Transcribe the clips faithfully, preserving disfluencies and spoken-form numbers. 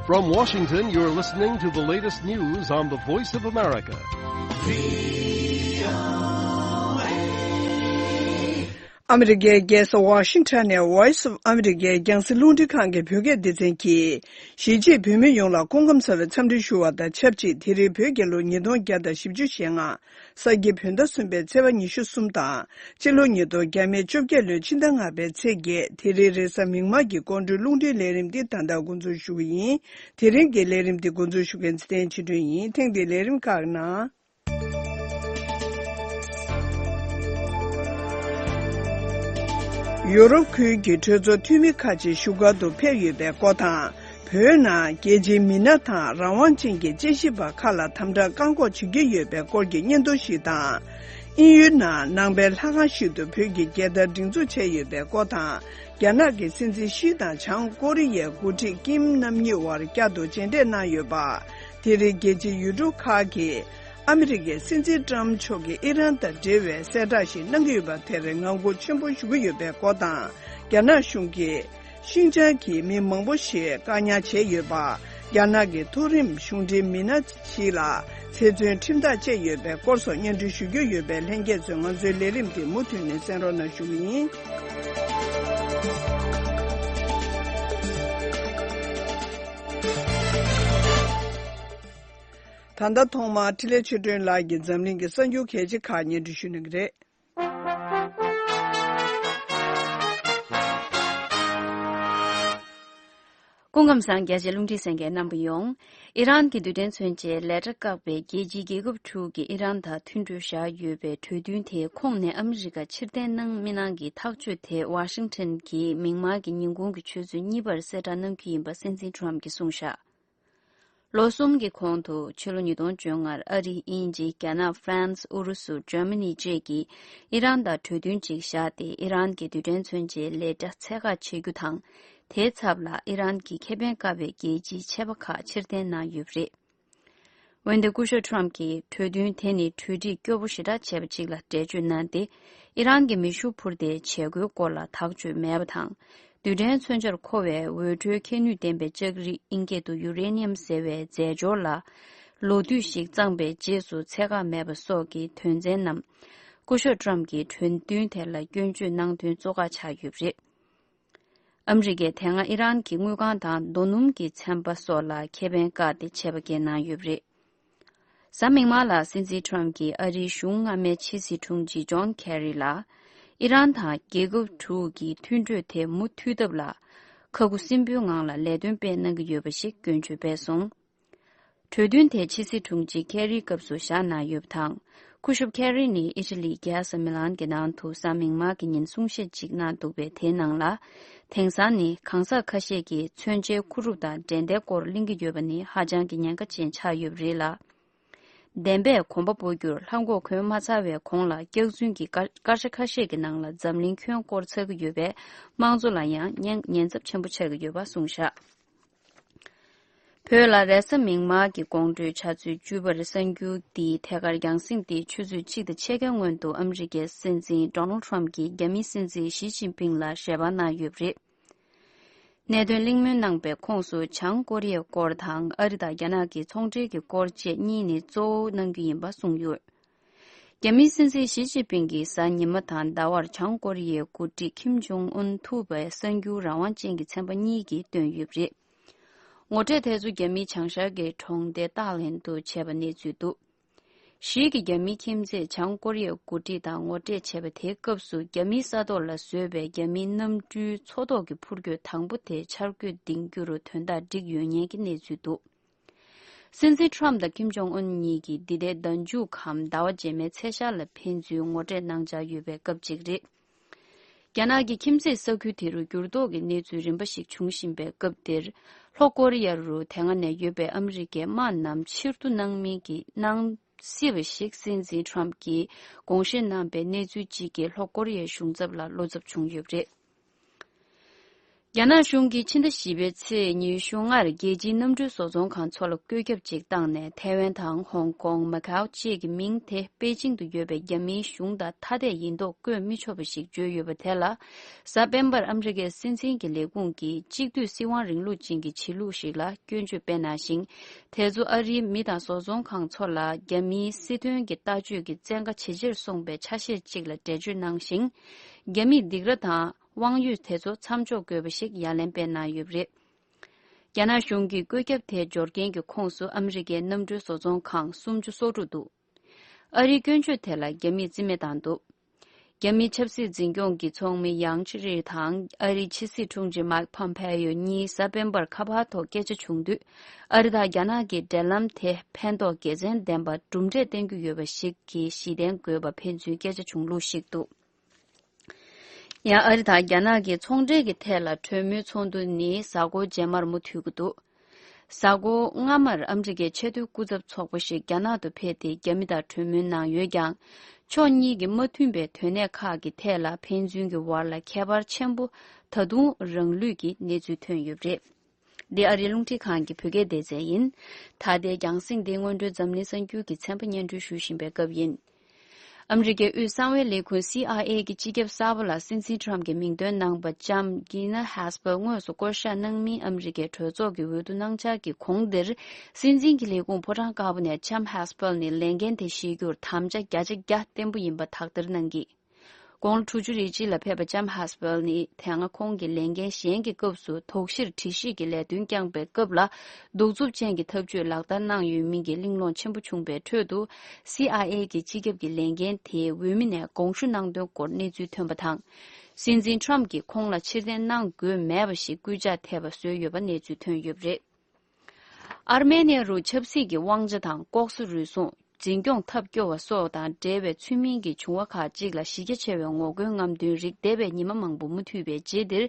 From Washington, you're listening to the latest news on the Voice of America. ཨ་མི་རི་ཀའི་རྒྱལ་ས་ཝ་ཤིང་ཊོན་ནས་Voice of America རྒྱང་སྲིང་རླུང་འཕྲིན་ཁང་གི་བོད་སྐད་སྡེ་ཚན་གྱིས། གཞིས་བྱེས་བོད་མི་ཡོངས་ལ་སྐུ་ཁམས་བཟང་བའི་འཚམས་འདྲི་ཞུ་བ་དང་ཆབས་ཅིག་དེ་རིང་བོད་རྒྱལ་ལོ་ཉིས་སྟོང་བརྒྱ་དང་བཞི་བཅུ་ཞེ་ལྔ། ས་གི་བོད་ཟླ་གསུམ་པའི་ཚེས་པ་ཉི་ཤུ་གསུམ་དང་། སྤྱི་ལོ་ཉིས་སྟོང་བརྒྱ་མེད་བཅོ་བརྒྱད་ལོའི་ཕྱི་ཟླ་ལྔ་པའི་ཚེས་བརྒྱད། དེ་རིང་རེས་གཟའ་མིག་དམར་གྱི་སྐོར་འགྲོའི་རླུང་འཕྲིན་ལས་རིམ་འདི་ད་ལྟ་འགོ་འཛུགས་ཞུ་གི་ཡིན། དེ་རིང་གི་ལས་རིམ་འདི་འགོ་འཛུགས་ཞུ་མཁན་ཚེ་བརྟན་ཆོས་སྒྲོན་ཡིན། ཐེངས་འདིའི་ལས་རིམ་ཁག་ནང་། ཡོ་རོབ་ཁུལ་གྱི་གྲོས་ཚོགས་འཐུས་མི་ཁག་ཅིག་བཞུགས་སྒར་དུ་ཕེབས་ཡོད་པའི་སྐོར་དང་། བོད་ནང་རྒྱལ་སྤྱིའི་མི་སྣ་དང་རང་དབང་ཅན་གྱི་དཔྱད་ཞིབ་པ་ཁག་ལ་དམ་དྲག་བཀག་འགོག་བྱེད་ཀྱི་ཡོད་པའི་སྐོར་གྱི་སྙན་ཐོ་ཞིག་དང་། དབྱིན་ཡུལ་ནང་ནང་པའི་ལྷ་ཁང་ཞིག་ཏུ་བོད་ཀྱི་རྒྱལ་དར་སྒྲེང་འཛུགས་བྱས་ཡོད་པའི་སྐོར་དང་། རྒྱ་ནག་གི་སྲིད་འཛིན་ཞི་དང་བྱང་ཀོ་རི་ཡའི་འགོ་ཁྲིད་ཀིམ་རྣམ་གཉིས་དབར་བསྐྱར་དུ་མཇལ་འཕྲད་གནང་ཡོད་པ། དེ་རིང་རྒྱལ་སྤྱིའི་ཡུལ་གྲུ་ཁག་གིས་ཨ་མི་རི་ཀའི་སྲིད་འཛིན་ཊམ་མཆོག་གིས་ཨི་རན་དང་འབྲེལ་བའི་གསལ་བསྒྲགས་ཤིག་གནང་གི་ཡོད་པ་དེར་ངང་སྒུག་ཆེན་པོ་ཞུ་གི་ཡོད་པའི་སྐོར་དང་། རྒྱ་ནག་གཞུང་གིས་ཤིན་ཅང་གི་མི་མང་པོ་ཞིག་བཀག་ཉར་བྱས་ཡོད་པ། རྒྱ་ནག་གི་མཐོ་རིམ་གཞུང་འབྲེལ་མི་སྣ་ཞིག་ལ་ཚེ་བཙོན་ཁྲིམས་ཐག་བཅད་ཡོད་པའི་སྐོར་སོགས་སྙན་སྒྲོན་ཞུ་རྒྱུ་ཡོད་པས། ལྷན་རྒྱས་ཚོས་ང་ཚོའི་ལས་རིམ་དེ་མུ་མཐུད་ནས་གསན་རོགས་གནང་ཞུ་གི་ཡིན། ད་ལྟ་ཐོག་མར་འཕྲིན་ལས་ཆོས་སྒྲོན་ལགས་ཀྱིས་འཛམ་གླིང་གི་གསར་འགྱུར་གལ་ཆེ་ཁག་སྙན་སྒྲོན་ཞུ་གནང་གི་རེད། སྐུ་ཁམས་བཟང་། རྒྱ་ཆེའི་རླུང་འཕྲིན་གསན་མཁན་རྣམ་པ་ཡོངས། ཨི་རན་གྱི་རྡུལ་ཕྲན་མཚོན་ཆའི་ལས་གྲྭ་བཀག་པའི་རྒྱལ་སྤྱིའི་རྒྱལ་ཁབ་དྲུག་གིས་ཨི་རན་དང་མཐུན་གྲོས་བཞག་ཡོད་པའི་གྲོས་མཐུན་དེ་ཁོངས་ནས་ཨ་མི་རི་ཀ་ཕྱིར་འཐེན་གནང་མི་གནང་གི་ཐག་གཅོད་དེ་ཝ་ཤིང་ཊོན་གྱིས་མིག་དམར་གྱི་ཉིན་གུང་གི་ཆུ་ཚོད་གཉིས་པར་གསལ་བསྒྲགས་གནང་རྒྱུ་ཡིན་པ་སྲིད་འཛིན་ཊམ་གྱིས་གསུངས་བཞག་ལོ་གསུམ་གྱི་གོང་དུ་ཕྱི་ལོ་ཉིས་སྟོང་བཅོ་ལྔར་ཨ་རི། དབྱིན་ཇི། རྒྱ་ནག་ཧྥ་རན་སི། ཨུ་རུ་སུ། འཇར་མ་ནི་བཅས་ཀྱིས་ཨི་རན་དང་གྲོས་མཐུན་ཅིག་བཞག་སྟེ། ཨི་རན་གྱི་རྡུལ་ཕྲན་མཚོན་ཆའི་ལས་གྲྭ་ཚད་བཀག་བྱེད་རྒྱུ་དང་། དེའི་ཚབ་ལ་ཨི་རན་གྱི་ཁེ་ཕན་དཀའ་བའི་རྒྱལ་སྤྱིའི་ཆད་པ་ཁག་ཕྱིར་འཐེན་གནང་ཡོད་པ་རེད། འོན་ཏེ་སྐུ་ཞབས་ཊམ་གྱིས་གྲོས་མཐུན་དེ་ནི་གྲོས་འགྲིག་སྐྱོ་པོ་ཞེ་དྲག་བྱས་པ་ཅིག་ལ་འགྲེལ་བརྗོད་གནང་སྟེ། ཨི་རན་གྱི་མེ་ཤུགས་འཕུར་མདེལ་བྱེད་སྒོའི་སྐོར་ལ་ཐག་གཅོད་མེད་པ་དང་། རྡུལ་ཕྲན་མཚོན་ཆར་མཁོ་བའི་འོད་འཕྲོའི་ཁྱད་ནུས་ལྡན་པའི་ལྕགས་རིགས། ཨིན་སྐད་དུ་ཡུ་རེ་ནི་ཡམ་ཟེར་བའི་རྫས་སྦྱོར་ལ། ལོ་དུས་ཤིག་གཙང་པའི་རྗེས་སུ་ཚད་བཀག་མེད་པ་སོགས་ཀྱི་དོན་ཚན་རྣམས། སྐུ་ཞབས་ཊམ་གྱིས་གྲོས་མཐུན་དེ་ལ་སྐྱོན་བརྗོད་གནང་དོན་གཙོ་ཁག་ཆགས་ཡོད་པ་རེད། ཨ་མི་རི་ཀས་དེ་སྔ་ཨི་རན་གྱི་དངུལ་ཁང་དང་རྡོ་སྣུམ་གྱི་ཚན་པ་སོགས་ལ་ཁེ་ཕན་བཀག་སྟེ་ཆད་པ་བཀལ་གནང་ཡོད་པ་རེད། གཟའ་མིག་དམར་ལ་སྲིད་འཛིན་ཊམ་གྱིས་ཨ་རིའི་གཞུང་སྔ་མའི་ཕྱི་སྲིད་དྲུང་ཆེ་ཇོན་ཁེ་རི་ལ། ཨི་རན་དང་རྒྱལ་ཁབ་དྲུག་གི་མཐུན་གྲོས་དེ་མུ་མཐུད་ཐབས་ལ། ཁ་ཁུ་སིམ་པོའི་ངང་ལ་ལས་དོན་སྤེལ་གནང་གི་ཡོད་པ་ཞིག་སྐྱོན་བརྗོད་སྤེལ་སོང་། གྲོས་མཐུན་དེ་ཕྱི་སྲིད་དྲུང་ཆེ་ཁེ་རིའི་སྐབས་སུ་བཞག་གནང་ཡོད་པ་དང་། སྐུ་ཞབས་ཁེ་རི་ནི་ཨི་ཊ་ལིའི་རྒྱལ་ས་མི་ལན་གྱི་ནང་དུ་གཟའ་མིག་དམར་གྱི་ཉིན་གསུང་བཤད་ཅིག་གནང་འདུག་པས། དེའི་ནང་ལ། དེང་སང་ནི་གང་ཟག་ཁ་ཤས་ཀྱིས་མཚོན་ཆའི་འཁོར་སྒྲུབ་དང་འགྲན་ཟླའི་སྐོར་གླེང་གི་ཡོད་པ་ནི་ཧ་ཅང་གི་ཉེན་ཁ་ཅན་ཆགས་ཡོད་པ་རེད་ལ། བདེན་པས་གོམ་པ་སྤོ་རྒྱུར་ལྷམ་གོག་གོན་མ་ཚར་བའི་གོང་ལ། སྐྱག་རྫུན་གྱི་སྐར་སྐར་ཆ་ཁ་ཤས་ཀྱི་ནང་ལ་འཛམ་གླིང་ཁྱོན་བསྐོར་ཚར་གྱི་ཡོད་པས། དམངས་གཙོ་ལ་ཡང་ཉེན་ཉེན་ཚབས་ཆེན་པོ་ཆགས་ཀྱི་ཡོད་པ་གསུངས་བཞག་བོད་ལ་རེས་གཟའ་མིག་དམར་གྱི་དགོང་དྲོའི་ཆུ་ཚོད་བཅུ་པར་གསར་འགྱུར་འདིའི་ཐད་ཀར་རྒྱང་སྲིང་འདི་ཆུ་ཚོད་གཅིག་དང་ཕྱེད་ཀའི་སྔོན་དུ་ཨ་མི་རི་ཀའི་སྲིད་འཛིན་ཌོ་ནལ་ཊམ་གྱིས་རྒྱ་མིའི་སྲིད་འཛིན་ཞི་ཅིན་ཕིང་ལ་ཞལ་པར་གནང་ཡོད་པ་རེད། གནད་དོན་གླེང་མོལ་གནང་པའི་ཁོངས་སུ་བྱང་ཀོ་རི་ཡའི་སྐོར་དང་ཨ་རི་དང་རྒྱ་ནག་གི་ཚོང་འབྲེལ་གྱི་སྐོར་བཅས་གཉིས་ནི་གཙོ་བོ་གནང་རྒྱུ་ཡིན་པ་གསུངས་ཡོད། རྒྱ་མིའི་སྲིད་འཛིན་ཞི་ཅིན་ཕིང་གིས་གཟའ་ཉི་མ་དང་ཟླ་བར་བྱང་ཀོ་རི་ཡའི་འགོ་ཁྲིད་ཁིམ་ཇོང་ཨུན་ཐུག་པའི་གསར་འགྱུར་རང་དབང་ཅན་གྱི་ཚན་པ་གཉིས་ཀྱིས་བཏོན་ཡོད་པ་རེད། ངོ་སྤྲོད་དེ་ཚོ་རྒྱ་མིའི་བྱང་ཤར་གྱི་གྲོང་སྡེ་ཏཱ་ལེན་དུ་བྱས་པ་གནས་ཚུལ་འདུག་ཞི་གིས་རྒྱ་མིའི་ཁྱིམ་མཚེས་བྱང་ཀོ་རི་ཡའི་འགོ་ཁྲིད་དང་ངོ་སྤྲོད་བྱས་པ་དེའི་སྐབས་སུ། རྒྱ་མིའི་ས་ཐོག་ལ་བཟོས་པའི་རྒྱ་མིའི་གནམ་གྲུའི་མཚོ་ཐོག་གི་འཕུར་སྐྱོད་དང་པོ་དེ་འཆར་འགོད་འདིང་རྒྱུར་དོན་དག་འགྲིག་ཡོད་ཉེན་གྱི་གནས་ཚུལ་འདུག་སྲིད་འཛིན་ཊམ་དང་ཁིམ་ཇོང་ཨུན་གཉིས་ཀྱིས་འདི་ཟླའི་ཟླ་མཇུག་གམ་ཟླ་བ་རྗེས་མའི་ཚེས་ཤར་ལ་ཕན་ཚུན་ངོ་སྤྲོད་གནང་འཆར་ཡོད་པའི་སྐབས་ཅིག་རེད། རྒྱ་ནག་གི་ཁྱིམ་མཚེས་ས་ཁུལ་དེ་རུ་འགྱུར་ལྡོག་གི་གནས་ཚུལ་རིམ་པ་ཞིག་འབྱུང་བཞིན་པའི་སྐབས་འདིར། ལྷོ་ཀོ་རི་ཡ་རུ་དེ་སྔ་ནས་ཡོད་པའི་ཨ་མི་རི་ཀའི་དམག་རྣམས་ཕྱིར་བསྡུ་གནང་མིན་གྱི་གནང་སྲིད་པ་ཞིག་སྲིད་འཛིན་ཊམ་གྱིས་དགོངས་བཞེས་གནང་པའི་གནས་ཚུལ་གཅིག་གིས་ལྷོ་ཀོ་རི་ཡའི་གཞུང་ཚབ་ལ་བློ་འཚབ་བྱུང་ཡོད་པ་རེད། རྒྱ་ནག་གཞུང་གིས་ཕྱི་ཟླ་བཞི་པའི་ཚེས་ཉི་ཤུ་ལྔར་རྒྱལ་སྤྱིའི་གནམ་གྲུའི་བཟོ་ཚོང་ཁང་ཚོ་ལ་བཀོད་ཁྱབ་ཅིག་བཏང་ནས། ཐའེ་ཝན་དང་ཧོང་ཀོང་། མ་ཁའོ་བཅས་ཀྱི་མིང་དེ་པེ་ཅིང་དུ་ཡོད་པའི་རྒྱ་མིའི་གཞུང་དང་ཐ་དད་ཡིན་མདོག་བཀོད་མི་ཆོག་པ་ཞིག་བརྗོད་ཡོད་པ་དེ་ལ། གཟའ་སྤེན་པར་ཨ་མི་རི་ཀའི་སྲིད་འཛིན་གྱི་ལས་ཁུངས་ཀྱིས་གཅིག་སྡུད་སྲིད་དབང་རིང་ལུགས་ཅན་གྱི་བྱེད་ལུགས་ཤིག་ལ་སྐྱོན་བརྗོད་སྤེལ་གནང་ཞིང་། དེ་ཚོ་ཨ་རིའི་མི་དང་བཟོ་ཚོང་ཁང་ཚོ་ལ་རྒྱ་མིའི་སྲིད་དོན་གྱི་ལྟ་སྤྱོད་ཀྱི་བཙན་བཀའ་ཇེ་ཆེར་སོང་བའི་ཆ་ཤས་ཅིག་ལ་འགྲེལ་བརྗོད་གནང་ཞིང་། རྒྱ་མིས་སྡིགས་ར་དང་། དབང་ཡོད་དེ་ཚོ་མཚམས་འཇོག་དགོས་པ་ཞིག་ཡ་ལན་སྤེལ་གནང་ཡོད་པ་རེད། རྒྱ་ནག་གཞུང་གིས་བཀོད་ཁྱབ་དེ་འབྱོར་མཁན་གྱི་ཁོངས་སུ་ཨ་མི་རི་ཀའི་གནམ་གྲུའི་བཟོ་ཚོང་ཁང་སུམ་ཅུ་སོ་དྲུག་འདུག་ཨ་རིའི་སྐྱོན་བརྗོད་དེ་ལ་རྒྱ་མིས་རྩིས་མེད་བཏང་འདུག་རྒྱ་མིའི་ཆབ་སྲིད་འཛིན་སྐྱོང་གི་ཚོགས་མི་ཡང་ཅི་རི་དང་ཨ་རིའི་ཕྱི་སྲིད་དྲུང་ཆེ་མཱིག་ཕམ་ཕེ་ཡོ་གཉིས་གཟའ་སྤེན་པར་ཁ་པར་ཐོག་སྐད་ཆ་བྱུང་དུས། ཨ་རི་དང་རྒྱ་ནག་གི་འབྲེལ་ལམ་དེ་ཕན་ཐོགས་དགེ་མཚན་ལྡན་པ་གྲུབ་འབྲས་བསྟན་རྒྱུ་ཡོད་པ་ཞིག་གི་གཞི་རྟེན་དགོས་པ་ཕན་ཚུན་སྐད་ཆ་བྱུང་ལུགས་ཤིག་འདུག་ཡང་ཨ་རི་དང་རྒྱ་ནག་གི་ཚོང་འབྲེལ་གྱི་ཐད་ལ་གྲོས་མོལ་ཚོགས་འདུ་ནི་གཟའ་འཁོར་རྗེས་མར་མུ་མཐུད་ཀྱི་འདུག་གཟའ་འཁོར་སྔ་མར་ཨ་མི་རི་ཀའི་ཆེས་མཐོའི་སྐུ་ཚབ་ཚོགས་པ་ཞིག་རྒྱ་ནག་ཏུ་ཕེབས་ཏེ་རྒྱ་མི་དང་གྲོས་མོལ་གནང་ཡོད་ཀྱང་། ཕྱོགས་གཉིས་ཀྱི་མ་མཐུན་པའི་དོན་གནད་ཁག་གི་ཐད་ལ་ཕན་ཚུན་གྱི་བར་ལ་ཁྱད་པར་ཆེན་པོ་ད་དུང་རང་ལུས་ཀྱི་གནས་ཚུལ་ཐོན་ཡོད་པ་རེད། འདི་ཨ་རིའི་རླུང་འཕྲིན་ཁང་གི་བོད་སྐད་སྡེ་ཚན་ཡིན། ད་ལྟའི་རྒྱང་སྲིང་འདི་སྔོན་འགྲོའི་འཛམ་གླིང་གསར་འགྱུར་གྱི་ཚན་པ་སྙན་སྒྲོན་ཞུ་བཞིན་པའི་སྐབས་ཡིན། ཨ་མི་རི་ཀའི་དབུས་གསང་བའི་ལས་ཁུངས་སི་ཨའི་ཨེ་གི་སྤྱི་ཁྱབ་གསར་པ་ལ་སྲིད་འཛིན་ཁྲམ་གྱིས་མིང་འདོན་གནང་བ་ལྕམ་གྷི་ན་ཧེ་སི་པལ་དངོས་སུ་བསྐོ་བཞག་གནང་མིན་ཨ་མི་རི་ཀའི་གྲོས་ཚོགས་ཀྱི་འོས་བསྡུ་གནང་འཆར་གྱི་གོང་འདིར། སྲིད་འཛིན་གྱི་ལས་ཁུངས་ཕོ་བྲང་དཀར་པོ་ནས་ལྕམ་ཧེ་སི་པལ་ནི་ལས་འགན་དེ་བཞེས་རྒྱུར་དམ་བཅའ་བརྒྱ་ཆ་བརྒྱ་བརྟན་པོ་ཡིན་པ་དག་ཐེར་གནང་གིས། དགུང་ལོ་དྲུག་ཅུ་རེ་གཅིག་ལ་ཕེབས་པ་ལྕམ་ཧེ་སི་པལ་ནི་དེ་སྔ་ཁོང་གི་ལས་འགན་གཞན་གྱི་སྐབས་སུ་དོགས་གཞིར་དྲི་ཞིབ་ཀྱི་ལས་དོན་བསྐྱངས་པའི་སྐབས་ལ་གདུག་རྩུབ་ཅན་གྱི་ཐབས་ཇུས་ལག་བསྟར་གནང་ཡོད་མིན་གྱི་གླེང་སློང་ཆེན་པོ་བྱུང་བའི་ཁྲོད་དུ། སི་ཨའི་ཨེ་གི་སྤྱི་ཁྱབ་ཀྱི་ལས་འགན་དེའི་འོས་མི་ནས་དགོངས་ཞུ་གནང་དོན་སྐོར་གནས་ཚུལ་ཐོན་པ་དང་། སྲིད་འཛིན་ཁྲམ་གྱིས་ཁོང་ལ་ཕྱིར་འཐེན་གནང་དགོས་མེད་པ་ཞིག་སྐུལ་ལྕག་ཐེབས་པ་བཟོས་ཡོད་པ་གནས་ཚུལ་ཐོན་ཡོད་པ་རེད། ཨར་མེ་ནི་ཡ་རུ་ཆབ་སྲིད་ཀྱི་དབང་ཆ་དང་ལྐོག་ཟ་རུལ་སུངས། འཛིན་སྐྱོང་ཐབས་སྐྱོ་བ་སོགས་དང་འབྲེལ་བའི་ཚུལ་མིན་གྱི་བྱུང་བ་ཁག་ཅིག་ལ་གཞི་རྒྱ་ཆེ་བའི་ངོ་རྒོལ་རྔམ་སྟོན་རིགས་འདས་པའི་ཉི་མ་མང་པོ་མུ་མཐུད་པའི་རྗེས་འདིར།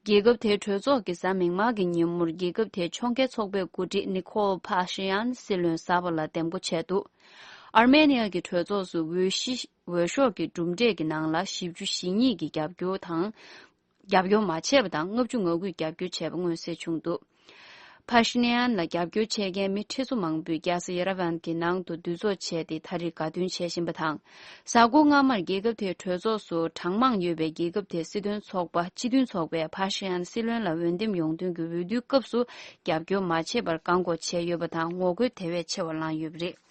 རྒྱལ་ཁབ་དེའི་གྲོས་ཚོགས་ཀྱི་གཟའ་མིག་དམར་གྱི་ཉིན་མོར་རྒྱལ་ཁབ་དེའི་ཕྱོགས་འགལ་ཚོགས་པའི་འགོ་ཁྲིད་ནི་ཁོལ་ཕཱ་ཤི་ཡན་སྲིད་བློན་གསར་པ་ལ་འདེམས་བསྐོ་བྱས་འདུག་ཨར་མེ་ནི་ཡ་གི་གྲོས་ཚོགས་སུ་འོས་གཞི། འོས་ཤོག་གི་གྲུབ་འབྲས་ཀྱི་ནང་ལ་བཞི་བཅུ་ཞེ་གཉིས་ཀྱི་རྒྱབ་སྐྱོར་དང་། རྒྱབ་སྐྱོར་མ་བྱས་པ་དང་ལྔ་བཅུ་ང་དགུས་རྒྱབ་སྐྱོར་བྱས་པ་མངོན་གསལ་བྱུང་འདུག་ཕཱ་ཤི་ནི་ཡན་ལ་རྒྱབ་སྐྱོར་བྱེད་མཁན་མི་ཁྲི་ཚོ་མང་པོས་རྒྱལ་ས་ཡེ་ར་ཝན་གྱི་ནང་དུ་འདུ་ཚོགས་བྱས་ཏེ་ད་རེས་དགའ་སྟོན་བྱེད་བཞིན་པ་དང་། གཟའ་འཁོར་སྔ་མར་རྒྱལ་ཁབ་དེའི་གྲོས་ཚོགས་སུ་གྲངས་མང་ཡོད་པའི་རྒྱལ་ཁབ་དེའི་སྲིད་དོན་ཚོགས་པ་སྤྱི་མཐུན་ཚོགས་པས་ཕཱ་ཤི་ཡན་སྲིད་བློན་ལ་འོས་འདེམས་ཡོང་དོན་གྱི་འོས་བསྡུའི་སྐབས་སུ་རྒྱབ་སྐྱོར་མ་བྱས་པར་བཀག་འགོག་བྱས་ཡོད་པ་དང་ངོ་རྒོལ་དེ་བས་ཆེ་བ་བསླངས་ཡོད་པ་རེད།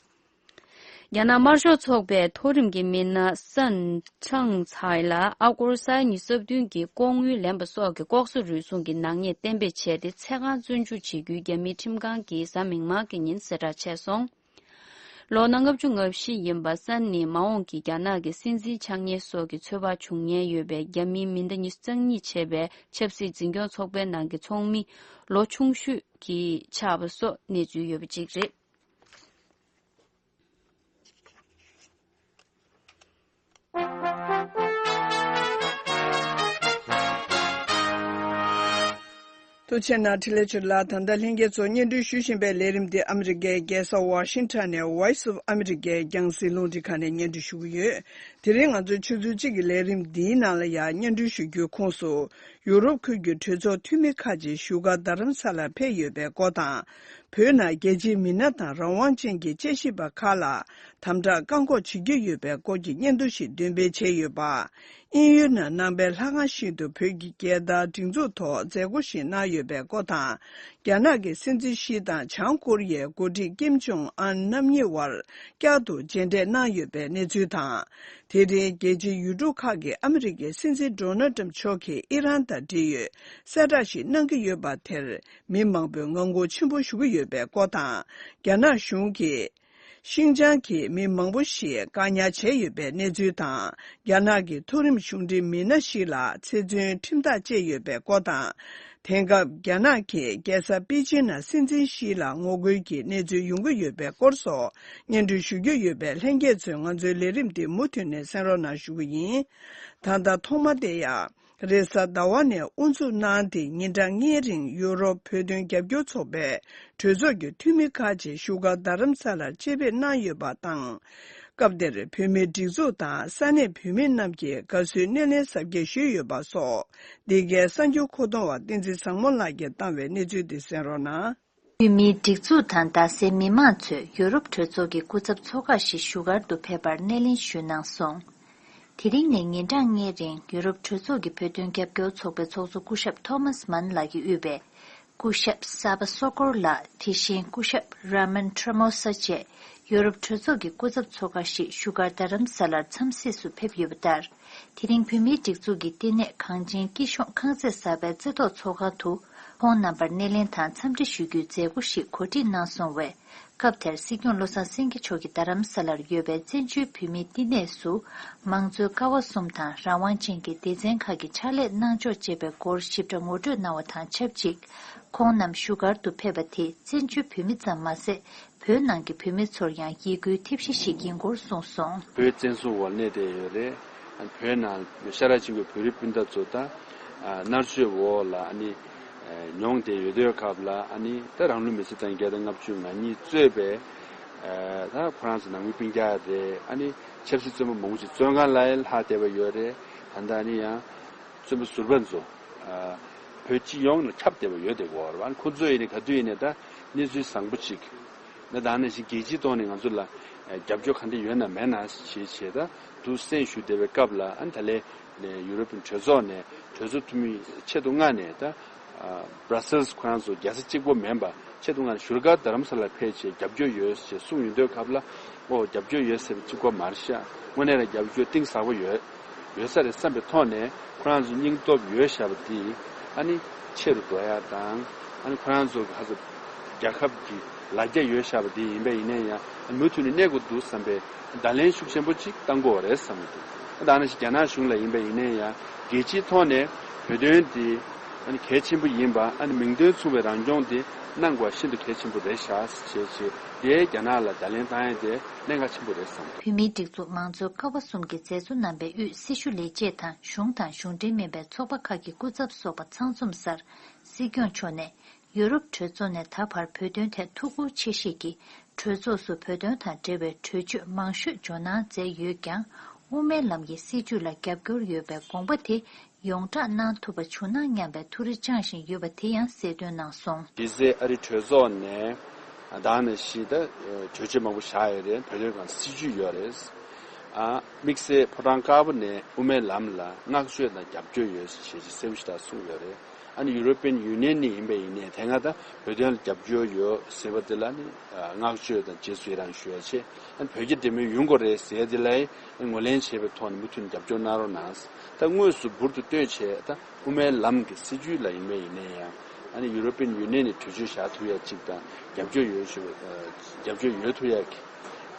རྒྱ་ནག་དམར་ཤོག་ཚོགས་པའི་མཐོ་རིམ་གྱི་མི་སྣ་སན་ཁྲང་ཚའེ་ལ་ཨ་སྒོར་ས་ཡ་ཉི་ཤུ་རྩ་བདུན་གྱི་ལྐོག་དངུལ་ལེན་པ་སོགས་ཀྱི་ལྐོག་ཟ་རུལ་སུངས་ཀྱི་ནག་ཉེས་གཏན་འབེབས་བྱས་ཏེ་ཚེ་གང་བཙོན་འཇུག་བྱེད་རྒྱུའི་རྒྱ་མིའི་ཁྲིམས་ཁང་གིས་གཟའ་མིག་དམར་གྱི་ཉིན་གསལ་བསྒྲགས་བྱས་སོང་། ལོ་ན་ལྔ་བཅུ་ང་བཞི་ཡིན་པ་སན་ནི་མ་འོངས་ཀྱི་རྒྱ་ནག་གི་སྲིད་འཛིན་ཆགས་ཉེན་སོགས་ཀྱི་ཚོད་དཔག་བྱུང་ཉེན་ཡོད་པའི་རྒྱ་མིའི་མི་ཟླ་ཉི་ཤུ་རྩ་གཉིས་བྱས་པའི་ཆབ་སྲིད་འཛིན་སྐྱོང་ཚོགས་པའི་ནང་གི་ཚོགས་མི་ལོ་ཆུང་ཤོས་ཀྱི་ཆགས་པ་སོགས་གནས་ཚུལ་ཡོད་པ་ཅིག་རེད། ཐུགས་རྗེ་གནང་། འཕྲིན་ལས་ཆོས་ལགས། ད་ལྟ་ལྷན་རྒྱས་ཚོ་སྙན་སྒྲོན་ཞུ་བཞིན་པའི་ལས་རིམ་འདི་ཨ་མི་རི་ཀའི་རྒྱལ་ས་ཝ་ཤིང་ཊོན་ནས་Voice of America་རྒྱང་སྲིང་རླུང་འཕྲིན་ཁང་ནས་སྙན་སྒྲོན་ཞུ་གི་ཡོད། དེ་རིང་ང་ཚོའི་ཆུ་ཚོད་གཅིག་གི་ལས་རིམ་འདིའི་ནང་ལ་ཡང་སྙན་སྒྲོན་ཞུ་རྒྱུའི་ཁོངས་སུ། ཡུ་རོབ་ཁུལ་གྱི་གྲོས་ཚོགས་འཐུས་མི་ཁག་ཅིག་བཞུགས་སྒར་རྡ་རམ་ས་ལར་ཕེབས་ཡོད་པའི་སྐོར་དང་། བོད་ནང་རྒྱལ་སྤྱིའི་མི་སྣ་དང་རང་དབང་ཅན་གྱི་དཔྱད་ཞིབ་པ་ཁག་ལ་དམ་དྲག་བཀག་འགོག་བྱེད་ཀྱི་ཡོད་པའི་སྐོར་གྱི་སྙན་ཐོ་ཞིག་འདོན་སྤེལ་བྱས་ཡོད་པ། དབྱིན་ཡུལ་ནང་གནང་པའི་ལྷ་ཁང་ཞིག་ཏུ་བོད་ཀྱི་རྒྱལ་དར་སྒྲེང་འཛུགས་ཐོག་མཛད་སྒོ་ཞིག་གནང་ཡོད་པའི་སྐོར་དང་། རྒྱ་ནག་གི་སྲིད་འཛིན་ཞི་དང་བྱང་ཀོ་རི་ཡའི་འགོ་ཁྲིད་ཀིམ་ཇོང་ཨན་རྣམ་གཉིས་དབར་བསྐྱར་དུ་མཇལ་འཕྲད་གནང་ཡོད་པའི་གནས་ཚུལ་དང་། དེ་རིང་རྒྱལ་སྤྱིའི་ཡུལ་གྲུ་ཁག་གིས་ཨ་མི་རི་ཀའི་སྲིད་འཛིན་ཌོ་ནལ་ཏྲམ་མཆོག་གིས་ཨི་རན་དང་འབྲེལ་ཡོད་གསལ་བསྒྲགས་ཤིག་གནང་གི་ཡོད་པ་དེར་མི་མང་པོས་ངང་སྒུག་ཆེན་པོ་ཞུ་གི་ཡོད་པའི་སྐོར་དང་། རྒྱ་ནག་གཞུང་གིས་ཤིང་ཅང་གི་མི་མང་པོ་ཞིག་བཀག་ཉར་བྱས་ཡོད་པའི་གནས་ཚུལ་དང་། རྒྱ་ནག་གི་མཐོ་རིམ་གཞུང་འབྲེལ་མི་སྣ་ཞིག་ལ་ཚེ་བཙོན་ཁྲིམས་ཐག་བཅད་ཡོད་པའི་སྐོར་དང་། དེང་སྐབས་རྒྱ་ནག་གི་རྒྱལ་ས་པེ་ཅིན་ནང་སྲིད་འཛིན་ཞི་ལ་ངོ་རྒོལ་གྱི་གནས་ཚུལ་ཡོང་གི་ཡོད་པའི་སྐོར་སོགས་སྙན་སྒྲོན་ཞུ་རྒྱུ་ཡོད་པས། ལྷན་རྒྱས་ཚོས་ང་ཚོའི་ལས་རིམ་འདི་མུ་མཐུད་ནས་གསན་རོགས་གནང་ཞུ་གི་ཡིན། ད་ལྟ་ཐོག་མ་དེ་ཡང་རེས་གཟའ་ཟླ་བ་ནས་དབུ་འཛུགས་གནང་སྟེ་ཉིན་གྲངས་ལྔའི་རིང་ཡུ་རོབ་བོད་དོན་རྒྱབ་སྐྱོར་ཚོགས་པའི་གྲོས་ཚོགས་ཀྱི་འཐུས་མི་ཁག་ཅིག་བཞུགས་སྒར་རྡ་རམ་ས་ལར་ཆེད་ཕེབས་གནང་ཡོད་པ་དང་། སྐབས་དེར་བོད་མིའི་སྒྲིག་འཛུགས་དང་ས་གནས་བོད་མི་རྣམས་ཀྱིས་དགའ་བསུའི་སྣེ་ལེན་གཟབ་རྒྱས་ཞུས་ཡོད་པ་སོགས། འདི་གའི་གསར་འགྱུར་མཁོ་གཏོང་བ་བསྟན་འཛིན་བཟང་མོ་ལགས་ཀྱིས་བཏང་བའི་གནས་ཚུལ་དེ་གསན་རོགས་གནང་། བོད་མིའི་སྒྲིག་འཛུགས་དང་རྡ་སའི་མི་མང་ཚོས་ཡུ་རོབ་གྲོས་ཚོགས་ཀྱི་སྐུ་ཚབ་ཚོགས་ཁག་ཞིག་བཞུགས་སྒར་དུ་ཕེབས་པར་སྣེ་ལེན་ཞུས་གནང་སོང་། དེ་རིང་ནས་ཉིན་གྲངས་ལྔའི་རིང་ཡུ་རོབ་གྲོས་ཚོགས་ཀྱི་བོད་དོན་རྒྱབ་སྐྱོར་ཚོགས་པའི་ཚོགས་གཙོ་སྐུ་ཞབས་ཐོ་མཱས་མཱན་ལགས་ཀྱིས་དབུས་པའི་སྐུ་ཞབས་ས་པ་སོ་ཀོར་ལགས། དེ་བཞིན་སྐུ་ཞབས་ར་མན་ཁྲ་མོ་ས་བཅས་ཡུ་རོབ་གྲོས་ཚོགས་ཀྱི་སྐུ་ཚབ་ཚོགས་ཁག་ཞིག་བཞུགས་སྒར་རྡ་རམ་ས་ལར་འཚམས་གཟིགས་སུ་ཕེབས་ཡོད་པ་ལྟར། དེ་རིང་བོད་མིའི་སྒྲིག་འཛུགས་ཀྱི་བསྟི་གནས་གངས་ཅན་སྐྱིད་གཤོངས་ཁང་བརྩེགས་གསར་པའི་རྩེ་ཐོག་ཚོགས་ཁང་དུ་ཁོང་རྣམ་པར་སྣེ་ལེན་དང་འཚམས་འདྲི་ཞུ་རྒྱུའི་མཛད་སྒོ་ཞིག་གོ་སྒྲིག་གནང་སོང་བས། སྐབས་དེར་སྲིད་སྐྱོང་བློ་བཟང་སེང་གེ་མཆོག་གིས་རྡ་རམ་ས་ལར་ཡོད་པའི་བཙན་བྱོལ་བོད་མིའི་བསྟི་གནས་སུ། མང་གཙོའི་ཀ་བ་གསུམ་དང་རང་དབང་ཅན་གྱི་སྡེ་ཚན་ཁག་གི་ཕྱག་ལས་གནང་ཕྱོགས་བཅས་པའི་སྐོར་ཞིབ་ཕྲ་ངོ་སྤྲོད་གནང་བ་དང་ཆབས་ཅིག་ཁོང་རྣམས་བཞུགས་སྒར་དུ་ཕེབས་པ་དེ་བཙན་བྱོལ་བོད་མི་ཙམ་མ་ཟད། བོད་ནང་གི་བོད་མི་ཚོར་ཡང་ཡིད་སྐུལ་ཐེབས་གཞི་ཞིག་ཡིན་སྐོར་གསུངས་སོང་། བོད་བཙན་བཟུང་འོག་གནས་བསྡད་ཡོད་རེད། བོད་ནང་ཤ་ཁྲག་གཅིག་པའི་བོད་རིགས་སྤུན་ཟླ་ཚོ་ད་མནར་གཅོད་འོག་ལ་ཨ་ནི་མྱོང་བསྡད་ཡོད་དུས་སྐབས་ལ། ཨ་ནི་ད་རང་ལུས་མེ་སྲེག་བཏང་བརྒྱ་དང་ལྔ་བཅུ་ང་གཉིས་གཙོས་པའི་ད་ཁོ་རང་ཚོ་ནང་མི་སྤུན་ཀྱག་རེད། ཨ་ནི་ཆབ་སྲིད་བཙོན་པ་མང་པོ་ཞིག་བཙོན་ཁང་ལ་ལྷག་བསྡད་པ་ཡོད་རེད། ད་ལྟ་ཨ་ནི་ཡང་བཙོན་པ་ཟུར་པ་ཚོ་བོད་སྤྱི་ཡོངས་ལ་ཁྱབ་བསྡད་པ་ཡོད་དེ་གོ་ར། ཁོ་ཚོ་ཡིན་ནའི་ག་དུས་ཡིན་ནའི་ད་གནས་ཚུལ་བཟང་པོ་ཅིག་ན་ད་ནང་བཞིན་རྒྱལ་སྤྱིའི་ཐོག་ནས་ང་ཚོ་ལ་རྒྱབ་སྐྱོར་ག་འདྲ་ཡོད་ན་མེད་ན་ཞེས་བྱས་ད་དུ་གསན་ཞུ་བསྡད་པའི་སྐབས་ལ། ཨ་ནི་ད་ལན་ནས་ཡུ་རོབ་པའི་གྲོས་ཚོགས་ནས་གྲོས་ཚོགས་འཐུས་མི་ཆེད་དུ་མངགས་ནས་ད་Brussels ཁོ་རང་ཚོ་རྒྱལ་ས་གཅིག་པོ་མིན་པ་ཆེད་དུ་མངགས་ནས་བཞུགས་སྒར་རྡ་རམ་ས་ལར་ཕེབས་བྱས་རྒྱབ་སྐྱོར་ཡོད་ཅེས་གསུངས་ཡོང་དུས་སྐབས་ལ། ཨོ་རྒྱབ་སྐྱོར་ཡོད་ཟེར་བ་གཅིག་པོ་མ་རེད་ཤག་དངོས་གནས་ལ་རྒྱབ་སྐྱོར་གཏིང་ཟབ་པོ་ཡོད། ཡོད་ས་རེད་བསམ་པའི་ཐོག་ནས་ཁོ་རང་ཚོ་སྙིང་སྟོབས་ཡོད་བཞག་པ་འདི་ཨ་ནི་ཆེ་རུ་འགྲོ་ཡ་དང་། ཨ་ནི་ཁོ་རང་ཚོ་ག་ཚོད་རྒྱལ་ཁབ་ཀྱི་ལ་རྒྱ་ཡོད་བཞག་པ་འདི་ཡིན་པ་ཡིན་ན་ཡང་། ཨ་ནི་མུ་མཐུད་ནས་གནས་དགོས་འདུག་བསམ་པའི་བརྡ་ལན་ཤུགས་ཆེན་པོ་ཅིག་བཏང་དགོས་པ་རེད་བསམ་གྱི་འདུག་ད་ནང་བཞིན་རྒྱ་ནག་གཞུང་ལ་ཡིན་པ་ཡིན་ན་ཡང་། རྒྱལ་སྤྱིའི་ཐོག་ནས་བོད་དོན་འདི་ཨ་ནི་གལ་ཆེན་པོ་ཡིན་པ། ཨ་ནི་མིང་དོན་མཚུངས་པའི་རང་སྐྱོང་འདི་གནང་དགོས་པ་ཤིན་ཏུ་གལ་ཆེན་པོ་རེད་ཤག་ཅེས་བྱས་ཏེ་རྒྱ་ནག་ལ་བརྡ་ལན་བཏང་ཡ་དེ་གནད་འགག་ཆེན་པོ་རེད་བསམ་གྱི་འདུག་བོད་མིའི་སྒྲིག་འཛུགས་མང་གཙོའི་ཀ་བ་གསུམ་གྱི་མཛད་གཙོ་རྣམ་པའི་དབུས་སྲི་ཞུ་ལས་བྱེད་དང་གཞུང་དང་གཞུང་འབྲེལ་མིན་པའི་ཚོགས་པ་ཁག་གི་སྐུ་ཚབ་སོགས་པ་ཚང་འཛོམས་སར། སྲིད་སྐྱོང་མཆོག་ནས་ཡུ་རོབ་གྲོས་ཚོགས་ནས་ད་བར་བོད་དོན་ཐད་ཐུགས་ཁུར་ཆེ་བཞེས་ཀྱིས། གྲོས་ཚོགས་སུ་བོད་དོན་དང་འབྲེལ་བའི་གྲོས་ཆོད་མང་ཤོས་འཇོག་གནང་མཛད་ཡོད་ཀྱང་། དབུ་མའི་ལམ་གྱི་སྲིད་བྱུས་ལ་རྒྱབ་སྐྱོར་ཡོད་པའི་དགོངས་པ་དེ་ཡོངས་བསྒྲགས་གནང་ཐུབ་པ་བྱུང་ན་སྙམ་པའི་ཐུགས་རེ་བཅངས་བཞིན་ཡོད་པ་དེ་ཡང་གསལ་སྟོན་གནང་སོང་། གཞི་རྩའི་ཨ་རི་གྲོས་ཚོགས་ནས་ད་ནང་བཞིན་ད་གྲོས་ཆོད་མང་པོ་བཞག་ཡོད་རེད། བོད་དོན་སྒང་སྲིད་བྱུས་ཡོད་རེད། ཨ་དམིགས་བསལ་ཕོ་བྲང་དཀར་པོ་ནས་དབུ་མའི་ལམ་ལ་བསྔགས་བརྗོད་དང་རྒྱབ་སྐྱོར་ཡོད་ཞེས་གསལ་པོ་ཞེ་དྲག་གསུངས་ཡོད་རེད། ཨ་ནི་ཡུ་རོ་པི་ཡན་ཡུ་ནི་ཡན་ནས་ཡིན་པ་ཡིན་ནའི་དེ་སྔ་ད་བོད་དོན་ལ་རྒྱབ་སྐྱོར་ཡོད་ཟེར་བ་དེ་ལ་ནི་བསྔགས་བརྗོད་དང་རྗེས་སུ་ཡི་རང་ཞུ་ཡ་བྱས། ཨ་ནི་བོད་རྒྱ་འབྲེལ་མོལ་ཡོང་དགོས་རེད་ཟེར་དེ་ལ་ངོས་ལེན་བྱས་པའི་ཐོག་ནས་མུ་མཐུད་ནས་རྒྱབ་སྐྱོར་གནང་རོགས་གནང་། ད་དངོས་སུ་འབུར་དུ་བཏོན་བྱས་ད་དབུ་མའི་ལམ་གྱི་སྲིད་བྱུས་ལ་ཡིན་པ་ཡིན་ནའི་ཡང་། ཨ་ནི་ཡུ་རོ་པི་ཡན་ཡུ་ནི་ཡན་ནས་གྲོས་ཆོད་བཞག་ཐུབ་ཡ་གཅིག་དང་། རྒྱབ་སྐྱོར་ཡོད་ཞུ་རྒྱབ་སྐྱོར་ཡོད་ཐུབ་ཡ་གི་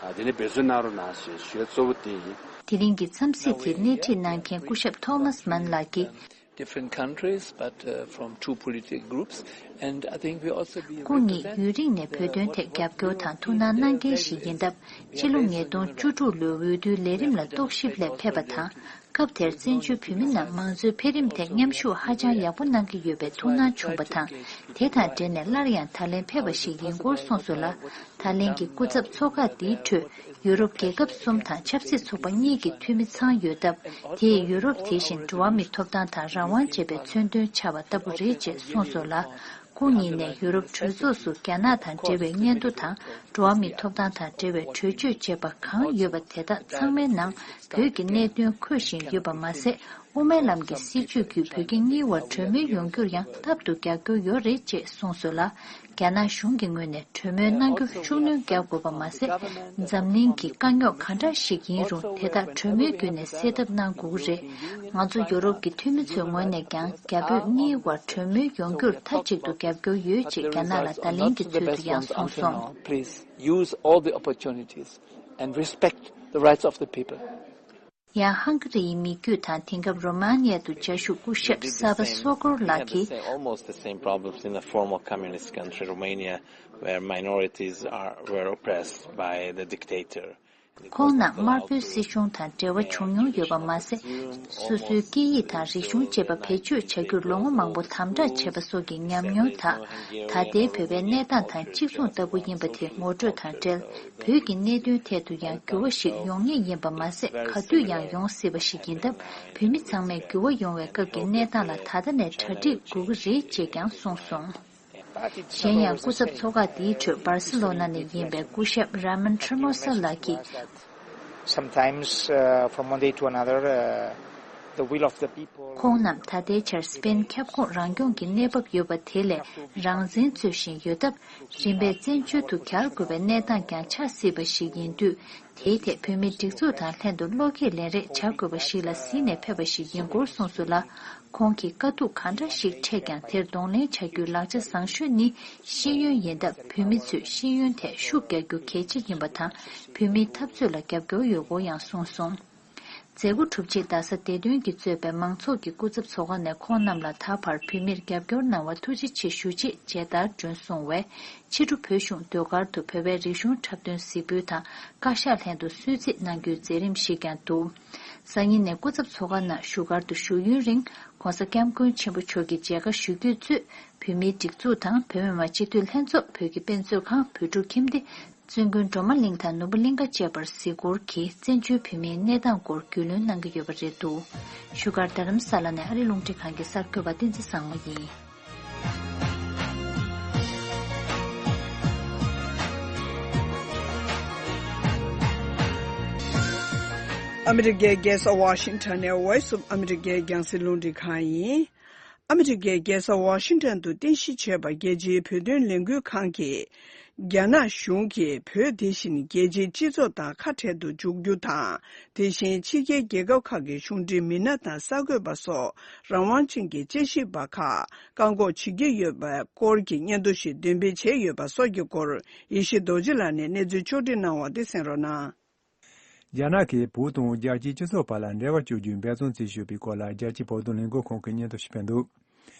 ཨ་དེ་ནས་འབད་བརྩོན་གནང་རོགས་གནང་ཞེས་ཞུ་ཡ་གཙོ་བོ་དེ་ཡིན། དེ་རིང་གི་འཚམས་གཟིགས་དེ་སྣེ་ཁྲིད་གནང་མཁན་སྐུ་ཞབས་ཐོ་མཱས་མཱན་ལགས་ཀྱིས། Different countries, but uh, from two political groups, and I think we also be སྐུ་ཉིད་ཡུན་རིང་ནས་བོད་དོན་ཐད་རྒྱབ་སྐྱོར་དང་ཐུགས་སྣང་གནང་མཁན་ཞིག་ཡིན་སྟབས། ཕྱི་ལོ་ཉིས་སྟོང་བཅུ་དྲུག་ལོའི་འོས་བསྡུའི་ལས་རིམ་ལ་རྟོག་ཞིབ་སླད་ཕེབས་པ་དང་། སྐབས་དེར་བཙན་བྱོལ་བོད་མི་རྣམས་མང་གཙོའི་འཕེལ་རིམ་ཐད་མཉམ་ཞུགས་ཧ་ཅང་ཡག་པོ་གནང་གི་ཡོད་པའི་ཐུགས་སྣང་བྱུང་བ་དང་། དེ་དང་འབྲེལ་ནས་སླར་ཡང་ད་ལན་ཕེབས་པ་ཞིག་ཡིན་སྐོར་གསུངས་སོང་ལ། ད་ལན་གྱི་སྐུ་ཚབ་ཚོགས་ཁག་འདིའི་ཁྲོད་ཡུ་རོབ་རྒྱལ་ཁབ་གསུམ་དང་ཆབ་སྲིད་ཚོགས་པ་གཉིས་ཀྱི་འཐུས་མི་ཚང་ཡོད་སྟབས། དེས་ཡུ་རོབ་དེ་བཞིན་འགྲོ་བ་མིའི་ཐོབ་ཐང་དང་རང་དབང་བཅས་པའི་མཚོན་དོན་ཆགས་པ་ལྟ་བུ་རེད་ཅེས་གསུངས་སོང་ལ། སྐུ་ཉིད་ནས་ཡུ་རོབ་གྲོས་ཚོགས་སུ་རྒྱ་ནག་དང་འབྲེལ་བའི་སྙན་ཐོ་དང་འགྲོ་བ་མིའི་ཐོབ་ཐང་དང་འབྲེལ་བའི་གྲོས་ཆོད་བཅས་པ་གང་ཡོད་པ་དེ་དག་ཚང་མའི་ནང་བོད་ཀྱི་གནད་དོན་འཁོད་བཞིན་ཡོད་པ་མ་ཟད། དབུ་མའི་ལམ་གྱི་སྲིད་བྱུས་བརྒྱུད་བོད་རྒྱ་གཉིས་དབར་གྲོས་མོལ་ཡོང་རྒྱུར་ཡང་རྟག་ཏུ་རྒྱབ་སྐྱོར་ཡོད་རེད་ཅེས་གསུངས་སོང་ལ། རྒྱ་ནག་གཞུང་གི་ངོས་ནས་གྲོས་མོལ་གནང་རྒྱུར་ཤུགས་སྣོན་རྒྱག་དགོས་པ་མ་ཟད། འཛམ་གླིང་གི་དཀའ་རྙོག་ག་འདྲ་ཞིག་ཡིན་རུང་དེ་དག་གྲོས་མོལ་བརྒྱུད་ནས་སེལ་ཐབས་གནང་དགོས་ཀྱི་རེད། ང་ཚོ་ཡོ་རོབ་ཀྱི་འཐུས་མི་ཚོའི་ངོས་ནས་ཀྱང་རྒྱ་བོད་གཉིས་དབར་གྲོས་མོལ་ཡོང་རྒྱུར་མཐའ་གཅིག་ཏུ་རྒྱབ་སྐྱོར་ཡོད་ཅེས་རྒྱ་ནག་ལ་བརྡ་ལན་གྱི་ཚུལ་དུ་ཡང་གསུངས་སོང་། Please use all the opportunities and respect the rights of the people. ཡང་ཧང་ག་རིའི་མི་རྒྱུད་དང་དེང་སྐབས་རོ་མ་ནི་ཡ་དུ་བཅའ་བཞུགས་སྐུ་ཞབས་ས་པ་སོ་ཀོར་ལགས་ཀྱིས། Almost the same problems in the former communist country Romania, where minorities are, were oppressed by the dictator. ཁོང་རྣམས་དམར་པོའི་སྲིད་གཞུང་དང་འབྲེལ་བ་བྱུང་མྱོང་ཡོད་པ་མ་ཟད། སོ་སོའི་སྐད་ཡིག་དང་རིག་གཞུང་བཅས་པ་བེད་སྤྱོད་བྱ་རྒྱུར་ལོ་ངོ་མང་པོ་དམ་དྲག་བྱས་པ་སོགས་ཀྱི་ཉམས་མྱོང་དང་། ད་ལྟའི་བོད་པའི་གནས་སྟངས་དང་གཅིག་མཚུངས་ལྟ་བུ་ཡིན་པ་དེ་ངོ་སྤྲོད་དང་འབྲེལ། བོད་ཀྱི་གནད་དོན་ཐད་དུ་ཡང་འགྱུར་བ་ཞིག་ཡོང་ངེས་ཡིན་པ་མ་ཟད། ག་དུས་ཡང་ཡོང་སྲིད་པ་ཞིག་ཡིན་སྟབས། བོད་མི་ཚང་མས་འགྱུར་བ་ཡོང་བའི་སྐབས་ཀྱི་གནས་སྟངས་ལ་ད་ལྟ་ནས་གྲ་སྒྲིག་དགོས་ཀྱི་རེད་ཅེས་ཀྱང་གསུངས་སོང་། གཞན་ཡང་། སྐུ་ཚབ་ཚོགས་ཁག་འདིའི་ཁྲོད་སྦར་སི་ལོ་ན་ནས་ཡིན་པའི་སྐུ་ཞབས་ར་མན་ཁྲི་མོ་ས་ལགས་ཀྱིས། Sometimes, uh, from one day to another, uh, the will of the people. ཁོང་རྣམས་ད་ལྟའི་ཆར་སི་པེན་ཁྱབ་ཁོངས་རང་སྐྱོང་གི་གནས་བབ་ཡོད་པ་དེ་ལས་རང་བཙན་རྩོད་བཞིན་ཡོད་སྟབས། རིམ་པས་བཙན་བྱོལ་དུ་གྱར་དགོས་པའི་གནས་སྟངས་ཀྱང་ཆགས་སྲིད་པ་ཞིག་ཡིན་དུས། དེའི་ཐད་བོད་མིའི་སྒྲིག་འཛུགས་དང་ལྷན་དུ་བློ་སྐྱེད་ལེན་རེས་བྱ་དགོས་པ་ཞིག་ལ་གཟིགས་ནས་ཕེབས་པ་ཞིག་ཡིན་སྐོར་གསུངས་སོང་ལ། ཁོང་གིས་དཀའ་སྡུག་གང་འདྲ་ཞིག་འཕྲད་ཀྱང་དེར་གདོང་ལེན་བྱ་རྒྱུའི་ལག་ཆ་བཟང་ཤོས་ནི་ཤེས་ཡོན་ཡིན་སྟབས། བོད་མི་ཚོས་ཤེས་ཡོན་ཐད་ཤུགས་རྒྱག་རྒྱུ་གལ་ཆེ་ཡིན་པ་དང་། བོད་མིའི་འཐབ་རྩོད་ལ་རྒྱབ་སྐྱོར་ཡོད་སྐོར་ཡང་གསུངས་སོང་། མཛད་སྒོ་གྲུབ་རྗེས་རྡ་ས་བདེ་དོན་གྱིས་གཙོས་པའི་མང་ཚོགས་ཀྱིས་སྐུ་ཚབ་ཚོགས་ཁང་ནས་ཁོང་རྣམས་ལ་ད་བར་བོད་མིར་རྒྱབ་སྐྱོར་གནང་བར་ཐུགས་རྗེ་ཆེ་ཞུ་ཆེད་མཇལ་དར་སྒྲོན་སོང་བས། ཕྱི་དྲོ་བོད་གཞུང་ཟློས་གར་དུ་བོད་པའི་རིག་གཞུང་འཁྲབ་སྟོན་གཟིགས་འབུལ་དང་བཀའ་ཤག་ལྷན་དུ་གསོལ་ཚིགས་གནང་རྒྱུའི་མཛད་རིམ་ཞིག་ཀྱང་འདུག་སང་ཉིན་ནས་སྐུ་ཚབ་ཚོགས་ཁང་ནང་བཞུགས་སྒར་དུ་བཞུགས་ཡུན་རིང་༸གོང་ས་༸སྐྱབས་མགོན་ཆེན་པོ་མཆོག་གི་མཇལ་ཁ་ཞུ་རྒྱུ་གཙོས། བོད་མིའི་སྒྲིག་འཛུགས་དང་བོད་མི་མང་སྤྱི་འཐུས་ལྷན་ཚོགས། བོད་ཀྱི་དཔེ་མཛོད་ཁང་། བོད་ཕྲུག་ཁྱིམ་སྡེ། བཙུན་དགོན་སྒྲོལ་མ་གླིང་དང་ནོར་བུ་གླིང་ཁ་བཅས་པར་གཟིགས་སྐོར་གྱིས་བཙན་བྱོལ་བོད་མིའི་གནས་སྟངས་སྐོར་རྒྱུས་ལོན་གནང་གི་ཡོད་པ་རེད་འདུག་བཞུགས་སྒར་རྡ་རམ་ས་ལ་ནས་ཨ་རི་རླུང་འཕྲིན་ཁང་གི་གསར་འགོད་པ་བསྟན་འཛིན་བཟང་མོ་ཡིན། ཨ་མི་རི་ཀའི་རྒྱལ་ས་ཝ་ཤིང་ཊོན་ནས་Voice of America རྒྱང་སྲིང་རླུང་འཕྲིན་ཁང་ཡིན། ཨ་མི་རི་ཀའི་རྒྱལ་ས་ཝ་ཤིང་ཊོན་དུ་རྟེན་གཞི་བྱས་པ་རྒྱལ་སྤྱིའི་བོད་དོན་ལས་འགུལ་ཁང་གིས། རྒྱ་ནག་གཞུང་གིས་བོད་དེ་བཞིན་རྒྱལ་སྤྱིའི་སྤྱི་ཚོགས་དང་ཁ་བྲལ་དུ་འཇུག་རྒྱུ་དང་། དེ་བཞིན་ཕྱི་རྒྱལ་རྒྱལ་ཁབ་ཁག་གི་གཞུང་འབྲེལ་མི་སྣ་དང་གསར་འགོད་པ་སོགས་རང་དབང་ཅན་གྱི་དཔྱད་ཞིབ་པ་ཁག་བཀག་འགོག་བྱེད་ཀྱི་ཡོད་པའི་སྐོར་གྱི་སྙན་ཐོ་ཞིག་འདོན་སྤེལ་བྱས་ཡོད་པ་སོགས་ཀྱི་སྐོར། ཡེ་ཤེས་རྡོ་རྗེ་ལགས་ནས་གནས་ཚུལ་ཕྱོགས་སྒྲིག་གནང་བ་དེ་གསན་རོགས་གནང་། རྒྱ་ནག་གིས་བོད་དང་རྒྱལ་སྤྱིའི་སྤྱི་ཚོགས་བར་ལ་འབྲེལ་བ་གཅོད་རྒྱུའི་འབད་བརྩོན་བྱེད་བཞིན་པའི་སྐོར་ལ། རྒྱལ་སྤྱིའི་བོད་དོན་ལས་འགུལ་ཁང་གིས་སྙན་ཐོ་ཞིག་སྤེལ་འདུག་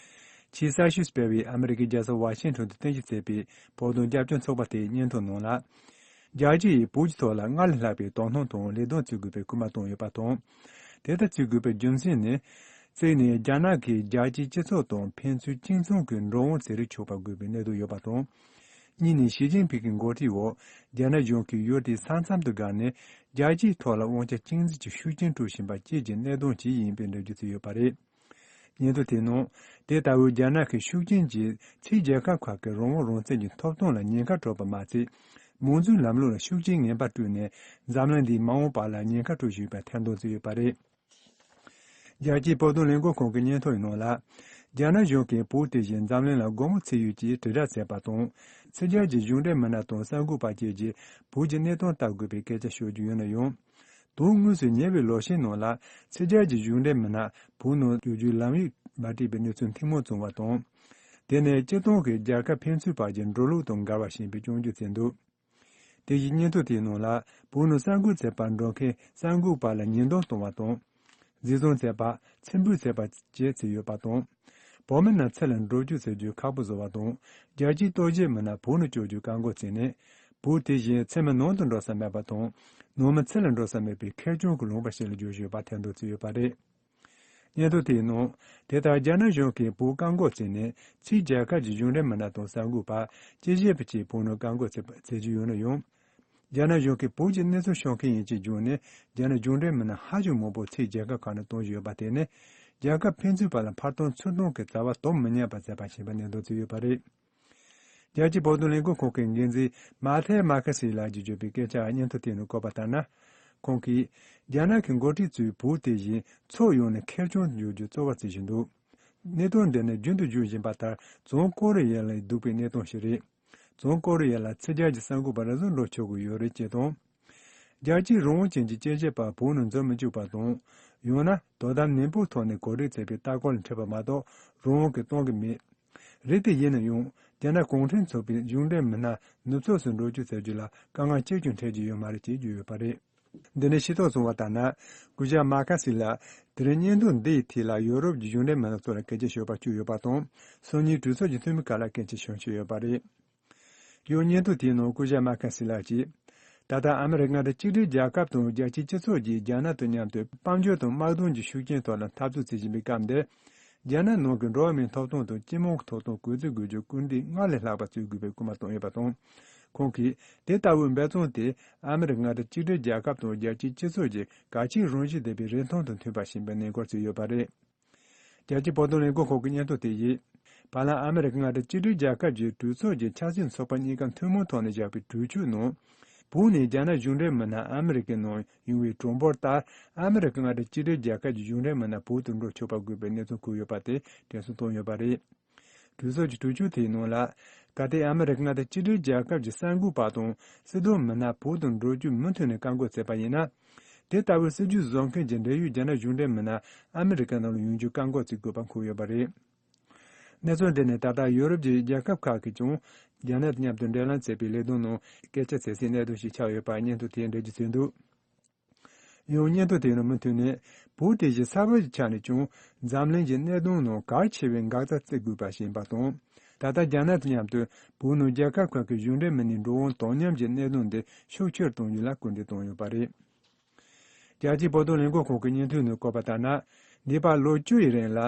ཕྱིའི་གསར་ཤོག་སྤེལ་བའི་ཨ་མི་རི་ཀའི་རྒྱལ་ས་ཝ་ཤིང་ཊོན་དུ་རྟེན་གཞི་བྱས་པའི་བོད་དོན་རྒྱབ་སྐྱོར་ཚོགས་པ་དེའི་སྙན་ཐོའི་ནང་ལ། རྒྱལ་སྤྱི་ཡིས་བོད་ཀྱི་ཐོག་ལ་སྔར་ལས་ལྷག་པའི་དོ་སྣང་དང་ལས་དོན་བྱེད་དགོས་པའི་སྐུལ་མ་བཏང་ཡོད་པ་དང་། དེ་ལྟར་བྱེད་དགོས་པའི་རྒྱུ་མཚན་ནི། གཅིག་ནི། རྒྱ་ནག་གིས་རྒྱལ་སྤྱིའི་སྤྱི་ཚོགས་དང་ཕན་ཚུན་གཅིག་མཚུངས་ཀྱི་འགྲོ་འོང་བྱེད་རིན་ཆོག་པ་དགོས་པའི་གནད་དོན་ཡོད་པ་དང་། གཉིས་ནི། ཞི་ཅིན་ཕིང་གི་འགོ་ཁྲིད་འོག་རྒྱ་ནག་གཞུང་གིས་ཡུལ་དེའི་ས་མཚམས་དུ་བསྒང་ནས་རྒྱལ་སྤྱིའི་ཐོག་ལ་དབང་ཆ་གཅིག་འཛིན་གྱི་ཤུགས་རྐྱེན་སྤྲོད་བཞིན་པ་བཅས་ཀྱི་གནད་དོན་ཅིག་ཡིན་པའི་འགྲེལ་བརྗོད་བྱས་ཡོད་པ་རེད། སྙན་ཐོ་དེའི་ནང་། དེ་ལྟ་བུའི་རྒྱ་ནག་གི་ཤུགས་རྐྱེན་གྱིས་ཕྱིའི་རྒྱལ་ཁབ་ཁག་གི་རང་དབང་རང་བཙན་གྱི་ཐོབ་ཐང་ལ་ཉེན་ཁ་སྤྲོད་པ་མ་ཚད། མང་གཙོའི་ལམ་ལུགས་ལ་ཤུགས་རྐྱེན་ངན་པ་སྤྲོད་ནས། འཛམ་གླིང་འདིའི་མ་འོངས་པ་ལ་ཉེན་ཁ་སྤྲོད་བཞིན་པའི་ཐེར་འདོན་བྱས་ཡོད་པ་རེད། རྒྱལ་སྤྱིའི་བོད་དོན་ལས་འགུལ་ཁང་གི་སྙན་ཐོའི་ནང་ལ། རྒྱ་ནག་གཞུང་གིས་བོད་དེ་བཞིན་འཛམ་གླིང་ལ་སྒོ་མོ་འཚོལ་ཡུལ་གྱི་དྲིལ་བསྒྲགས་བྱས་པ་དང་། ཕྱི་རྒྱལ་གྱི་གཞུང་འབྲེལ་མི་སྣ་དང་གསར་འགོད་པ་བཅས་ཀྱིས་བོད་ཀྱི་གནད་དོན་ལྟ་དགོས་པའི་སྐད་ཆ་ཤོད་རྒྱུ་ཡིན་ན་ཡང་། དོན་དངོས་སུ་ཉེ་བའི་ལོ་ཤས་ནང་ལ་ཕྱི་རྒྱལ་གྱི་གཞུང་འབྲེལ་མི་སྣ་བོད་ནང་བསྐྱོད་རྒྱུའི་ལམ་ཡིག་མ་བྲིས་པའི་གནས་ཚུལ་ཐེངས་མང་བྱུང་བ་དང་། དེ་ནས་སྤྱིར་བཏང་གི་རྒྱལ་ཁབ་ཕན་ཚུན་བར་གྱི་འགྲོ་ལུགས་དང་འགལ་བ་ཞིག་ཡིན་པའི་སྐྱོན་བརྗོད་བྱས་འདུག་དེ་བཞིན་སྙན་ཐོ་དེའི་ནང་ལ། བོད་ནང་གསར་འགོད་བྱེད་པར་འགྲོ་མཁན་གསར་འགོད་པ་ལ་ཉེས་རྡུང་གཏོང་བ་དང་། འཛིན་བཟུང་བྱས་པ། ཚེ་འབོད་བྱས་པ་བཅས་བྱས་ཡོད་པ་དང་། བོད་མི་རྣམས་ཕྱི་ལ་འགྲོ་སྐྱོད་བྱེད་རྒྱུ་ཁག་པོ་བཟོ་བ་དང་། རྒྱལ་སྤྱིའི་ལྟོ་ཆས་མི་སྣ་བོད་ནང་བསྐྱོད་རྒྱུ་བཀག་འགོག་བྱས་ནས། བོད་དེ་བཞིན་ཕྱི་མི་ནང་དུ་འགྲོ་ས་མེད་པ་དང་། ནང་མི་ཕྱི་ལ་འགྲོ་ས་མེད་པའི་ཁེར་རྐྱང་གི་ལུང་པ་ཞིག་ལ་བསྒྱུར་བཞིན་ཡོད་པ་ཐེར་འདོན་བྱས་ཡོད་པ་རེད། སྙན་ཐོ་དེའི་ནང་། དེ་ལྟར་རྒྱ་ནག་གཞུང་གིས་བོད་བཀག་འགོག་བྱས་ནས། ཕྱིའི་རྒྱལ་ཁབ་ཀྱི་གཞུང་འབྲེལ་མི་སྣ་དང་གསར་འགོད་པ། དཔྱད་ཞིབ་པ་བཅས་བོད་ནང་བཀག་འགོག་བྱེད་པ་བྱེད་ཀྱི་ཡོད་ན་ཡང་། རྒྱ་ནག་གཞུང་གིས་བོད་ཀྱི་གནས་ཚུལ་ཤོད་མཁན་ཡིན་ཞེས་བརྗོད་ནས། རྒྱ་ནག་གཞུང་འབྲེལ་མི་སྣ་ཧ་ཅང་མང་པོ་ཕྱིའི་རྒྱལ་ཁབ་ཁག་ནང་གཏོང་བཞིན་ཡོད་པ་དེ་ནི། རྒྱལ་ཁབ་ཕན་ཚུན་བར་ལ་འཕར་ཐང་ཚུར་གཏོང་གི་བྱ་བ་སྡོམ་མི་ཉན་པ་བྱས་པ་ཞིག་ཡིན་པ་གནས་དོན་བརྩིས་ཡོད་པ་རེད། རྒྱལ་སྤྱིའི་བོད་དོན་ལས་འགུལ་ཁང་གི་འགན་འཛིན་མཱ་ཐེ་མཱ་ཁ་སི་ལགས་ཀྱིས་བརྗོད་པའི་སྐད་ཆར་སྙན་ཐོ་དེའི་ནང་བཀོད་པ་ལྟར་ན། ཁོང་གིས། རྒྱ་ནག་གི་འགོ་ཁྲིད་ཚོས་བོད་དེ་བཞིན་ཕྱོགས་ཡོངས་ནས་ཁེར་རྐྱང་བསྒྱུར་རྒྱུ་གཙོ་བོར་བརྩི་བཞིན་འདུག་གནད་དོན་འདི་ནི་རྒྱུན་དུ་བརྗོད་བཞིན་པ་ལྟར། བྱང་ཀོ་རི་ཡ་ལས་སྡུག་པའི་གནད་དོན་ཞིག་རེད། བྱང་ཀོ་རི་ཡ་ལ་ཕྱི་རྒྱལ་གྱི་གསར་འགོད་པ་རེ་ཟུང་འགྲོ་ཆོག་གི་ཡོད་རེད་ཅེས་དང་། རྒྱལ་སྤྱིའི་རང་དབང་ཅན་གྱི་དཔྱད་ཞིབ་པ་བོད་ནང་འཛུལ་མི་བཅུག་པ་དང་། ཡང་ན་དོ་དམ་ནན་པོའི་ཐོག་ནས་གོ་སྒྲིག་བྱས་པའི་ལྟ་སྐོར་ལ་འཕྲད་པ་མ་གཏོགས་རང་དབང་གིས་གཏོང་གི་མེད། རེད་དེ་ཡིན་ན་ཡང་རྒྱ་ནག་གུང་ཁྲན་ཚོགས་པའི་གཞུང་འབྲེལ་མི་སྣ་ནུབ་ཕྱོགས་སུ་འགྲོ་སྐྱོད་བྱ་རྒྱུ་ལ་དཀའ་ངལ་གཅིག་ཀྱང་འཕྲད་ཀྱི་ཡོད་མ་རེད་ཅེས་བརྗོད་ཡོད་པ་རེད། འདི་ནས་ཤེས་རྟོགས་བྱུང་བ་ལྟར་ན། སྐུ་ཞབས་མཱ་ཁ་སི་ལགས་དེ་རིང་སྙན་ཐོ་འདི་ཡི་ཐད་ལ་ཡོ་རོབ་ཀྱི་གཞུང་འབྲེལ་མི་སྣ་ཚོ་ལ་སྐད་ཆ་ཤོད་པར་བཅུག་ཡོད་པ་དང་། སང་ཉིན་གྲོས་ཚོགས་ཀྱི་འཐུས་མི་ཁག་ལ་སྐད་ཆ་ཤོད་ཆོག་ཡོད་པ་རེད། ཡང་སྙན་ཐོ་དེའི་ནང་སྐུ་ཞབས་མཱ་ཁ་སི་ལགས་ཀྱིས། ད་ལྟ་ཨ་མི་རི་ཀ་དང་གཅིག་སྒྲིལ་རྒྱལ་ཁབ་དང་རྒྱལ་སྤྱིའི་སྤྱི་ཚོགས་ཀྱིས་རྒྱ་ནག་དང་མཉམ་དུ་དཔལ་འབྱོར་དང་དམག་དོན་གྱི་ཤུགས་རྐྱེན་ཐོག་ལ་འཐབ་རྩོད་བྱེད་བཞིན་པའི་སྐབས་འདིར། རྒྱ་ནག་ནང་གི་འགྲོ་བ་མིའི་ཐོབ་ཐང་དང་སྤྱི་དམངས་ཀྱི་ཐོབ་ཐང་གོང་འཕེལ་དགོས་རྒྱུར་སྐུལ་འདེད་སྔར་ལས་ལྷག་པ་བྱེད་དགོས་པའི་སྐུལ་མ་བཏང་ཡོད་པ་དང་། ཁོང་གིས་དེ་ལྟ་བུའི་འབད་བརྩོན་དེ་ཨ་མི་རི་ཀ་དང་གཅིག་སྒྲིལ་རྒྱལ་ཁབ་དང་རྒྱལ་སྤྱིའི་སྤྱི་ཚོགས་ཀྱི་གལ་ཆེའི་རང་བཞིན་ལྡན་པའི་རིན་ཐང་དང་མཐུན་པ་ཞིག་ཡིན་པའི་གནས་སྐོར་བྱས་ཡོད་པ་རེད། རྒྱལ་སྤྱིའི་བོད་དོན་ལས་འགུལ་ཁང་གི་སྙན་ཐོ་དེ་ཡིས། བར་ལམ་ཨ་མི་རི་ཀ་མངའ་སྡེ་གཅིག་སྒྲིལ་རྒྱལ་ཁབ་ཀྱི་གྲོས་ཚོགས་ཀྱི་ཆབ་སྲིད་ཚོགས་པ་གཉིས་ཀ་ཐུན་མོང་ཐོག་ནས་བཞག་པའི་གྲོས་ཆོད་ནང་། བོད་ནས་རྒྱ་ནག་གཞུང་འབྲེལ་མི་སྣ་ཨ་མི་རི་ཀའི་ནང་ཡོང་བའི་གྲངས་འབོར་ལྟར། ཨ་མི་རི་ཀ་མངའ་སྡེ་གཅིག་སྒྲིལ་རྒྱལ་ཁབ་ཀྱི་གཞུང་འབྲེལ་མི་སྣ་བོད་དུ་འགྲོ་ཆོག་པ་དགོས་པའི་གནས་ཚུལ་འཁོད་ཡོད་པ་དེ་དྲན་གསོ་བཏང་ཡོད་པ་རེད། གྲོས་ཚོགས་ཀྱི་གྲོས་ཆོད་དེའི་ནང་ལ། གལ་ཏེ་ཨ་མི་རི་ཀ་མངའ་སྡེ་གཅིག་སྒྲིལ་རྒྱལ་ཁབ་ཀྱི་གསར་འགོད་པ་དང་སྲིད་དོན་མི་སྣ་བོད་དུ་འགྲོ་རྒྱུ་མུ་མཐུད་ནས་བཀག་འགོག་བྱས་པ་ཡིན་ན། དེ་ལྟ་བུའི་སྲིད་ཇུས་བཟོ་མཁན་གྱི་འབྲེལ་ཡོད་རྒྱ་ནག་གཞུང་འབྲེལ་མི་སྣ་ཨ་མི་རི་ཀ་ནང་ལ་ཡོང་རྒྱུ་བཀག་འགོག་བྱེད་དགོས་པ་འཁོད་ཡོད་པ་རེད། གནས་ཚུལ་འདི་ནི་ད་ལྟ་ཡོ་རོབ་ཀྱི་རྒྱལ་ཁབ་ཁག་གིས་ཀྱང་རྒྱ་ནག་དང་མཉམ་དུ་འབྲེལ་ལམ་བྱེད་པའི་ལས་དོན་ནང་སྐད་ཆ་བྱེད་སའི་གནད་དོན་ཞིག་ཆགས་ཡོད་པ་སྙན་ཐོ་དེས་འགྲེལ་བརྗོད་བྱས་འདུག་ཡང་སྙན་ཐོ་དེའི་ནང་མུ་མཐུད་ནས། བོད་དེ་བཞིན་གསར་བ་ཞིག་ཆགས་ནས་ཀྱང་འཛམ་གླིང་གི་གནད་དོན་ནང་གལ་ཆེ་བའི་འགག་རྩ་བརྩི་དགོས་པ་ཞིག་ཡིན་པ་དང་། ད་ལྟ་རྒྱ་ནག་དང་མཉམ་དུ་བོད་ནང་རྒྱལ་ཁབ་ཁག་གི་གཞུང་འབྲེལ་མི་སྣའི་འགྲོ་འོང་དོ་མཉམ་གྱི་གནད་དོན་འདི་ཤུགས་ཆེར་གཏོང་རྒྱུ་ལ་སྐུལ་འདེད་བཏང་ཡོད་པ་རེད། རྒྱལ་སྤྱིའི་བོད་དོན་ལས་འགུལ་ཁང་གི་སྙན་ཐོའི་ནང་བཀོད་པ་ལྟར་ན། འདས་པའི་ལོ་བཅུ་ཡི་རིང་ལ།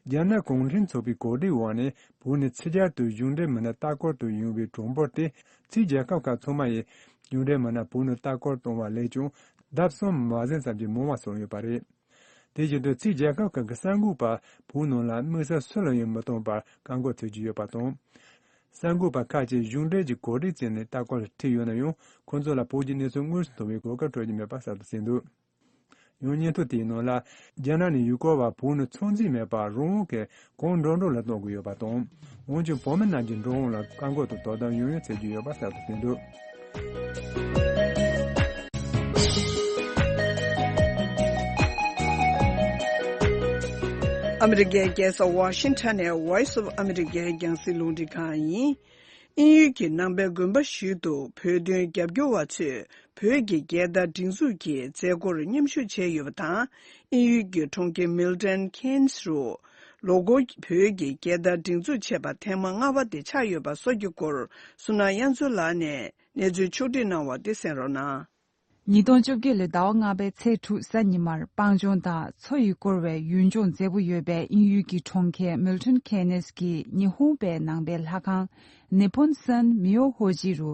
རྒྱ་ནག་གུང་ཁྲན་ཚོགས་པའི་གོ་སྒྲིག་འོག་ནས་བོད་ནས་ཕྱི་རྒྱལ་དུ་གཞུང་འབྲེལ་མི་སྣ་ལྟ་སྐོར་དུ་ཡོང་བའི་གྲངས་འབོར་དེ། ཕྱིའི་རྒྱལ་ཁབ་ཁག་ཚང་མ་ཡིས་གཞུང་འབྲེལ་མི་སྣ་བོད་ནང་ལྟ་སྐོར་གཏོང་བ་ལས་ཀྱང་ལྡབ་གསུམ་མ་ཟིན་ཙམ་གྱིས་མང་བ་སོང་ཡོད་པ་རེད། དེ་བཞིན་དུ་ཕྱིའི་རྒྱལ་ཁབ་ཁག་གི་གསར་འགོད་པ་བོད་ནང་ལ་དམིགས་བསལ་སུ་ལ་ཡང་མི་གཏོང་བར་བཀག་འགོག་བྱེད་ཀྱི་ཡོད་པ་དང་། གསར་འགོད་པ་ཁག་ཅིག་གཞུང་འབྲེལ་གྱི་གོ་སྒྲིག་བྱས་ནས་ལྟ་སྐོར་ལ་ཁྲིད་ཡོད་ན་ཡང་། ཁོང་ཚོ་ལ་བོད་ཀྱི་གནས་ཚུལ་དངོས་སུ་མཐོང་བའི་གོ་སྐབས་སྤྲོད་ཀྱི་མེད་པ་གསལ་པོ་གསལ་འདུག་ཡང་སྙན་ཐོ་དེའི་ནང་ལ། རྒྱ་ནག་ནས་ཡུལ་སྐོར་བ་བོད་ནང་ཚོད་འཛིན་མེད་པར་རང་དབང་གིས་གང་འདོད་འདོད་ལ་གཏོང་གི་ཡོད་པ་དང་། འོན་ཀྱང་བོད་མི་རྣམས་ཀྱི་འགྲོ་འོང་ལ་བཀག་འགོག་དང་དོ་དམ་ཡང་ཡང་བྱེད་ཀྱི་ཡོད་པ་གསལ་པོ་བསྟན་འདུག་ཨ་མི་རི་ཀའི་རྒྱལ་ས་ཝ་ཤིང་ཊོན་ནས་Voice of America རྒྱང་སྲིང་རླུང་འཕྲིན་ཁང་ཡིན། དབྱིན་ཡུལ་གྱི་ནང་པའི་དགོན་པ་ཞིག་ཏུ་བོད་དོན་རྒྱབ་སྐྱོར་བ་ཚོས་བོད་ཀྱི་རྒྱལ་དར་སྒྲེང་འཛུགས་ཀྱི་མཛད་སྒོར་མཉམ་ཞུགས་བྱས་ཡོད་པ་དང་། དབྱིན་ཡུལ་གྱི་གྲོང་ཁྱེར་མིལ་ཊོན་ཁེན་སི་རུ་ལོ་འཁོར་བོད་ཀྱི་རྒྱལ་དར་སྒྲེང་འཛུགས་བྱས་པ་ཐེངས་མ་ལྔ་པ་དེ་ཆགས་ཡོད་པ་སོགས་ཀྱི་སྐོར་བསོད་ནམས་དབྱངས་མཚོ་ལགས་ནས་གནས་ཚུལ་ཕྱོགས་སྒྲིག་གནང་བ་དེ་གསན་རོགས་གནང་། ཉིས་སྟོང་བཅོ་བརྒྱད་ལོའི་ཟླ་བ་ལྔ་པའི་ཚེས་དྲུག་གཟའ་ཉི་མར་སྤང་ལྗོངས་དང་མཚོ་ཡིས་བསྐོར་བའི་ཡུལ་ལྗོངས་མཛེས་པོ་ཡོད་པའི་དབྱིན་ཡུལ་གྱི་གྲོང་ཁྱེར་མིལ་ཊོན་ཁེ་ནེ་སི་ཀྱི་ཉི་ཧོང་པའི་ནང་པའི་ལྷ་ཁང་ནི་ཕོན་སན་མི་ཡོ་ཧོ་ཇི་རུ་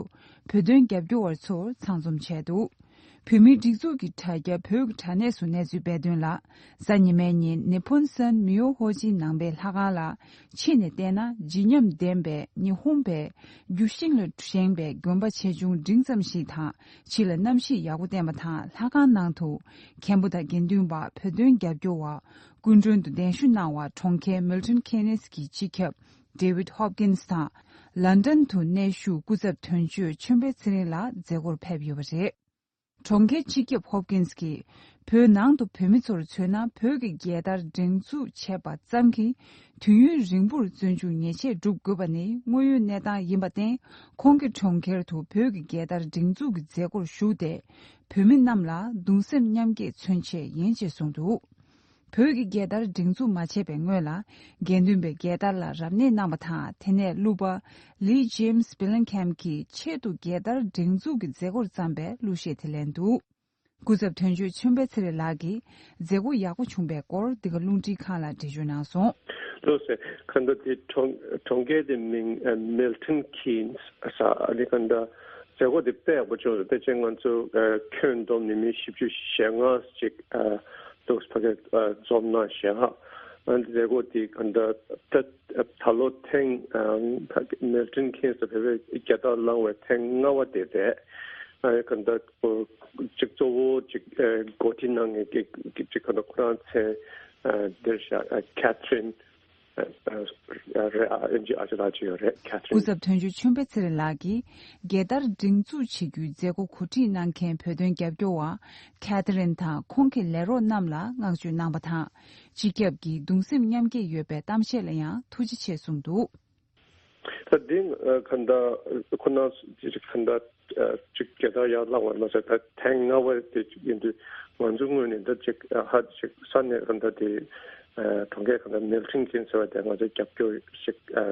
བོད་དོན་རྒྱབ་སྐྱོར་བ་ཚོ་ཚང་འཛོམས་བྱས་འདུག་བོད་མིའི་སྒྲིག་འཛུགས་ཀྱི་དྲ་རྒྱ་བོད་ཀྱི་དྲ་གནས་སུ་གནས་ཚུལ་སྤེལ་དོན་ལ། གཟའ་ཉི་མའི་ཉིན་ནི་ཕོན་སན་མི་ཡོ་ཧོ་ཇི་ནང་པའི་ལྷ་ཁང་ལ། ཕྱི་ནས་བལྟས་ན་བརྗིད་ཉམས་ལྡན་པའི་ཉི་ཧོང་པའི་རྒྱུ་ཤིང་ལ་བཞེངས་པའི་དགོན་པ་ཆེ་ཆུང་འབྲིང་ཙམ་ཞིག་དང་། ཕྱི་ལ་གནམ་གཤིས་ཡག་པོ་བསྟན་པ་དང་ལྷ་ཁང་ནང་དུ་མཁན་པོ་དང་དགེ་འདུན་པ་བོད་དོན་རྒྱབ་སྐྱོར་བ་སྐུ་མགྲོན་དུ་གདན་ཞུ་གནང་བར་གྲོང་ཁྱེར་མིལ་ཊོན་ཁེ་ནེ་སི་ཀྱི་སྤྱི་ཁྱབ་ཌེ་ཝིད་ཧོབ་ཀིན་སི་དང་ལན་ཌན་དུ་གནས་བཞུགས་སྐུ་ཚབ་དོན་གཅོད་ཆོས་འཕེལ་ཚེ་རིང་ལགས་མཛད་སྒོར་ཕེབས་ཡོད་པ་རེད། གྲོང་ཁྱེར་སྤྱི་ཁྱབ་ཧོབ་ཀིན་སི་གིས་བོད་ནང་དུ་བོད་མི་ཚོར་མཚོན་ན་བོད་ཀྱི་རྒྱལ་དར་སྒྲེང་འཛུགས་བྱས་པ་ཙམ་གྱིས་དུས་ཡུན་རིང་པོར་བཙོན་འཇུག་ཉེས་ཆད་སྒྲུབ་དགོས་པ་ནི་དངོས་ཡོད་གནས་སྟངས་ཡིན་པར་བརྟེན། ཁོང་གིས་གྲོང་ཁྱེར་དུ་བོད་ཀྱི་རྒྱལ་དར་སྒྲེང་འཛུགས་ཀྱི་མཛད་སྒོར་ཞུགས་ཏེ། བོད་མི་རྣམས་ལ་གདུང་སེམས་མཉམ་སྐྱེད་མཚོན་ཆེད་ཡིན་ཅེས་གསུངས་འདུག་བོད་ཀྱི་རྒྱལ་དར་སྒྲེང་འཛུགས་མ་བྱས་པའི་སྔོན་ལ། དགེ་འདུན་པའི་རྒྱལ་དར་ལ་རབ་གནས་གནང་བ་དང་། དེ་ནས་གླུ་པ་ལི་ཇེམ་སི་བྷི་ལིང་ཁེམ་གྱིས་ཆེད་དུ་རྒྱལ་དར་སྒྲེང་འཛུགས་ཀྱི་མཛད་སྒོར་བརྩམས་པའི་གླུ་གཞས་དེ་ལེན་འདུག་སྐུ་ཚབ་དོན་གཅོད་ཆོས་འཕེལ་ཚེ་རིང་ལགས་ཀྱིས་མཛད་སྒོ་ཡག་པོ་བྱུང་བའི་སྐོར་འདི་ག་རླུང་འཕྲིན་ཁང་ལ་འགྲེལ་བརྗོད་གནང་སོང་། ལགས་སོ། ག་འདྲ་དེ་གྲོང་གྲོང་ཁྱེར་དེ་མིང་ཨ་མིལ་ཊོན་ཁེན་སི་ས་ཨ་ནི་ག་འདྲ་མཛད་སྒོ་དེ་དཔེ་ཡག་པོ་བྱུང་སོང་། དེ་ཕྱིན་ང་ཚོ་ཨ་ཁྱོན་བསྡོམས་ནས་མི་བཞི་བཅུ་ཞེ་ལྔ་ཅིག་ཨ་འདུག་ཕ་གི་ཨ་འཛོམས་གནང་བཞག་ཨ་ནི་མཛད་སྒོ་དེ་ག་འདྲ་ད་ད་ལོ་ཐེངས་ཨ་ཕ་གི་མིལ་ཊོན་ཁེན་སི་བོད་པའི་རྒྱལ་དར་བསླངས་པའི་ཐེངས་ལྔ་པ་དེ་རེད། ཨ་ནི་ག་འདྲ་ཅིག་གཙོ་བོ་ཅིག་ཨ་འགོ་ཁྲིད་གནང་མཁན་གྱི་ཅིག་ག་འདྲ་ཁོ་རང་མཚན་ཨ་འདིར་བཞག་ཨ་ཁེ་ཐི་རིན་ཨ་ཨ་རེད། ཨ་ཨེམ་ཆི་ཨ་ཅེ་ལགས་ཅིག་ཡོད་རེད། ཁེ་ཐི་རིན། སྐུ་ཚབ་དོན་གཅོད་ཆོས་འཕེལ་ཚེ་རིང་ལགས་ཀྱིས་རྒྱལ་དར་སྒྲེང་འཛུགས་བྱེད་རྒྱུའི་མཛད་སྒོ་གོ་སྒྲིག་གནང་མཁན་བོད་དོན་རྒྱབ་སྐྱོར་བ་ཁེ་ཐི་རིན་དང་ཁོང་གི་ལས་རོགས་རྣམས་ལ་བསྔགས་བརྗོད་གནང་བ་དང་། སྤྱི་ཁྱབ་ཀྱི་གདུང་སེམས་མཉམ་སྐྱེད་ཡོད་པའི་གཏམ་བཤད་ལ་ཡང་ཐུགས་རྗེ་ཆེ་གསུངས་འདུག་ད་འདི་ཨ་ག་འདྲ་ཁོ་ན་ཅིག་ག་འདྲ་ཨ་ཅིག་རྒྱལ་དར་ཡར་བསླངས་པ་མ་ཟད། ད་ཐེངས་ལྔ་པ་དེ་ཅིག་ཡིན་དུས་ང་ཚོ་ངོས་ནས་ད་ཅིག་ཨ་ཧ་ཅིག་ས་གནས་ག་འདྲ་དེ་ཨ་གྲོང་ཁྱེར་ག་འདྲ་མིལ་ཊོན་ཁེན་ཟེར་བ་དེ་ང་ཚོ་རྒྱབ་སྐྱོར་ཞིག་ཨ་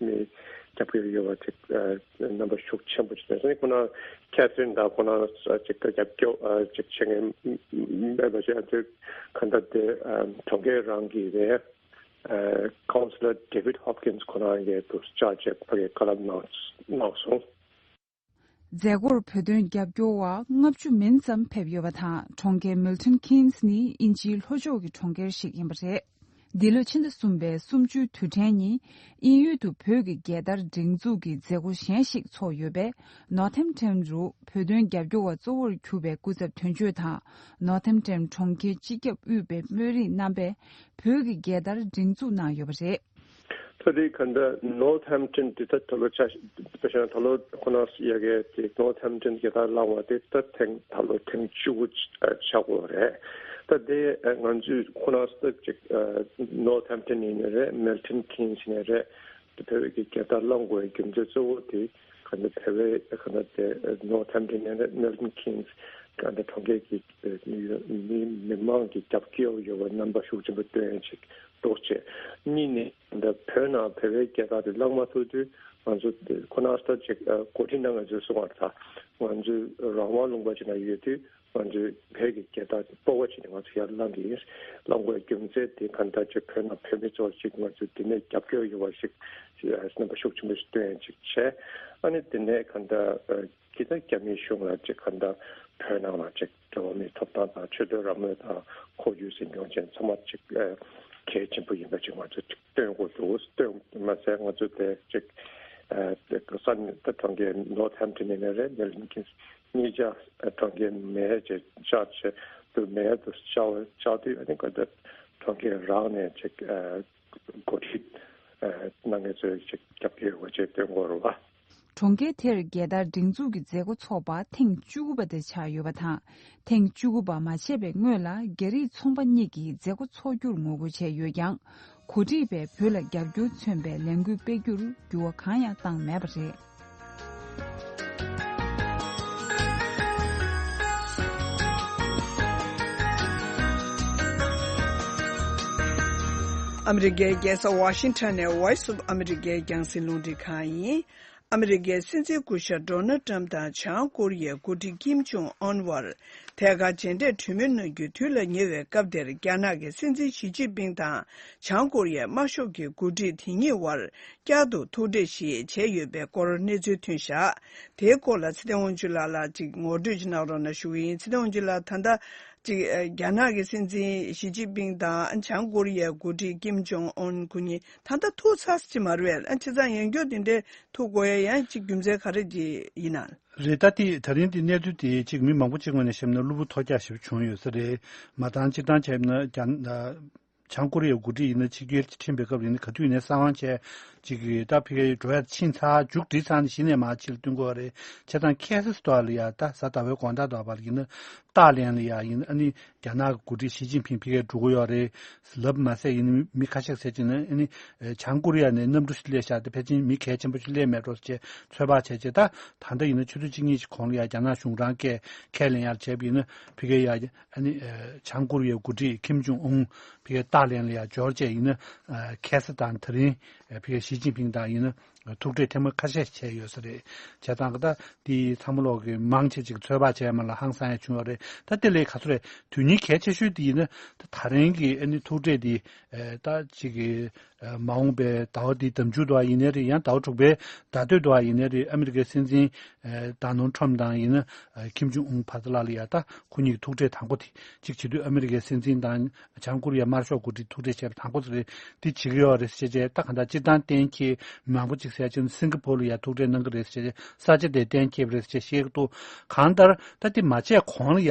མི་ རྒྱབ་སྐྱོར་ཡོད་པ་ཅིག་ཨ་རྣམ་པ་ཤུགས་ཆེན་པོ་ཅིག་བསྟན་སོང་། ཁོ་ན་ཁེ་ཐི་རིན་དང་ཁོ་ན་ཅིག་ད་རྒྱབ་སྐྱོར་ཨ་ཅིག་བྱེད་མཁན་མེད་པ་ཞིག་ཨ་ཅིག་ག་འདྲ་དེ་ཨ་གྲོང་ཁྱེར་རང་གི་རེད། ཨ་Councillor David Hopkins ཁོ་རང་གིས་དུ་བཅར་བྱས་ཕ་གིར་བཀའ་སློབ་གནང་གནང་སོང་། མཛད་སྒོར་བོད་དོན་རྒྱབ་སྐྱོར་བ་ལྔ་བཅུ་མིན་ཙམ་ཕེབས་ཡོད་པ་དང་། གྲོང་ཁྱེར་Milton Keynes ནི་དབྱིན་ཇིའི་ལྷོ་ཕྱོགས་ཀྱི་གྲོང་ཁྱེར་ཞིག་ཡིན་པ་རེད། འདི་ལོ་ཕྱི་ཟླ་གསུམ་པའི་གསུམ་བཅུའི་དུས་དྲན་ཉིན། དབྱིན་ཡུལ་དུ་བོད་ཀྱི་རྒྱལ་དར་སྒྲེང་འཛུགས་ཀྱི་མཛད་སྒོ་གཞན་ཞིག་ཚོགས་ཡོད་པས། Northampton རུ་བོད་དོན་རྒྱབ་སྐྱོར་བ་གཙོ་བོར་གྱུར་པའི་སྐུ་ཚབ་དོན་གཅོད་དང་། Northampton གྲོང་ཁྱེར་སྤྱི་ཁྱབ་དབུས་པའི་དམིགས་རིམ་རྣམ་པས་བོད་ཀྱི་རྒྱལ་དར་སྒྲེང་འཛུགས་གནང་ཡོད་པ་རེད། ད་དེ་ག་འདྲ་Northampton དེ་ད་ད་ལོ་ཆ་དཔེ་བཞག་ན་ད་ལོ་ཁོ་ན་ཡ་གི་དེ་Northampton རྒྱལ་དར་བསླངས་པ་དེ་ད་ཐེངས་ད་ལོ་ཐེངས་བཅུ་དགུ་ཆགས་ཡོད་རེད། ད་དེ་ང་ཚོས་ཁོ་ན་ད་ཅིག་Northampton ཡིན་ནའི་རེད། Milton Keynes ཡིན་ནའི་རེད། དེ་བོད་ཀྱི་རྒྱལ་དར་བསླངས་དགོས་རྒྱུ་མཚན་གཙོ་བོ་དེ་ག་འདྲ་བོད་པའི་ག་འདྲ་དེ་Northampton ཡིན་ནའི་Milton Keynes ག་འདྲ་གྲོང་ཁྱེར་གྱི་མི་མི་མང་གི་རྒྱབ་སྐྱོར་ཡོད་པ་རྣམ་པ་ཤུགས་ཆེན་པོ་སྟོན་ཡ་ཅིག་འདུག་བྱས། གཉིས་ནས། འདི་བོད་ནང་བོད་པའི་རྒྱལ་དར་དེ་བསླངས་མ་ཐུབ་དུས་ང་ཚོ་ཁོ་ན་ལྟར་ཅིག་འགོ་ཁྲིད་ནང་ང་ཚོས་གསུངས་པར་ད་ང་ཚོས་རང་དབང་ལུང་པ་ཅིག་ནང་ཡོད་དུས་ང་ཚོས་བོད་ཀྱི་རྒྱལ་དར་དེ་སྤོབས་པ་བྱས་ནས་ང་ཚོ་ཡར་བསླངས་ཀྱི་ཡིན། བསླངས་དགོས་རྒྱུ་མཚན་དེ་གང་ལྟར་ཅིག་བོད་ནང་བོད་མི་ཚོར་ཅིག་ང་ཚོས་འདི་ནས་རྒྱབ་སྐྱོར་ཡོད་པ་ཞིག་རྣམ་པ་ཤུགས་ཆེན་པོ་ཞིག་སྟོན་ཡ་ཅིག་བྱས། ཨ་ནི་དེ་ནས་གང་ལྟར་ཅིག་ད་རྒྱ་མིའི་གཞུང་ལ་ཅིག་གང་ལྟར་བོད་ནང་ལ་ཅིག་འགྲོ་བ་མིའི་ཐོབ་ཐང་དང་ཆོས་དད་རང་མོས་དང་ཁོར་ཡུག་འཛིན་སྐྱོང་བཅས་ཚང་མ་ཅིག་གལ་ཆེན་པོ་ཡིན་པ་ཅིག་ང་ཚོ་ཅིག་སྟོན་དགོས་འདུག་སྟོན་མ་ཟད་ང་ཚོ་དེ་ཅིག་ས་གནས་ད་གྲོང་ཁྱེར་Northampton ཡིན་ནའི་རེད། Milton Keynes གཉིས་ཆ་གྲོང་ཁྱེར་མེ་ཡར་ཅིག་བཅར་བྱས་དུ་མེ་ཡར་དུ་བཅར་བ་བཅར་དུས་ཨ་ནི་ག་ད་གྲོང་ཁྱེར་རང་ནས་ཅིག་འགོ་ཁྲིད་གནང་མཁན་ཚོས་ཅིག་རྒྱབ་སྐྱོར་ཡོད་པ་ཅིག་སྟོན་དགོས་རེད་བ། གྲོང་ཁྱེར་དེར་རྒྱལ་དར་སྒྲེང་འཛུགས་ཀྱི་མཛད་སྒོ་འཚོགས་པ་ཐེངས་བཅུ་དགུ་པ་དེ་ཆགས་ཡོད་པ་དང་། ཐེངས་བཅུ་དགུ་པ་མ་ཆད་པའི་སྔོན་ལ་རྒྱ་རིགས་ཚོང་པ་གཉིས་ཀྱིས་མཛད་སྒོ་འཚོགས་རྒྱུར་ངོ་རྒོལ་བྱས་ཡོད་ཀྱང་། འགོ་ཁྲིད་པས་བོད་ལ་རྒྱབ་སྐྱོར་མཚོན་པའི་ལས་འགུལ་སྤེལ་རྒྱུར་འགྱུར་བ་གང་ཡང་བཏང་མེད་པ་རེད། ཨ་མི་རི་ཀའི་རྒྱལ་ས་ཝ་ཤིང་ཊོན་ནས་Voice of America རྒྱང་སྲིང་རླུང་འཕྲིན་ཁང་ཡིན། ཨ་མི་རི་ཀའི་སྲིད་འཛིན་སྐུ་ཞབས་ཌོ་ནལ་ཊམ་དང་བྱང་ཀོ་རི་ཡའི་འགོ་ཁྲིད་ཀིམ་ཇོང་ཨོན་བར་ཐད་ཀར་མཇལ་འཕྲད་གྲོས་མོལ་གནང་རྒྱུའི་དུས་ལ་ཉེ་བའི་སྐབས་དེར། རྒྱ་ནག་གི་སྲིད་འཛིན་ཞི་ཅིན་ཕིང་དང་བྱང་ཀོ་རི་ཡའི་དམར་ཤོག་གི་འགོ་ཁྲིད་དེ་གཉིས་བར་བསྐྱར་དུ་ཐུག་འཕྲད་ཞིག་བྱས་ཡོད་པའི་སྐོར་གནས་ཚུལ་ཐོན་བཞག་དེའི་སྐོར་ལ་ཚེ་བརྟན་དབང་ཕྱུག་ལགས་ལ་ཅིག་ངོ་སྤྲོད་ཅིག་གནང་རོགས་གནང་ཞུ་གི་ཡིན། ཚེ་བརྟན་དབང་ཕྱུག་ལགས། ད་ལྟ་ཅིག་རྒྱ་ནག་གི་སྲིད་འཛིན་ཞི་ཅིན་ཕིང་དང་བྱང་ཀོ་རི་ཡའི་འགོ་ཁྲིད་ཀིམ་ཇོང་ཨོན་ཁོ་གཉིས་ད་ལྟ་ཐུག་ཚར་ཅིག་མ་རེད་པས། བྱས་ཙང་ཡང་བསྐྱར་དེ་འདྲའི་ཐུག་དགོས་ཡ་ཡང་ཅིག་རྒྱུ་མཚན་ག་རེ་ཅིག་ཡིན་ན། རེད། ད་དེ་ད་རིང་དེ་གནས་ཚུལ་དེ་ཅིག་མི་མང་པོ་ཅིག་ངོས་ནས་བཤད་ན་གློ་བུར་ཐོལ་རྒྱག་ཞེ་པོ་བྱུང་ཡོད་ས་རེད། མ་གཏོགས་སྤྱིར་བཏང་བྱས་ན་རྒྱ་བྱང་ཀོ་རི་ཡའི་འགོ་ཁྲིད་ཡིན་ན་ཕྱི་རྒྱལ་ཕྱིན་པའི་སྐབས་ཡིན་ན་ག་དུས་ཡིན་ནའི་གསང་བ་བྱས་ཅིག་གིས་ད་ཕ་གིར་འགྲོ་ཡ་ཕྱིན་ཚར་མཇུག་སྒྲིལ་ཚར་ནས་གཞི་ནས་མར་ཕྱིར་ཐོན་དགོས་པ་རེད། བྱས་ཙང་ཁ་སང་ཟེར་དོ་ལ་ཡ་ད་གཟའ་ཟླ་བའི་དགོང་དག་དུ་བ་ལ་ཡིན་ན་ཏཱ་ལེན་ལ་ཡ་ཡིན་ཨ་ནི་རྒྱ་ནག་གི་འགོ་ཁྲིད་ཞི་ཅིན་ཕིང་ཕ་གིར་འགྲོ་གི་ཡོད་རེད་ལབ་མ་ཟད་ཡིན་ན་མི་ཁ་ཤས་ཟེར་གྱི་ན་ཨ་ནི་བྱང་ཀོ་རི་ཡ་ནས་གནམ་གྲུ་ཞིག་སླེབས་ཤག་དེ་ཕལ་ཆེར་མི་གལ་ཆེན་པོ་ཞིག་སླེབས་མེད་འགྲོ་ཟེར་བྱས་ཚོད་དཔག་བྱས་རྗེས། ད་ད་ལྟ་ཡིན་ན་ཆུ་ཚོད་གཅིག་གཉིས་ཤིག་གོང་ལ་ཡ་རྒྱ་ནག་གཞུང་རང་སྐད་ཁས་ལེན་ཡར་བྱས་པ་ཡིན་ན་ཕ་གིར་ཡ། ཨ་ནི་ཨ་བྱང་ཀོ་རི་ཡའི་འགོ་ཁྲིད་ཀིམ་ཇོང་ཨུན་ཕ་གིར་ཏཱ་ལེན་ལ་ཡར་འབྱོར་བྱས་ཡིན་ན་ཨ་ཁ་སང་དང་དེ་རིང་ཨ་ཕ་གིར་ཞི་ཅིན་ཕིང་དང་ཡིན་ན་ཨ་ཐུག་འཕྲད་ཐེངས་མ་ཁ་ཤས་བྱས་ཡོད་ས་རེད། བྱས་ཙང་ད་འདི་ཚང་མ་ལོག་གི་མང་ཆེ་ཅིག་ཚོད་དཔག་བྱས་མ་ལ་ཧང་སང་ཡ་བྱུང་བ་རེད། ད་དེ་ལས་ག་ཚོད་རེད། དོན་སྙིང་གལ་ཆེ་ཤོས་དེ་ཡིན་ན་ད་ད་རིང་གི་ཨ་ནི་ཐུག་འཕྲད་དེ་ཨ་ད་ཅིག་གི་ཨ་མ་འོངས་པའི་ཟླ་བ་འདིའི་ཟླ་མཇུག་དུ་ཡིན་ནའི་རེད། ཡང་ཟླ་བ་དྲུག་པའི་ཟླ་སྟོད་དུ་ཡིན་ནའི་རེད། ཨ་མི་རི་ཀའི་སྲིད་འཛིན་ཨ་ཌོ་ནལ་ཊམ་དང་ཡིན་ན་ཨ་ཀིམ་ཇོང་ཨུན་བར་དུ་ལ་ལ་ཡ་ད་ཁོ་གཉིས་ཀྱི་ཐུག་འཕྲད་དང་པོ་དེ་གཅིག་བྱེད་དུས་ཨ་མི་རི་ཀའི་སྲིད་འཛིན་དང་བྱང་ཀོ་རི་ཡའི་དམར་ཤོག་འགོ་ཁྲིད་ཐུག་འཕྲད་བྱས་པ་དང་པོ་དེ་རེད། དེ་བྱེད་ཀྱི་ཡོད་རེད་ཟེར་བྱས། ད་གང་ལྟར་སྤྱིར་བཏང་གཏན་འཁེལ་མང་པོ་ཅིག་ཟེར་ཡ་ཅིག་སིང་ག་པོར་ལ་ཡ་ཐུག་འཕྲད་གནང་གི་རེད་ཟེར་བྱས། ས་ཆ་དེ་གཏན་འཁེལ་བ་རེད་ཟེར་བྱས་བཤད་ཀྱི་འདུག་གང་ལྟར་ད་དེ་མ་བྱས་གོང་ལ་ཡ།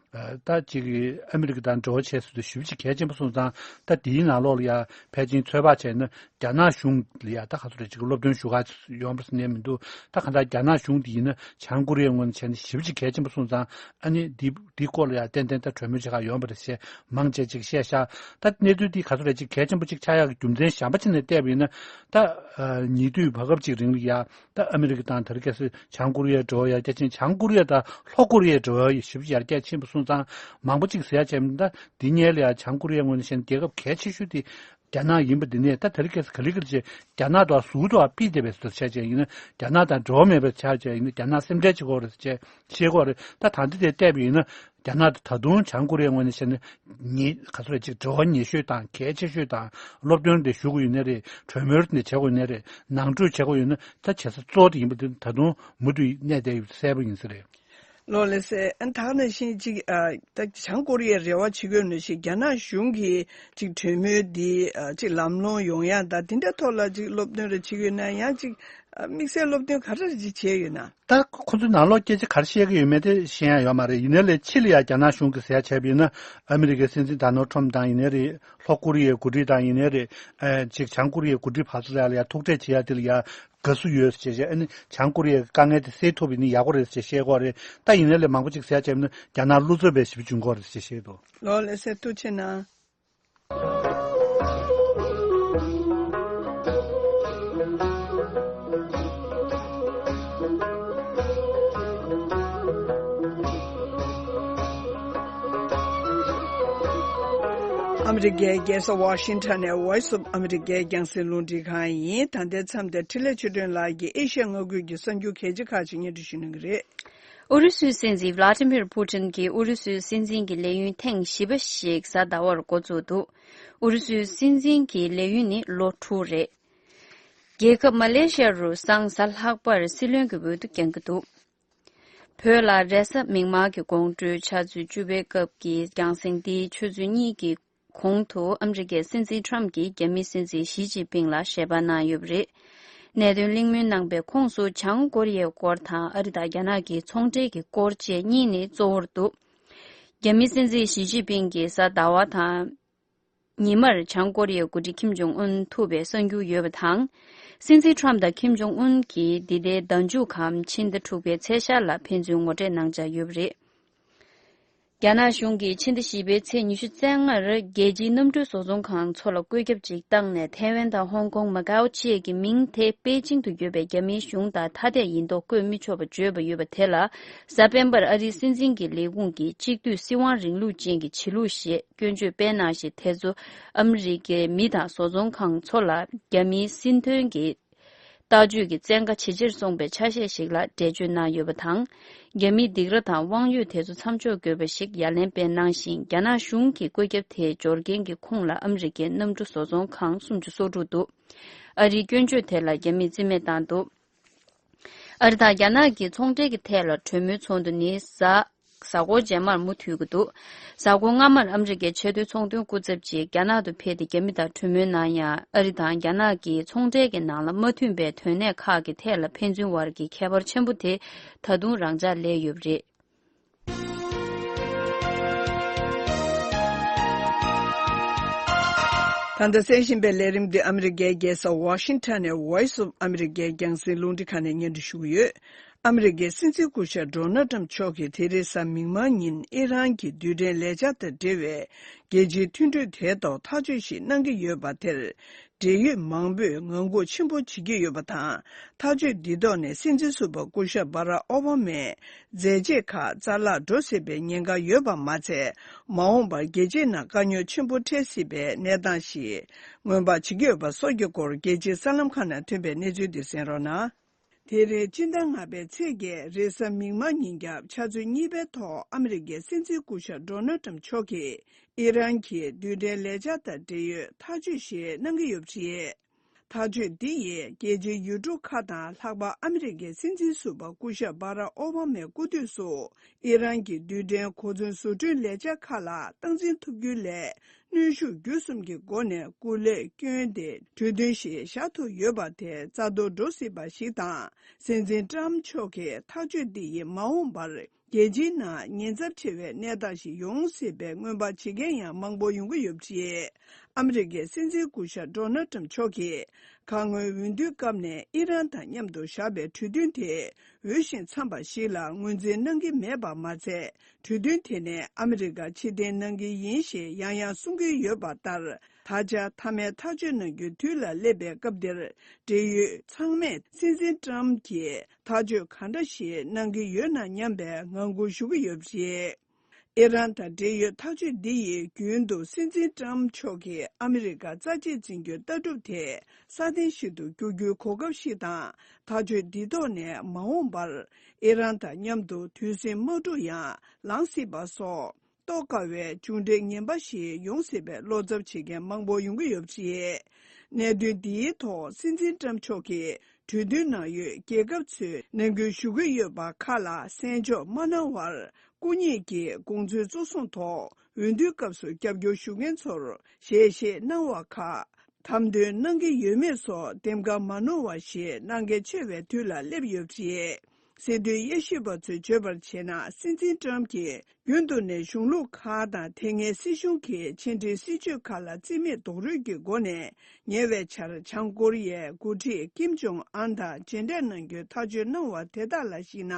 ཨ་ད་ཅིག་ཨ་མི་རི་ཀ་དང་འབྲེལ་བ་བྱས་ཟེར་དུས་ཞེ་པོ་ཅིག་གལ་ཆེན་པོ་སོང་ཙང་། ད་དེའི་ནང་ལོགས་ལ་ཡ་ཕལ་ཆེར་ཚོད་དཔག་བྱས་ན་རྒྱ་ནག་གཞུང་ལ་ཡ་ད་ག་ཚོད་རེད་ཅིག་སློབ་སྟོན་ཞུ་ག་ཡོང་བ་ཟེར་ནས་མི་འདུག་ད་ག་ད་རྒྱ་ནག་གཞུང་དེ་ཡིན་ན་བྱང་ཀོ་རི་ཡའི་ངོས་ནས་བྱས་ན་ཞེ་པོ་ཅིག་གལ་ཆེན་པོ་སོང་ཙང་། ཨ་ནི་འདི་འདི་སྐོར་ལ་ཡ་ཏན་ཏན་ད་གྲོས་མོལ་བྱེད་ག་ཡོང་བ་རེད་ཟེར་མང་ཆེ་ཅིག་བཤད་ཤག་ད་གནས་ཚུལ་འདི་ག་ཚོད་རེད་ཅིག་གལ་ཆེན་པོ་ཅིག་ཆགས་ཡག་གི་རྒྱུ་མཚན་གཞན་པ་ཅིག་ནས་བལྟས་པ་ཡིན་ན། ད་ཨ་ཉེ་དུས་བར་སྐབས་ཅིག་རིང་ལ་ཡ། ད་ཨ་མི་རི་ཀ་དང་དེ་རིང་ཁ་སང་བྱང་ཀོ་རི་ཡའི་འབྲེལ་བ་ཡ་རྒྱ་ཆེན། བྱང་ཀོ་རི་ཡ་དང་ལྷོ་ཀོ་རི་ཡའི་འབྲེལ་བ་ཡ་ཞེ་པོ་ཡར་རྒྱས་ཕྱིན་པ་སོང་ཙང་། མང་པོ་ཅིག་ཟེར་ཡ་བྱས་མིན། ད་འདི་སྔོན་ལ་ཡ་བྱང་ཀོ་རི་ཡའི་ངོས་ནས་བཤད་ན་རྒྱལ་ཁབ་གལ་ཆེ་ཤོས་དེ་ རྒྱ་ནག་ཡིན་པ་འདི་ནས་ད་དེ་རིང་ཁ་སང་ག་ལེ་ག་ལེ་བྱས་རྒྱ་ནག་དང་ཟུར་དུ་ཨ་ཕི་བསྡད་པའི་བཟོ་འདྲ་ཆགས་བྱས་ཡིན་ན། རྒྱ་ནག་དང་འབྲེལ་བ་མེད་པ་ཆགས་བྱས་ཡིན་ན། རྒྱ་ནག་སེམས་ཁྲལ་བྱེད་ཀྱི་ཡོད་རེད་ཟེར་བྱས་བཤད་ཀྱི་ཡོད་རེད། ད་ད་ལྟ་དེ་བལྟས་པ་ཡིན་ན། རྒྱ་ནག་དང་ད་དུང་བྱང་ཀོ་རི་ཡའི་ངོས་ནས་བཤད་ན་ཉེ་ག་ཚོད་རེད། ཅིག་འབྲེལ་བ་ཉེ་ཤོས་དང་གལ་ཆེ་ཤོས་དང་། སློབ་སྟོན་དེ་ཞུ་གི་ཡོད་ནའི་རེད། གྲོས་མོལ་དེ་བྱེད་དགོས་ཡོད་ནའི་རེད། ནང་འཁྲུག་བྱེད་དགོས་ཡོད་ན། ད་བྱེད་ས་གཙོ་བོ་དེ་ཡིན་པ་དེ་ད་དུང་མུ་མཐུད་གནས་བསྡད་ཡོད་པ་གསལ་པོ་ཡིན་ས་རེད། ལགས་ལགས་སེ། ཨ་ནི་ད་ག་ནང་བཞིན་ཅིག་ཨ་ད་བྱང་ཀོ་རི་ཡས་རེ་བ་བྱེད་ཀྱི་ཡོད་ནང་བཞིན་རྒྱ་ནག་གཞུང་གིས་ཅིག་གྲོས་མོལ་འདི་ཨ་ཅིག་ལམ་ལྷོང་ཡོང་ཡག་དང་དེ་འདྲའི་ཐོག་ལ་ཅིག་སློབ་སྟོན་རེ་བྱེད་ཀྱི་ཡོད་ན། ཡང་ཅིག་ཨ་དམིགས་བསལ་སློབ་སྟོན་ག་རེ་ཅིག་བྱས་ཡོད་ན། ད་ཁོ་ཚོའི་ནང་ལོགས་སྐད་ཆ་ག་རེ་བཤད་ཀྱི་ཡོད་མེད་དེ་ཤེས་ཡག་ཡོད་མ་རེད། ཡིན་ནའི་ལས་ཕྱི་ལ་ཡ་རྒྱ་ནག་གཞུང་གིས་ཟེར་ཡ་བྱས་པ་ཡིན་ན། ཨ་མི་རི་ཀའི་སྲིད་འཛིན་ཌོ་ནལ་ཊམ་དང་ཡིན་ནའི་རེད། ལྷོ་ཀོ་རི་ཡའི་འགོ་ཁྲིད་དང་ཡིན་ནའི་རེད། ཨ་ཅིག་བྱང་ཀོ་རི་ཡའི་འགོ་ཁྲིད་བར་དུ་ལ་ཡ་ལ་ཡ་ཐུག་འཕྲད་བྱེད་ཡ་དེ་ལ་ཡ་དགའ་བསུ་ཡོད་ཟེར་བྱས། ཨ་ནི་བྱང་ཀོ་རི་ཡའི་དཀའ་ངལ་དེ་སེལ་ཐུབ་པ་ཡིན་ན་ཡག་པོ་རེད་ཟེར་བཤད་ཀྱི་ཡོད་རེད། ད་ཡིན་ནའི་ལས་མང་པོ་ཅིག་ཟེར་ཡ་བྱས་པ་ཡིན་ན། རྒྱ་ནག་བློ་འཚབ་པའི་ཞེ་པོ་བྱུང་ཀྱི་ཡོད་རེད་ཟེར་བཤད་འདུག་ལགས་ལགས་སེ། ཐུགས་རྗེ་གནང་། ཨ་མི་རི་ཀའི་རྒྱལ་ས་ཝ་ཤིང་ཊོན་ནས་Voice of America རྒྱང་སྲིང་རླུང་འཕྲིན་ཁང་ཡིན། ད་ལྟའི་མཚམས་འདིར་འཕྲིན་ལས་ཆོས་སྒྲོན་ལགས་ཀྱིས་ཨེ་ཤི་ཡ་མངའ་ཁུལ་གྱི་གསར་འགྱུར་གལ་ཆེ་ཁག་ཅིག་སྙན་སྒྲོན་ཞུ་གནང་གི་རེད། ཨུ་རུ་སུའི་སྲིད་འཛིན་Vladimir Putin གྱིས་ཨུ་རུ་སུའི་སྲིད་འཛིན་གྱི་ལས་ཡུན་ཐེངས་བཞི་པ་ཞིག་གཟའ་ཟླ་བར་འགོ་བཙུགས་འདུག་ཨུ་རུ་སུའི་སྲིད་འཛིན་གྱི་ལས་ཡུན་ནི་ལོ་དྲུག་རེད། རྒྱལ་ཁབ་མ་ལེ་ཤི་ཡ་རུ་སང་གཟའ་ལྷག་པར་སྲིད་བློན་གྱི་འོས་བསྡུ་འགེངས་ཀྱི་འདུག་བོད་ལ་རེས་གཟའ་མིག་དམར་གྱི་དགོང་དྲོའི་ཆུ་ཚོད་བཅུ་པའི་སྐབས་ཀྱི་རྒྱང་སྲིང་འདིའི་ཆུ་ཚོད་གཉིས་ཀྱི་གོང་དུ་ཨ་མི་རི་ཀའི་སྲིད་འཛིན་ཊམ་གྱིས་རྒྱ་མིའི་སྲིད་འཛིན་ཞི་ཅིན་ཕིང་ལ་ཞལ་པར་གནང་ཡོད་པ་རེད། གནད་དོན་གླེང་མོལ་གནང་པའི་ཁོངས་སུ་བྱང་ཀོ་རི་ཡའི་སྐོར་དང་ཨ་རི་དང་རྒྱ་ནག་གི་ཚོང་འབྲེལ་གྱི་སྐོར་བཅས་གཉིས་ནི་གཙོ་བོར་འདུག་རྒྱ་མིའི་སྲིད་འཛིན་ཞི་ཅིན་ཕིང་གིས་གཟའ་ཟླ་བ་དང་ཉི་མར་བྱང་ཀོ་རི་ཡའི་འགོ་ཁྲིད་ཁིམ་ཇོང་ཨུན་ཐུག་པའི་གསར་འགྱུར་ཡོད་པ་དང་། སྲིད་འཛིན་ཊམ་དང་ཁིམ་ཇོང་ཨུན་གྱིས་འདི་ཟླའི་ཟླ་མཇུག་གམ་ཕྱི་ཟླ་དྲུག་པའི་ཚེས་ཤར་ལ་ཕན་ཚུན་ངོ་འཕྲད་གནང་འཆར་ཡོད་པ་རེད། རྒྱ་ནག་གཞུང་གིས་ཕྱི་ཟླ་བཞི་པའི་ཚེས་ཉི་ཤུ་རྩ་ལྔར་རྒྱལ་སྤྱིའི་གནམ་གྲུའི་བཟོ་ཚོང་ཁང་ཚོ་ལ་བཀོད་ཁྱབ་ཅིག་བཏང་ནས། ཐའེ་ཝན་དང་ཧོང་ཀོང་། མ་ཀའོ་བཅས་ཀྱི་མིང་དེ་པེ་ཅིང་དུ་ཡོད་པའི་རྒྱ་མིའི་གཞུང་དང་ཐ་དད་ཡིན་མདོག་བཀོད་མི་ཆོག་པ་བརྗོད་པ་ཡོད་པ་དེ་ལ། གཟའ་སྤེན་པར་ཨ་རིའི་སྲིད་འཛིན་གྱི་ལས་ཁུངས་ཀྱིས་གཅིག་སྡུད་སྲིད་དབང་རིང་ལུགས་ཅན་གྱི་བྱེད་ལུགས་ཞེས་སྐྱོན་བརྗོད་སྤེལ་གནང་ཞིང་། དེ་ཚོ་ཨ་མི་རི་ཀའི་མི་དང་བཟོ་ཚོང་ཁང་ཚོ་ལ་རྒྱ་མིའི་སྲིད་དོན་གྱི་ལྟ་སྤྱོད་ཀྱི་བཙན་བཀའ་ཇེ་ཆེར་སོང་པའི་ཆ་ཤས་ཤིག་ལ་འགྲེལ་བརྗོད་གནང་ཡོད་པ་དང་། རྒྱ་མིའི་སྡིགས་ར་དང་དབང་ཡོད་དེ་ཚོ་མཚམས་འཇོག་དགོས་པ་ཞིག་ཡ་ལན་སྤེལ་གནང་ཞིང་། རྒྱ་ནག་གཞུང་གི་བཀོད་ཁྱབ་དེའི་འབྱོར་མཁན་གྱི་ཁོངས་ལ་ཨ་མི་རི་ཀའི་གནམ་གྲུ་བཟོ་ཚོང་ཁང་སུམ་ཅུ་སོ་དྲུག་འདུག་ཨ་རིའི་སྐྱོན་བརྗོད་དེ་ལ་རྒྱ་མིས་རྩིས་མེད་བཏང་འདུག་ཨ་རི་དང་རྒྱ་ནག་གི་ཚོང་འབྲེལ་གྱི་ཐད་ལ་གྲོས་མོལ་ཚོགས་འདུ་ནི་གཟའ། གཟའ་འཁོར་རྗེས་མར་མུ་མཐུད་ཀྱི་འདུག་གཟའ་འཁོར་སྔ་མར་ཨ་མི་རི་ཀའི་ཆེས་མཐོའི་ཚོང་དོན་སྐུ་ཚབ་ཅིག་རྒྱ་ནག་ཏུ་ཕེབས་ཏེ། རྒྱ་མི་དང་གྲོས་མོལ་གནང་ཡང་། ཨ་རི་དང་རྒྱ་ནག་གི་ཚོང་འབྲེལ་གྱི་ནང་ལ་མ་མཐུན་པའི་དོན་གནད་ཁག་གི་ཐད་ལ་ཕན་ཚུན་བར་གྱི་ཁྱད་པར་ཆེན་པོ་དེ་ད་དུང་རང་འཇགས་སླེབས་ཡོད་པ་རེད། ད་ལྟ་གསན་བཞིན་པའི་ལས་རིམ་འདི་ཨ་མི་རི་ཀའི་རྒྱལ་ས་ཝ་ཤིང་ཊོན་ནས་Voice of America རྒྱང་སྲིང་རླུང་འཕྲིན་ཁང་ནས་སྙན་སྒྲོན་ཞུ་གི་ཡོད། ཨ་མི་རི་ཀའི་སྲིད་འཛིན་སྐུ་ཞབས་ཌོ་ནལ་ཊམ་མཆོག་གིས་དེ་རིང་གཟའ་མིག་དམར་ཉིན་ཨི་རན་གྱི་རྡུལ་ཕྲན་ལས་འཆར་དང་འབྲེལ་བའི་རྒྱལ་སྤྱིའི་མཐུན་གྲོས་དེའི་ཐོག་ཐག་གཅོད་ཞིག་གནང་གི་ཡོད་པ་དེར། འབྲེལ་ཡོད་མང་པོས་ངང་སྒུག་ཆེན་པོ་བྱེད་ཀྱི་ཡོད་པ་དང་། ཐག་གཅོད་འདི་ཐོག་ནས་སྲིད་འཛིན་ཟུར་པ་སྐུ་ཞབས་བྷ་རག་ཨོ་བྷ་མའི་མཛད་རྗེས་ཁག་རྩ་བརླག་འགྲོ་སྲིད་པའི་ཉེན་ཁ་ཡོད་པ་མ་ཚད། མ་འོངས་པར་རྒྱལ་སྤྱིའི་ནང་དཀའ་རྙོག་ཆེན་པོ་འཕྲད་སྲིད་པའི་གནས་སྟངས་ཤིག་སྔོན་དཔག་བྱེད་ཀྱི་ཡོད་པ་སོགས་ཀྱི་སྐོར། རྒྱལ་སྤྱིའི་གསར་ལམ་ཁག་ནང་ཐོན་པའི་གནས་ཚུལ་འདི་གསན་རོགས་གནང་། དེ་རིང་སྤྱི་ཟླ་ལྔ་པའི་ཚེས་བརྒྱད་རེས་གཟའ་མིག་དམར་ཉིན་རྒྱབ་ཆུ་ཚོད་གཉིས་པའི་ཐོག་ཨ་མི་རི་ཀའི་སྲིད་འཛིན་སྐུ་ཞབས་ཌོ་ནལ་ཊམ་མཆོག་གིས་ཨི་རན་གྱི་རྡུལ་ཕྲན་ལས་འཆར་དང་འབྲེལ་ཡོད་ཐག་གཅོད་ཞིག་གནང་གི་ཡོད་པ་རེད། ཐག་གཅོད་འདི་ཡིས་རྒྱལ་སྤྱིའི་ཡུལ་གྲུ་ཁག་དང་། ལྷག་པར་ཨ་མི་རི་ཀའི་སྲིད་འཛིན་ཟུར་པ་སྐུ་ཞབས་བྷ་རག་ཨོ་བྷ་མའི་སྐུ་དུས་སུ་ཨི་རན་གྱི་རྡུལ་ཕྲན་གོ་མཚོན་བཟོ་སྐྲུན་ལས་འཆར་ཁག་ལ་སྟངས་འཛིན་ཐུབ་རྒྱུའི་སླད། གནོན་ཤུགས་བརྒྱུད་གསུམ་གྱི་སྒོ་ནས་སྐུ་ལས་བསྐྱོན་ཏེ་གྲོས་མཐུན་ཞིག་བཞག་ཐུབ་ཡོད་པ་དེ་རྩ་གཏོར་འགྲོ་སྲིད་པ་ཞིག་དང་། སྲིད་འཛིན་ཊམ་མཆོག་གིས་ཐག་གཅོད་འདི་ཡིས་མ་འོངས་པར་རྒྱལ་སྤྱིའི་ནང་ཉེན་ཚབས་ཆེ་བའི་གནས་སྟངས་ཤིག་ཡོང་སྲིད་པའི་སྔོན་དཔག་བྱེད་མཁན་ཡང་མང་པོ་ཡོང་གི་ཡོད་པ་རེད། ཨ་མི་རི་ཀའི་སྲིད་འཛིན་སྐུ་ཞབས་ཌོ་ནལ་ཊམ་མཆོག་གིས་ཁ་སྔོན་འོས་བསྡུའི་སྐབས་ནས་ཨི་རན་དང་མཉམ་དུ་བཞག་པའི་གྲོས་མཐུན་དེ་འོས་ཤིང་འཚམས་པ་ཞིག་ལ་ངོས་འཛིན་གནང་གི་མེད་པ་མ་ཚད། གྲོས་མཐུན་དེ་ནས་ཨ་མི་རི་ཀ་ཕྱིར་འཐེན་གནང་གི་ཡིན་ཞེས་ཡང་ཡང་གསུང་གི་ཡོད་པ་ལྟར། ད་ཆ་མཐའ་མའི་ཐག་གཅོད་གནང་རྒྱུའི་དུས་ལ་སླེབས་པའི་སྐབས་འདིར། འབྲེལ་ཡོད་ཚང་མས་སྲིད་འཛིན་ཊམ་གྱིས་ཐག་གཅོད་ག་འདྲ་ཞིག་གནང་གི་ཡོད་ན་སྙམ་པའི་ངང་སྒུག་ཞུ་གི་ཡོད་པ་རེད། ཨི་རན་དང་འབྲེལ་ཡོད་ཐག་གཅོད་འདི་ཡིས་རྒྱུན་དུ་སྲིད་འཛིན་ཏྲམ་མཆོག་གིས་ཨ་མི་རི་ཀ་རྩ་ཆེན་འཛིན་སྐྱོང་ལྟ་གྲུབ་དེ་སྲ་བརྟན་ཞིག་ཏུ་འགྱུར་རྒྱུའི་གོ་སྐབས་ཤིག་དང་། ཐག་གཅོད་འདི་ཐོག་ནས་མ་འོངས་པར་ཨི་རན་དང་མཉམ་དུ་དུས་ཟིང་དམག་འཁྲུག་ཡང་ལངས་སྲིད་པ་སོགས། རྟོགས་དཀའ་བའི་མཇུག་འབྲས་ངན་པ་ཞིག་ཡོང་སྲིད་པའི་བློ་འཚབ་བྱེད་མཁན་མང་པོ་ཡོང་གི་ཡོད་པ་རེད། གནད་དོན་འདིའི་ཐོག་སྲིད་འཛིན་ཏྲམ་མཆོག་གིས་གྲོས་མཐུན་ནང་ཡོད་རྒྱལ་ཁབ་ཚོས་ནན་སྐུལ་ཞུ་གི་ཡོད་པ་ཁག་ལ་གསན་འཇོག་མ་གནང་བར། སྐུ་ཉིད་ཀྱིས་དགོངས་ཚུལ་གཙོ་བཟུང་ཐོག་འོས་བསྡུའི་སྐབས་སུ་རྒྱབ་སྐྱོར་ཞུ་མཁན་ཚོར་ཞལ་བཞེས་གནང་བ་ཁག་དམ་དོན་གནང་གི་ཡོད་མེད་སོགས་འདེམས་ཀ་མ་ནོར་བ་ཞིག་གནང་གལ་ཆེ་བའི་དུས་ལ་སླེབས་ཡོད་པ་རེད། སྲིད་དོན་དབྱེ་ཞིབ་པ་ཚོས་བརྗོད་པར་བྱས་ན། སྲིད་འཛིན་ཏྲམ་གྱིས་རྒྱུན་དུ་ནས་གཞུང་ལུགས་ཁག་དང་དེ་སྔའི་སྲིད་གཞུང་གི་ཕྱི་འབྲེལ་སྲིད་ཇུས་ཁག་ལ་རྩིས་མེད་རྡོག་རོལ་གྱི་སྒོ་ནས་ཉེ་བའི་ཆར་བྱང་ཀོ་རི་ཡའི་འགོ་ཁྲིད་ཀིམ་ཇོང་ཨན་དང་མཇལ་འཕྲད་གནང་རྒྱུའི་ཐག་གཅོད་གནང་བ་དེ་དག་ལ་གཞིགས་ན།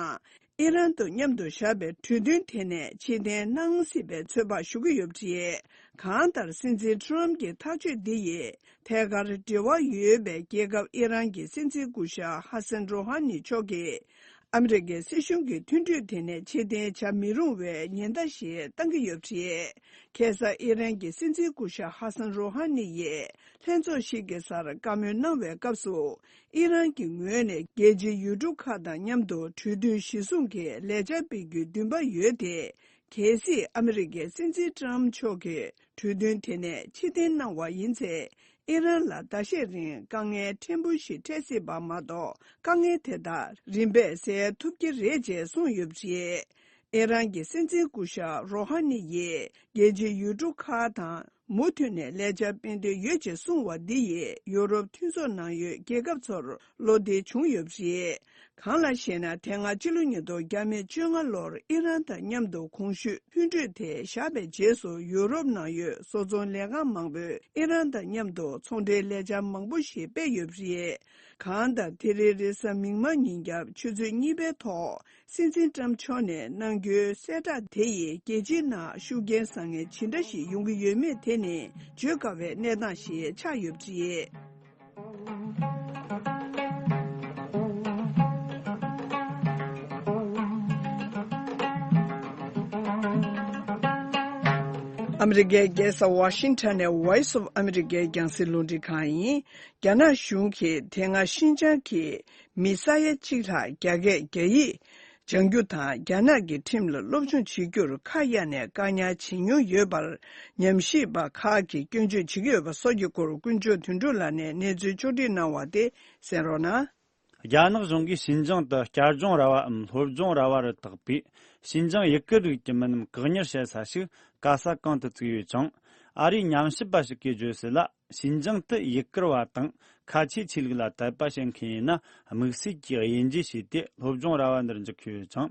ཨི་རན་དང་མཉམ་དུ་བཞག་པའི་གྲོས་མཐུན་དེ་ནས་ཕྱིར་འཐེན་གནང་སྲིད་པའི་ཚོད་དཔག་ཞུ་གི་ཡོད་པ་རེད། གང་ལྟར་སྲིད་འཛིན་ཏྲམ་གྱི་ཐག་གཅོད་འདི་ཡིས། ཐད་ཀར་འབྲེལ་བ་ཡོད་པའི་རྒྱལ་ཁབ་ཨི་རན་གྱི་སྲིད་འཛིན་སྐུ་ཞབས་ཧ་སན་རོ་ཧ་ནི་མཆོག་གིས་ཨ་མི་རི་ཀའི་སྲིད་གཞུང་གི་མཐུན་གྲོས་དེ་ནས་ཕྱིར་འཐེན་བྱ་མི་རུང་བའི་ཉེན་བརྡ་ཞིག་བཏང་གི་ཡོད་པ་རེད། ཁ་སང་ཨི་རན་གྱི་སྲིད་འཛིན་སྐུ་ཞབས་ཧ་སན་རོ་ཧ་ནི་ཡིས་ལྷན་ཚོགས་ཤིག་གི་སར་བཀའ་མོལ་གནང་བའི་སྐབས་སུ། ཨི་རན་གྱི་ངོས་ནས་རྒྱལ་སྤྱིའི་ཡུལ་གྲུ་ཁག་དང་མཉམ་དུ་གྲོས་མཐུན་གཞིར་བཟུང་གི་ལས་འཆར་སྤེལ་རྒྱུའི་འདུན་པ་ཡོད་དེ། གལ་སྲིད་ཨ་མི་རི་ཀའི་སྲིད་འཛིན་ཏྲམ་མཆོག་གིས་གྲོས་མཐུན་དེ་ནས་ཕྱིར་འཐེན་གནང་བ་ཡིན་ཚེ། ཨི་རན་ལ་ཟླ་ཤས་རིང་དཀའ་ངལ་ཕྲན་བུ་ཞིག་འཕྲད་སྲིད་པ་མ་གཏོགས། དཀའ་ངལ་དེ་དག་རིམ་པས་སེལ་ཐུབ་ཀྱི་རེད་ཅེས་གསུངས་ཡོད་པ་རེད། ཨི་རན་གྱི་སྲིད་འཛིན་སྐུ་ཞབས་རོ་ཧ་ནི་ཡིས་རྒྱལ་སྤྱིའི་ཡུལ་གྲུ་ཁག་དང་མུ་མཐུད་ནས་ལས་འཆར་སྤེལ་འདོད་ཡོད་ཅེས་གསུངས་བ་འདི་ཡིས་ཡུ་རོབ་མཐུན་ཚོགས་ནང་ཡོད་རྒྱལ་ཁབ་ཚོར་བློ་བདེ་བྱུང་ཡོད་པ་རེད། གང་ལ་ཞེ་ན། དེ་སྔ་ཕྱི་ལོ་ཉིས་སྟོང་བརྒྱ་མེད་བཅོ་ལྔ་ལོར་ཨི་རན་དང་མཉམ་དུ་གོང་ཞུས་མཐུན་གྲོས་དེ་བཞག་པའི་རྗེས་སུ། ཡུ་རོབ་ནང་ཡོད་བཟོ་ཚོང་ལས་ཁང་མང་པོས་ཨི་རན་དང་མཉམ་དུ་ཚོང་འབྲེལ་ལས་འཆར་མང་པོ་ཞིག་སྤེལ་ཡོད་པ་རེད། གང་ལྟར། དེ་རིང་རེས་གཟའ་མིག་དམར་ཉིན་རྒྱབ་ཆུ་ཚོད་གཉིས་པའི་ཐོག་སྲིད་འཛིན་ཏྲམ་མཆོག་ནས་གནང་རྒྱུའི་གསལ་བསྒྲགས་དེ་ཡིས་རྒྱལ་སྤྱིའི་ནང་ཤུགས་རྐྱེན་བཟང་ངན་ཇི་འདྲ་ཞིག་ཡོང་གི་ཡོད་མེད་དེ་ནི་བརྗོད་དཀའ་བའི་གནས་སྟངས་ཤིག་ཆགས་ཡོད་པ་རེད། ཨ་མི་རི་ཀའི་རྒྱལ་ས་ཝ་ཤིང་ཊོན་ནས་Voice of America རྒྱང་སྲིང་རླུང་འཕྲིན་ཁང་ཡིན། རྒྱ་ནག་གཞུང་གིས་དེ་སྔ་ཤིན་ཅང་གི་མི་ས་ཡ་གཅིག་ལྷག་རྒྱ་སྐད་རྒྱ་ཡིག་སྦྱང་རྒྱུ་དང་། རྒྱ་ནག་གི་ཁྲིམས་ལ་སློབ་སྦྱོང་བྱེད་རྒྱུར་ཁ་གཡར་ནས་བཀག་ཉར་བྱེད་མྱོང་ཡོད་པར་ཉམས་ཞིབ་པ་ཁག་གིས་སྐྱོན་བརྗོད་བྱེད་ཀྱི་ཡོད་པ་སོགས་ཀྱི་སྐོར། ཀུན་མཆོག་དོན་གྲུབ་ལགས་ནས་གནས་ཚུལ་ཕྱོགས་སྒྲིག་གནང་བ་དེ་གསན་རོགས་གནང་། རྒྱ་ནག་གཞུང་གིས་ཞིན་ཅང་དུ་བསྐྱར་སྦྱོང་ར་བའམ་སློབ་སྦྱོང་ར་བ་རུ་བཏགས་པའི་ཞིན་ཅང་ཡུ་གུར་རིགས་ཀྱི་མི་རྣམས་བཀག་ཉར་བྱེད་ས་ཞིག་ག་ས་གང་དུ་བཙུགས་ཡོད་ཅིང་། ཨ་རིའི་ཉམས་ཞིབ་པ་ཞིག་གིས་བརྗོད་གསལ་ལ། ཞིན་ཅང་དུ་ཡུ་གུར་བ་དང་ཁ་ཆེའི་ཆོས་ལུགས་ལ་དད་པ་བྱེད་མཁན་ཡིན་ན། དམིགས་བསལ་གྱིས་དབྱེ་འབྱེད་བྱས་ཏེ་སློབ་སྦྱོང་ར་བ་འདིར་འཇུག་རྒྱུ་ཡོད་ཅིང་།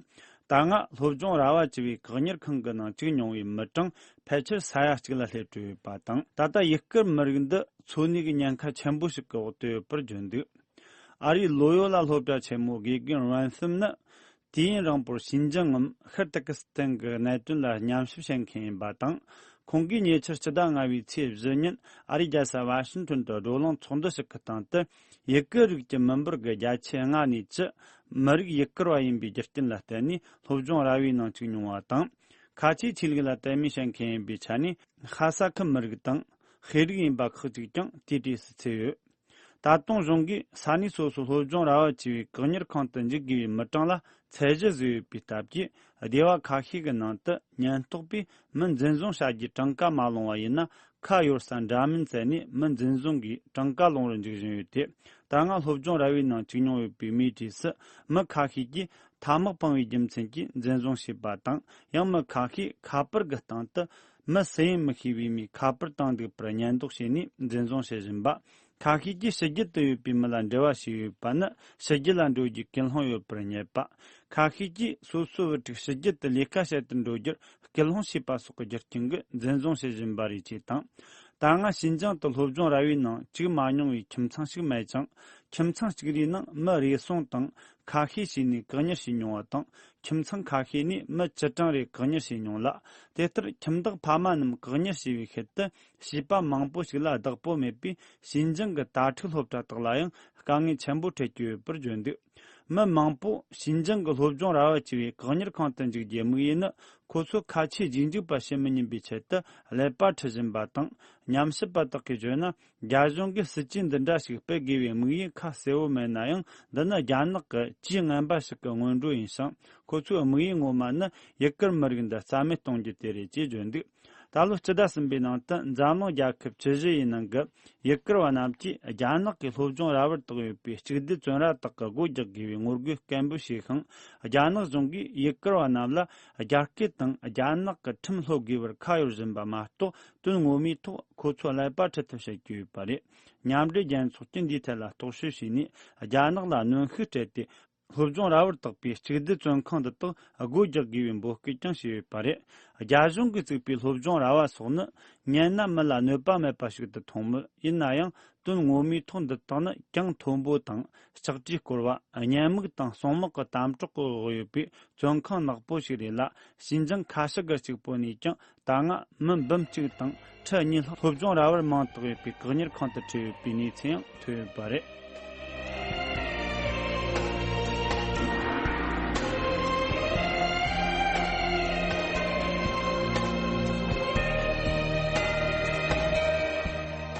ད་སྔ་སློབ་སྦྱོང་ར་བ་བྱས་པའི་བཀག་ཉར་ཁང་གི་ནང་བཅུག་མྱོང་བའི་མི་གྲངས་ཕལ་ཆེར་ས་ཡ་གཅིག་ལ་སླེབས་འགྲོ་ཡོད་པ་དང་། ད་ལྟ་ཡུ་གུར་མི་རིགས་འདི་འཚོ་གནས་ཀྱི་ཉེན་ཁ་ཆེན་པོ་ཞིག་གི་འོག་ཏུ་ཡོད་པར་བརྗོད་འདུག་ཨ་རིའི་ལོ་ཡོ་ལ་སློབ་གྲྭ་ཆེན་མོའི་དགེ་རྒན་ཝན་སུམ་ནི། དུས་ཡུན་རིང་པོར་ཞིན་ཅང་ངམ་ཤར་ཏུར་ཀི་སི་ཐན་གྱི་གནད་དོན་ལ་ཉམས་ཞིབ་བྱེད་མཁན་ཡིན་པ་དང་། ཁོང་གིས་ཉེ་ཆར་སྤྱི་ཟླ་ལྔ་བའི་ཚེས་བཞི་ཉིན་ཨ་རིའི་རྒྱལ་ས་ཝ་ཤིང་ཊོན་དུ་བགྲོ་གླེང་ཚོགས་འདུ་ཞིག་གི་སྟེང་དུ། ཡུ་གུར་རིགས་ཀྱི་མི་འབོར་གྱི་བརྒྱ་ཆའི་ལྔ་ནས་བཅུ། མི་རིགས་ཡུ་གུར་བ་ཡིན་པའི་རྒྱུ་རྐྱེན་ལ་བརྟེན་ནས་སློབ་སྦྱོང་ར་བའི་ནང་བཅུག་མྱོང་བ་དང་། ཁ་ཆེའི་ཆོས་ལུགས་ལ་དད་མོས་བྱེད་མཁན་ཡིན་པའི་ཆ་ནས། ཧ་ས་ཁི་མི་རིགས་དང་ཧེ་རིགས་ཡིན་པ་ཁག་ཅིག་ཀྱང་དེའི་གྲས་སུ་ཚུད་ཡོད། ད་དུང་གཞུང་གིས་ས་གནས་སོ་སོའི་སློབ་སྦྱོང་ར་བ་བྱས་པའི་བཀག་ཉར་ཁང་དུ་འཇུག་དགོས་པའི་མི་གྲངས་ལ་ཚད་གཞི་བཟོས་ཡོད་པའི་སྟབས་ཀྱིས། སྡེ་བ་ཁ་ཤས་ཀྱི་ནང་དུ་ཉེན་རྟོག་པས་མི་འཛིན་བཟུང་བྱ་རྒྱུའི་གྲངས་ཀ་མ་ལོངས་པ་ཡིན་ན། ཁ་གཡར་ས་འདྲ་མིན་བཙལ་ནས་མི་འཛིན་བཟུང་གིས་གྲངས་ཀ་ལོངས་རུ་འཇུག་བཞིན་ཡོད་དེ། ད་སྔ་སློབ་སྦྱོང་ར་བའི་ནང་བཅུག་མྱོང་ཡོད་པའི་མིའི་གྲས་སུ་མི་ཁ་ཤས་ཀྱིས་ཐ་མག་འཕངས་པའི་རྒྱུ་མཚན་གྱིས་འཛིན་བཟུང་བྱས་པ་དང་། ཡང་མི་ཁ་ཤས་ཁ་པར་གྱི་སྟེང་དུ་མི་སུ་ཡིན་མི་ཤེས་པའི་མིའི་ཁ་པར་བཏང་འདུག་པར་ཉེན་རྟོག་བྱས་ནས་འཛིན་བཟུང་བྱེད་བཞིན་པ། ཁ་ཤས་ཀྱིས་ཕྱི་རྒྱལ་དུ་ཡོད་པའི་མི་ལ་འབྲེལ་བ་བྱས་ཡོད་པ་ནི་ཕྱི་རྒྱལ་ལ་འགྲོ་རྒྱུའི་སྐུལ་སློང་ཡོད་པར་བསྙད་པ། ཁ་ཤས་ཀྱིས་སོ་སོའི་བུ་ཕྲུག་ཕྱི་རྒྱལ་དུ་ལས་ཀ་བྱེད་དུ་འགྲོ་རྒྱུར་སྐུལ་སློང་བྱས་པ་སོགས་ཀྱི་རྒྱུ་རྐྱེན་གྱིས་འཛིན་བཟུང་བྱེད་བཞིན་པ་རེད་ཅེས་དང་། ད་སྔ་ཞིན་ཅང་དུ་སློབ་སྦྱོང་ར་བའི་ནང་བཅུག་མ་མྱོང་བའི་ཁྱིམ་ཚང་ཞིག་མེད་ཅིང་། ཁྱིམ་ཚང་གཅིག་རེའི་ནང་མི་རེ་ཟུང་དང་ཁ་ཤས་བྱས་ནས་བཀག་ཉར་བྱས་མྱོང་བ་དང་། ཁྱིམ་ཚང་ཁ་ཤས་ནས་མི་བཅུ་གྲངས་རེ་བཀག་ཉར་བྱས་མྱོང་ལ། དེ་ལྟར་ཁྱིམ་བདག་ཕ་མ་རྣམས་བཀག་ཉར་བྱས་པའི་ཤུལ་དུ། བྱིས་པ་མང་པོ་ཞིག་ལ་བདག་པོ་མེད་པས་ཞིན་ཅང་གི་དྭ་ཕྲུག་སློབ་གྲྭ་དག་ལ་ཡང་དཀའ་ངལ་ཆེན་པོ་འཕྲད་ཀྱི་ཡོད་པར་བརྗོད་འདུག་མི་མང་པོ་ཞིན་ཅང་གི་སློབ་སྦྱོང་ར་བ་བྱས་པའི་བཀག་ཉར་ཁང་དུ་འཇུག་རྒྱུའི་དམིགས་ཡུལ་ནི། ཁོ་ཚོ་ཁ་ཆེའི་རྗེས་འཇུག་པ་བྱེད་མི་ཉན་པའི་ཆེད་དུ་ཀླད་པ་འཁྲུད་བཞིན་པ་དང་། ཉམས་ཞིབ་པ་དག་གིས་བརྗོད་ན། རྒྱ་གཞུང་གིས་སྲིད་ཇུས་འདི་འདྲ་ཞིག་སྤེལ་དགོས་པའི་དམིགས་ཡུལ་ཁ་གསལ་བོ་མེད་ན་ཡང་། འདི་ནི་རྒྱ་ནག་གི་ཇུས་ངན་པ་ཞིག་གི་སྔོན་འགྲོ་ཡིན་ཞིང་། ཁོ་ཚོའི་དམིགས་ཡུལ་ངོ་མ་ནི་ཡུ་གུར་མི་རིགས་འདི་རྩ་མེད་གཏོང་རྒྱུ་དེ་རེད་ཅེས་བརྗོད་འདུག་ད་ལོ་སྤྱི་ཟླ་གསུམ་པའི་ནང་དུ་འཛམ་གླིང་རྒྱལ་ཁབ་བཅུ་བཞི་ཡི་ནང་གི་ཡུ་གུར་བ་རྣམས་ཀྱིས་རྒྱ་ནག་གི་སློབ་སྦྱོང་ར་བར་བཏགས་ཡོད་པའི་གཅིག་སྡུད་བཙོན་ར་དག་གི་སྒོ་རྒྱག་དགོས་པའི་ངོ་རྒོལ་སྐད་འབོད་བྱས་ཤིང་། རྒྱ་ནག་གཞུང་གིས་ཡུ་གུར་བ་རྣམས་ལ་རྒྱ་སྐད་དང་རྒྱ་ནག་གི་ཁྲིམས་སློབ་དགོས་པར་ཁ་གཡོར་བཞིན་པ་མ་གཏོགས། དོན་ངོ་མའི་ཐོག་ཁོ་ཚོ་ཀླད་པ་འཁྲུད་ཐབས་བྱེད་ཀྱི་ཡོད་པ་རེད། མཉམ་འབྲེལ་རྒྱལ་ཚོགས་ཀྱིས་འདིའི་ཐད་ལ་རྟོག་དཔྱོད་བྱས་ནས། རྒྱ་ནག་ལ་གནོན་ཤུགས་སྤྲད་དེ། སློབ་སྦྱོང་ར་བར་བཏགས་པའི་གཅིག་སྡུད་བཙོན་ཁང་འདི་དག་སྒོ་རྒྱག་དགོས་པའི་འབོད་སྐུལ་ཀྱང་བྱས་ཡོད་པ་རེད། རྒྱ་གཞུང་གིས་བཙུགས་པའི་སློབ་སྦྱོང་ར་བ་སོགས་ནི། ཉན་ན་མི་ལ་གནོད་པ་མེད་པ་ཞིག་ཏུ་མཐོང་མོད། ཡིན་ན་ཡང་། དོན་ངོ་མའི་ཐོག་འདི་དག་ནི་གྱང་མཐོན་པོ་དང་། ལྕགས་རིས་བསྐོར་བ། བརྙན་མིག་དང་གསུང་དམག་གི་དམ་དྲག་གི་འོག་ཡོད་པའི་བཙོན་ཁང་ནག་པོ་ཞིག་རེད་ལ། ཞིན་ཅང་ཁ་ཤས་ཀྱི་གཅིག་པོ་ནས་ཀྱང་། ད་སྔ་མི་འབུམ་གཅིག་དང་ཁྲི་གཉིས་ལྷག་སློབ་སྦྱོང་ར་བར་མིང་བཏགས་ཡོད་པའི་བཀག་ཉར་ཁང་དུ་ཁྲིད་ཡོད་པའི་གནས་ཚུལ་ཡང་ཐོན་ཡོད་པ་རེད།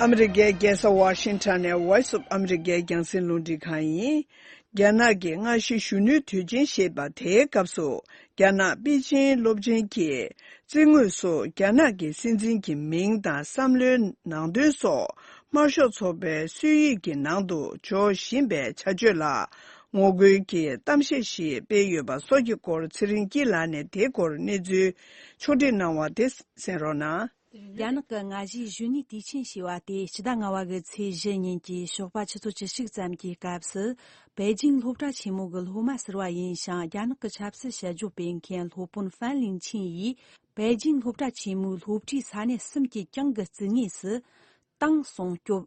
ཨ་མི་རི་ཀའི་རྒྱལ་ས་ཝ་ཤིང་ཊོན་ནས་Voice of America རྒྱང་སྲིང་རླུང་འཕྲིན་ཁང་ཡིན། རྒྱ་ནག་གི་སྔ་ཕྱི་གཞོན་ནུའི་དུས་ཆེན་ཞེས་པ་དེའི་སྐབས་སུ། རྒྱ་ནག་པེ་ཅིང་སློབ་ཆེན་གྱི་རྩིས་ངོས་སུ་རྒྱ་ནག་གི་སྲིད་འཛིན་གྱི་མིང་དང་བསམ་བློའི་ནང་དོན་སོགས་དམར་ཤོག་ཚོགས་པའི་སྲོལ་ཡིག་གི་ནང་དུ་འཇོག་བཞིན་པའི་བྱ་སྤྱོད་ལ་ངོ་རྒོལ་གྱི་གཏམ་བཤད་ཞིག་སྤེལ་ཡོད་པ་སོགས་ཀྱི་སྐོར་ཚེ་རིང་སྐྱིད་ལགས་ནས་དེའི་སྐོར་གནས་ཚུལ་ཕྱོགས་སྒྲིག་གནང་བ་དེ་གསན་རོགས་གནང་། རྒྱ་ནག་གི་སྔ་གཞུག་གཞོན་ནུའི་དུས་ཆེན་ཞེས་པ་དེ་ཕྱི་ཟླ་ལྔ་བ་གི་ཚེས་བཞི་ཉིན་གྱི་ཞོགས་པ་ཆུ་ཚོད་བཅུ་གཅིག་ཙམ་གྱི་སྐབས་སུ། པེ་ཅིང་སློབ་གྲྭ་ཆེན་མོ་གི་སློབ་མ་ཟུར་བ་ཡིན་ཞིང་། རྒྱ་ནག་གི་ཆབ་སྲིད་དཔྱད་བརྗོད་སྤེལ་མཁན་སློབ་དཔོན་ཧྥན་ལིང་ཆིན་ཡིས། པེ་ཅིང་སློབ་གྲྭ་ཆེན་མོའི་སློབ་གྲྭའི་ས་གནས་གསུམ་གྱི་གྱང་གི་རྩིག་ངོས་སུ། ཏང་སྲུང་སྐྱོབ།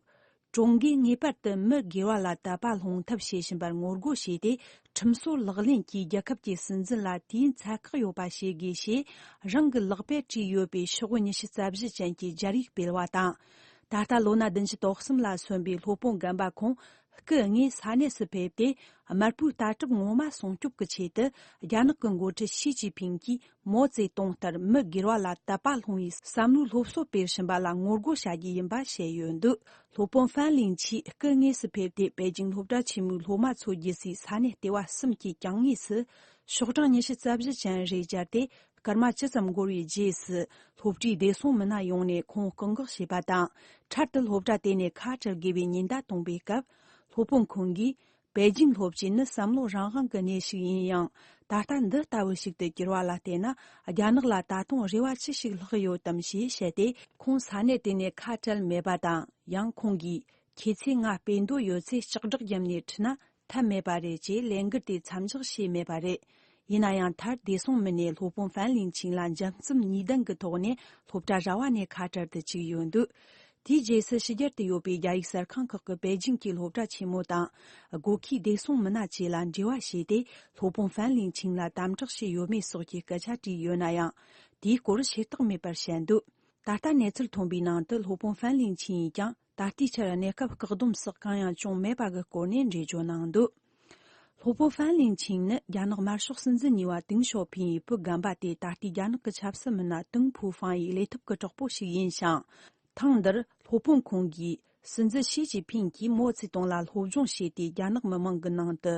ཀྲུང་གོས་ངེས་པར་དུ་མི་སྒེར་བ་ལ་དད་པ་སློང་ཐབས་བྱེད་བཞིན་པར་ངོ་རྒོལ་བྱས་ཏེ། ཁྲིམས་སྲོལ་ལག་ལེན་གྱིས་རྒྱལ་ཁབ་ཀྱི་སྲིད་འཛིན་ལ་དུས་ཡུན་ཚད་བཀག་ཡོད་པ་བྱེད་དགོས་ཞེས། རང་གི་ལག་པས་བྲིས་ཡོད་པའི་ཤོག་བུ་ཉི་ཤུ་རྩ་བཞི་ཅན་གྱི་སྦྱར་ཡིག་སྤེལ་བ་དང་། ད་ལྟ་ལོ་ན་བདུན་ཅུ་དོན་གསུམ་ལ་སོན་པའི་སློབ་དཔོན་རྒན་པ་ཁོང་། སྐུ་དངོས་ས་གནས་སུ་ཕེབས་ཏེ། དམར་པོའི་ལྟ་གྲུབ་ངོ་མ་སྲུང་སྐྱོབ་ཀྱི་ཆེད་དུ། རྒྱ་ནག་གི་འགོ་ཁྲིད་ཞི་ཅིན་ཕིང་གིས། མའོ་ཙེ་ཏུང་ལྟར་མི་སྒེར་བ་ལ་དད་པ་སློང་བའི་བསམ་བློའི་སློབ་གསོ་སྤེལ་བཞིན་པ་ལ་ངོ་རྒོལ་བྱ་རྒྱུ་ཡིན་པ་བཤད་ཡོད་འདུག་སློབ་དཔོན་ཧྥན་ལིང་ཆིས་སྐུ་དངོས་སུ་ཕེབས་ཏེ། པེ་ཅིང་སློབ་གྲྭ་ཆེན་མོའི་སློབ་མ་ཚོ་བསྡད་སའི་ས་གནས་ལྟེ་བ་གསུམ་གྱི་གྱང་ངོས་སུ། ཤོག་གྲངས་ཉི་ཤུ་རྩ་བཞི་ཅན་རེ་སྦྱར་ཏེ། སྐར་མ་ཅི་ཙམ་འགོར་བའི་རྗེས་སུ། སློབ་གྲྭའི་བདེ་སྲུང་མི་སྣ་ཡོང་ནས་ཁོང་བཀག་འགོག་བྱས་པ་དང་། འཕྲལ་དུ་སློབ་གྲྭ་དེ་ནས་ཁ་བྲལ་དགོས་པའི་ཉེན་བརྡ་བཏང་པའི་སྐབས། སློབ་དཔོན་ཁོང་གིས། པེ་ཅིང་སློབ་ཆེན་ནི་བསམ་བློ་རང་དབང་གི་གནས་ཤིག་ཡིན་ཡང་། ད་ལྟ་འདི་ལྟ་བུ་ཞིག་ཏུ་གྱུར་བ་ལ་བལྟས་ན། རྒྱ་ནག་ལ་ད་དུང་རེ་བ་ཅི་ཞིག་ལྷག་ཡོད་དམ་ཞེས་བཤད་དེ། ཁོང་ས་གནས་དེ་ནས་ཁ་བྲལ་མེད་པ་དང་། ཡང་ཁོང་གིས། ཁྱེད་ཚོས་ང་སྤེལ་འདོད་ཡོད་ཚེ་ལྕགས་སྒྲོག་བརྒྱབ་ནས་ཁྲིད་ན་ཐབས་མེད་པ་རེད་ཅེས་ལས་འགུལ་དེ་མཚམས་འཇོག་བྱས་མེད་པ་རེད། ཡིན་ན་ཡང་། མཐར་བདེ་སྲུང་མི་སྣས་སློབ་དཔོན་ཧྥན་ལིང་ཆིང་ལ་འཇབ་རྩུབ་ནུས་ལྡན་གྱི་ཐོག་ནས་སློབ་གྲྭ་ར་བ་ནས་ཁ་བྲལ་དུ་བཅུག་ཡོད་འདུག་དེའི་རྗེས་སུ། ཕྱི་རྒྱལ་དུ་ཡོད་པའི་རྒྱ་ཡིག་གསར་ཁང་ཁག་གི་པེ་ཅིང་གི་སློབ་གྲྭ་ཆེན་མོ་དང་། སྒོ་ཁའི་བདེ་སྲུང་མི་སྣ་བཅས་ལ་འབྲེལ་བ་བྱས་ཏེ། སློབ་དཔོན་ཧྥན་ལིང་ཆིང་ལ་དམ་དྲག་བྱས་ཡོད་མེད་སོགས་ཀྱི་སྐད་ཆ་དྲིས་ཡོད་ན་ཡང་། དེའི་སྐོར་བྱེ་བྲག་མེད་པར་བཤད་འདུག་ད་ལྟ་གནས་ཚུལ་ཐོན་པའི་ནང་དུ། སློབ་དཔོན་ཧྥན་ལིང་ཆིང་ཡིས་ཀྱང་། ད་ལྟའི་ཆར་གནས་སྐབས་བཀག་སྡོམ་སོགས་གང་ཡང་བྱུང་མེད་པ་གི་སྐོར་ནས་འགྲེལ་བརྗོད་གནང་འདུག་སློབ་དཔོན་ཧྥན་ལིང་ཆིང་ནི་རྒྱ་ནག་དམར་ཤོག་སྲིད་འཛིན་གཉིས་པ་ཏེང་ཞའོ་ཕིང་ཡི་བུ་རྒན་པ་སྟེ། ད་ལྟའི་རྒྱ་ནག་གི་ཆབ་སྲིད་མི་སྣ་ཏེང་ཕུའུ་ཧྥང་ཡི་ལས་ཐོབ་ཀྱི་གྲོགས་པོ་ཞིག་ཡིན་ཞིང་། ཐེངས་འདིར་སློབ་དཔོན་ཁོང་གིས། སྲིད་འཛིན་ཞི་ཅིན་ཕིང་གིས་མའོ་ཙེ་ཏུང་ལ་སློབ་སྦྱོང་བྱས་ཏེ། རྒྱ་ནག་མི་མང་གི་ནང་དུ།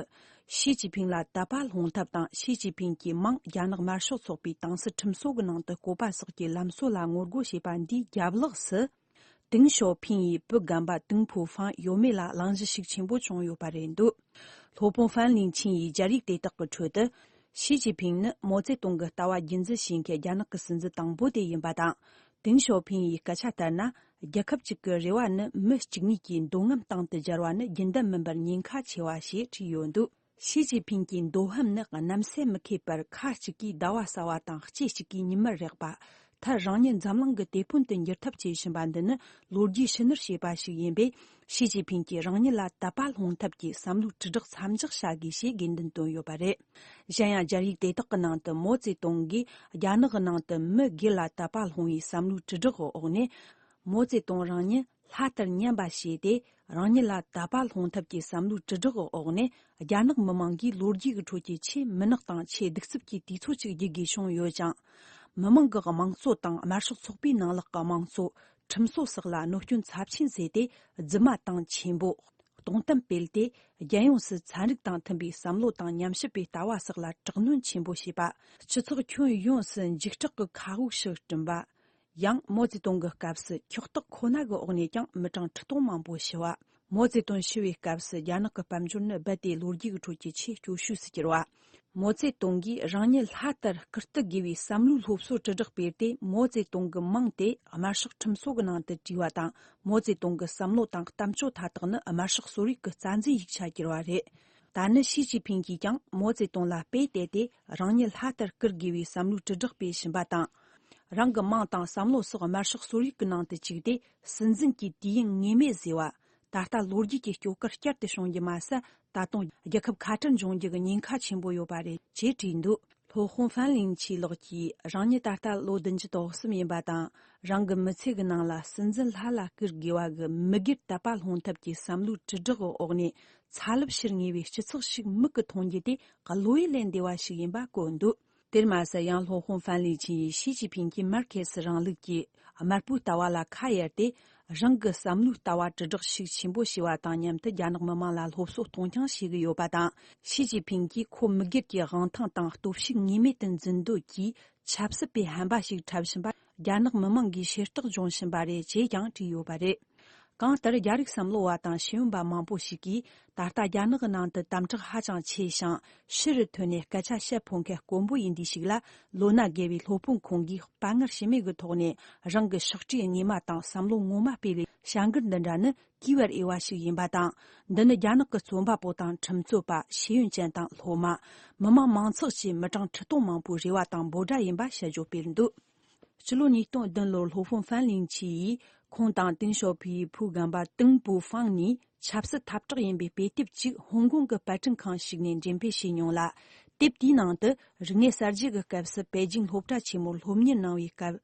ཞི་ཅིན་ཕིང་ལ་དད་པ་སློང་ཐབས་དང་། ཞི་ཅིན་ཕིང་གི་མིང་རྒྱ་ནག་དམར་ཤོག་ཚོགས་པའི་ཏང་སྲིད་ཁྲིམས་སྲོལ་གྱི་ནང་དུ་བཀོད་པ་སོགས་ཀྱི་ལམ་སྲོལ་ལ་ངོ་རྒོལ་བྱས་པ་འདིའི་རྒྱབ་ལོགས་སུ། ཏེང་ཞའོ་ཕིང་ཡི་བུ་རྒན་པ་ཏེང་ཕུའུ་ཧྥང་ཡོད་མེད་ལ་གླེང་གཞི་ཤུགས་ཆེན་པོ་བྱུང་ཡོད་པ་རེད་འདུག་སློབ་དཔོན་ཧྥན་ལིང་ཆིང་ཡི་སྦྱར་ཡིག་དེ་དག་གི་ཁྲོད་དུ། ཞི་ཅིན་ཕིང་ནི་མའོ་ཙེ་ཏུང་གི་ལྟ་བ་རྒྱུན་འཛིན་བྱེད་མཁན་རྒྱ་ནག་གི་སྲིད་འཛིན་དང་པོ་དེ་ཡིན་པ་དང་། ཏེང་ཞའོ་ཕིང་ཡི་སྐད་ཆ་ལྟར་ན། རྒྱལ་ཁབ་ཅིག་གི་རེ་བ་ནི་མི་གཅིག་གཉིས་ཀྱི་འདོད་རྔམ་སྟེང་དུ་སྦྱར་བ་ནི་རྒྱུན་ལྡན་མིན་པར་ཉེན་ཁ་ཆེ་བ་ཞེས་བྲིས་ཡོད་འདུག་ཞི་ཅིན་ཕིང་གི་འདོད་ཧམ་ནི་གནམ་སེལ་མི་ཁེབས་པར། ཁ་ཅིག་གིས་ཟླ་བ་གསལ་བ་དང་། ལྕེ་གཅིག་གིས་ཉི་མར་རེག་པ། མཐར་རང་ཉིད་འཛམ་གླིང་གི་དེད་དཔོན་དུ་འགྱུར་ཐབས་བྱེད་བཞིན་པ་འདི་ནི་ལོ་རྒྱུས་ཕྱི་ནུར་བྱས་པ་ཞིག་ཡིན་པས། ཞི་ཅིན་ཕིང་གིས་རང་ཉིད་ལ་དད་པ་སློང་ཐབས་ཀྱི་བསམ་བློའི་དྲིལ་བསྒྲགས་མཚམས་འཇོག་བྱ་དགོས་ཞེས་དགོས་འདུན་བཏོན་ཡོད་པ་རེད། གཞན་ཡང་། སྦྱར་ཡིག་དེ་དག་གི་ནང་དུ། མའོ་ཙེ་ཏུང་གིས་རྒྱ་ནག་གི་ནང་དུ་མི་སྒེར་ལ་དད་པ་སློང་བའི་བསམ་བློའི་དྲིལ་བསྒྲགས་འོག་ནས། མའོ་ཙེ་ཏུང་རང་ཉིད་ ལྷ་ལྟར་མཉམ་པ་བྱས་ཏེ། རང་ཉིད་ལ་དད་པ་སློང་ཐབས་ཀྱི་བསམ་བློའི་དྲིལ་བསྒྲགས་ཀྱི་འོག་ནས། རྒྱ་ནག་མི་དམངས་ཀྱིས་ལོ་རྒྱུས་ཀྱི་ཁྲོད་ཀྱི་ཆེས་མི་ནག་དང་ཆེས་གདུག་རྩུབ་ཀྱི་དུས་ཚོད་ཅིག་བརྒྱུད་དགོས་བྱུང་ཡོད་ཅིང་། མི་དམངས་ཀྱི་དམངས་གཙོ་དང་དམར་ཤོག་ཚོགས་པའི་ནང་ལོགས་ཀྱི་དམངས་གཙོ། ཁྲིམས་སྲོལ་སོགས་ལ་གནོད་སྐྱོན་ཚབས་ཆེན་བཟོས་ཏེ། རྫུན་མ་དང་ཆེན་པོ། སྟོང་གཏམ་སྤེལ་ཏེ། རྒྱལ་ཡོངས་སུ་ཚན་རིག་དང་མཐུན་པའི་བསམ་བློ་དང་ཉམས་ཞིབ་པའི་ལྟ་བ་སོགས་ལ་དྲག་གནོན་ཆེན་པོ་བྱས་པ། སྤྱི་ཚོགས་ཁྱོན་ཡོངས་སུ་འཇིགས་སྐྲག་གི་མཁའ་དབུགས་ཤིག་བསྐྲུན་པ། ཡང་། མའོ་ཙེ་ཏུང་གི་སྐབས་སུ་ཁྱོག་བརྟག་ཁོ་ན་གི་འོག་ནས་ཀྱང་མི་གྲངས་ཁྲི་སྟོང་མང་པོ་ཤི་བ། མའོ་ཙེ་ཏུང་ཤི་བའི་སྐབས་སུ་རྒྱ་ནག་གི་དཔལ་འབྱོར་ནི་རྦད་དེ་ལོ་རྒྱུས་ཀྱི་ཁྲོད་ཀྱི་ཆེས་སྐྱོ་ཤོས་སུ་གྱུར་བ། མའོ་ཙེ་ཏུང་གིས་རང་ཉིད་ལྷ་ལྟར་བཀུར་སྟི་དགོས་པའི་བསམ་བློའི་སློབ་གསོ་དྲིལ་བསྒྲགས་སྤེལ་ཏེ། མའོ་ཙེ་ཏུང་གི་མིང་དེ་དམར་ཤོག་ཁྲིམས་སྲོལ་གྱི་ནང་དུ་བྲིས་པ་དང་། མའོ་ཙེ་ཏུང་གི་བསམ་བློ་དང་གཏམ་བརྗོད་མཐའ་དག་ནི་དམར་ཤོག་གསོ་རིག་གི་རྩ་འཛིན་ཡིག་ཆ་གྱུར་བ་རེད། ད་ནི་ཞི་ཅིན་ཕིང་གིས་ཀྱང་མའོ་ཙེ་ཏུང་ལ་དཔེ་བལྟས་ཏེ། རང་ཉིད་ལྷ་ལྟར་བཀུར་དགོས་པའི་བསམ་བློའི་དྲིལ་བསྒྲགས་སྤེལ་བཞིན་པ་དང་། རང་གི་མིང་དང་བསམ་བློ་སོགས་དམར་ཤོག་གསོ་རིག་གི་ནང་དུ་བཅུག་སྟེ། སྲིད་འཛིན་གྱི་དུས་ཡུན་ངེས་མེད་བཟོས་པ། ད་ལྟ་ལོ་རྒྱུས་ཀྱི་སྐྱོ་གར་བསྐྱར་དུ་བྱུང་རྒྱུ་མ་ཟད། ད་དུང་རྒྱལ་ཁབ་ཁ་བྲལ་འབྱུང་རྒྱུ་གི་ཉེན་ཁ་ཆེན་པོ་ཡོད་པ་རེད་ཅེས་བྲིས་འདུག་སློབ་དཔོན་ཧྥན་ལིང་ཆི་ལགས་ཀྱིས། རང་ཉིད་ད་ལྟ་ལོ་བདུན་ཅུ་དོན་གསུམ་ཡིན་པ་དང་། རང་གི་མི་ཚེ་གི་ནང་ལ་སྲིད་འཛིན་ལྷ་ལ་བཀུར་དགོས་པ་གི་མི་སྒེར་དད་པ་སློང་ཐབས་ཀྱི་བསམ་བློའི་དྲིལ་བསྒྲགས་ཀྱི་འོག་ནས། ཚ་རླབས་འཕྱུར་ངེས་པའི་སྤྱི་ཚོགས་ཤིག་མིག་གིས་མཐོང་རྒྱུ་དེ། བློ་ཡུལ་ལས་འདས་པ་ཞིག་ཡིན་པ་བཀོད་འདུག་དེར་མ་ཟད། ཡང་སློབ་དཔོན་ཧྥན་ལིང་ཆི་ཡིས་ཞི་ཅིན་ཕིང་གིས་མར་ཁེ་སི་རིང་ལུགས་ཀྱི་དམར་པོའི་ལྟ་བ་ལ་ཁ་གཡར་ཏེ། རང་གི་བསམ་བློའི་ལྟ་བ་དྲིལ་བསྒྲགས་ཤུགས་ཆེན་པོ་བྱས་པ་དང་མཉམ་དུ། རྒྱ་ནག་མི་དམངས་ལ་སློབ་གསོ་གཏོང་རྐྱང་བྱེད་ཀྱི་ཡོད་པ་དང་། ཞི་ཅིན་ཕིང་གིས་ཁོ་མི་སྒེར་གྱི་དབང་ཐང་དང་སྟོབས་ཤུགས་ངེས་མེད་དུ་འཛིན་འདོད་ཀྱིས། ཆབ་སྲིད་པའི་ཧམ་པ་ཞིག་འཁྲབ་བཞིན་པར། རྒྱ་ནག་མི་དམངས་ཀྱིས་ཤེས་རྟོགས་འབྱུང་བཞིན་པ་རེད་ཅེས་ཀྱང་བྲིས་ཡོད་པ་རེད། གང་ལྟར། རྒྱ་རིགས་བསམ་བློ་བ་དང་ཤེས་ཡོན་པ་མང་པོ་ཞིག་གིས། ད་ལྟ་རྒྱ་ནག་གི་ནང་དུ་དམ་དྲག་ཧ་ཅང་ཆེ་ཞིང་། ཕྱི་རུ་ཐོན་ནས་སྐད་ཆ་བཤད་ཕོད་མཁན་དཀོན་པོ་ཡིན་དུས་ཤིག་ལ། ལོ་ན་རྒས་པའི་སློབ་དཔོན་ཁོང་གིས་དཔའ་ངར་ཞུམ་མེད་ཀྱི་ཐོག་ནས། རང་གི་ཕྱག་བྲིས་དངོས་མ་དང་བསམ་བློ་ངོ་མ་སྤེལ་བའི་བྱ་འགུལ་འདི་འདྲ་ནི། གུས་པར་འོས་པ་ཞིག་ཡིན་པ་དང་། འདི་ནི་རྒྱ་ནག་གི་རྩོམ་པ་པོ་དང་ཁྲིམས་རྩོད་པ། ཤེས་ཡོན་ཅན་དང་སློབ་མ། མི་དམངས་མང་ཚོགས་བཅས་མི་གྲངས་ཁྲི་སྟོང་མང་པོའི་རེ་བ་དང་འབོད་སྒྲ་ཡིན་པ་བཤད་རྒྱུ་སྤེལ་འདུག་སྤྱི་ལོ་ཉིས་སྟོང་བདུན་ལོར་སློབ་དཔོན་ཧྥན་ལིང་ཆི་ཡིས། ཁོང་དང་ཏིང་ཞའོ་ཕིའི་བུ་རྒན་པ་ཏིང་པུའུ་ཧྥང་གཉིས་ཆབ་སྲིད་འཐབ་གྲོགས་ཡིན་པའི་དཔེ་དེབ་ཅིག་ཧོང་ཀོང་གི་པར་སྐྲུན་ཁང་ཞིག་ནས་འགྲེམས་སྤེལ་བྱས་མྱོང་ལ། དེབ་དེའི་ནང་དུ། རིག་གནས་གསར་བརྗེ་གི་སྐབས་སུ་པེ་ཅིང་སློབ་གྲྭ་ཆེན་མོར་སློབ་གཉེར་གནང་བའི་སྐབས།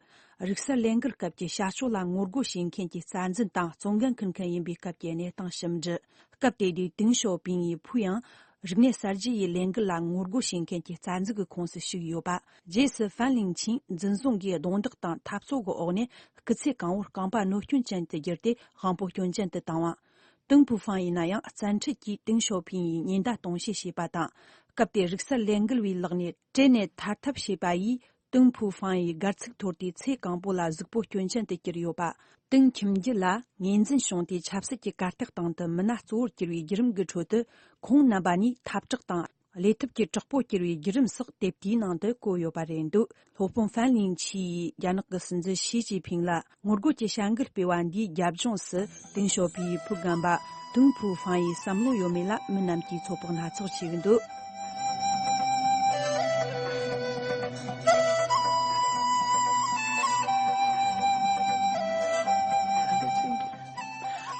རིག་གསར་ལས་འགུལ་སྐབས་ཀྱི་བྱ་སྤྱོད་ལ་ངོ་རྒོལ་བྱེད་མཁན་གྱི་རྩ་འཛིན་དང་བཙོན་འགན་འཁུར་མཁན་ཡིན་པའི་སྐབས་ཀྱི་གནས་སྟངས་ཞིབ་འབྲི། སྐབས་དེ་དུས་ཏིང་ཞའོ་ཕིང་ཡི་བུ་ཡང་། རིག་གནས་གསར་བརྗེ་ཡི་ལས་འགུལ་ལ་ངོ་རྒོལ་བྱེད་མཁན་གྱི་རྩ་འཛུགས་ཀྱི་ཁོངས་སུ་ཞུགས་ཡོད་པ། རྗེས་སུ་ཧྥན་ལིང་ཆིང་འཛིན་བཟུང་གིས་རྡུང་རྡེག་དང་འཐབ་རྩོད་ཀྱི་འོག་ནས། སྐུ་ཚེ་གང་བོར་རྐང་པ་གནོད་སྐྱོན་ཅན་དུ་གྱུར་ཏེ། དབང་པོ་སྐྱོན་ཅན་དུ་བཏང་བ། ཏིང་ཕུའུ་ཧྥང་ཡིན་ན་ཡང་། བཙན་ཁྲིད་ཀྱིས་ཏིང་ཞའོ་ཕིང་ཡི་ཉེན་བརྡ་དོན་བྱེད་བྱས་པ་དང་། སྐབས་དེར་རིག་གསར་ལས་འགུལ་བའི་ལག་ནས་བྲོས་ནས་ཐར་ཐབས་བྱས་པ་ཡིས། ཏིང་ཕུའུ་ཧྥང་ཡི་སྒལ་ཚིགས་འཐོར་ཏེ། ཚེ་གང་པོ་ལ་གཟུགས་པོ་སྐྱོན་ཅན་དུ་གྱུར་ཡོད་པ། ཏིང་ཁྱིམ་རྒྱུད་ལ་ངོས་འཛིན་བྱུང་སྟེ། ཆབ་སྲིད་ཀྱི་གར་སྟེགས་སྟེང་དུ་མི་སྣ་གཙོ་བོར་གྱུར་བའི་བརྒྱུད་རིམ་གྱི་ཁྲོད་དུ། ཁོང་རྣམ་པ་གཉིས་འཐབ་གྲོགས་དང་། བློས་ཐུབ་ཀྱི་གྲོགས་པོ་གྱུར་བའི་བརྒྱུད་རིམ་སོགས་དེབ་དེའི་ནང་དུ་བཀོད་ཡོད་པ་རེད་འདུག་སློབ་དཔོན་ཧྥན་ལིང་ཆི་ཡིས་རྒྱ་ནག་གི་སྲིད་འཛིན་ཞི་ཅིན་ཕིང་ལ་ངོ་རྒོལ་གྱི་བྱ་འགུལ་སྤེལ་བ་འདིའི་རྒྱབ་ལྗོངས་སུ། ཏིང་ཞའོ་ཕིའི་བུ་རྒན་པ་ཏུང་ཕུའུ་ཧྥང་ཡི་བསམ་བློ་ཡོད་མེད་ལ། མི་རྣམས་ཀྱིས་ཚོད་དཔག་སྣ་ཚོགས་བྱེད་ཀྱི་འདུག་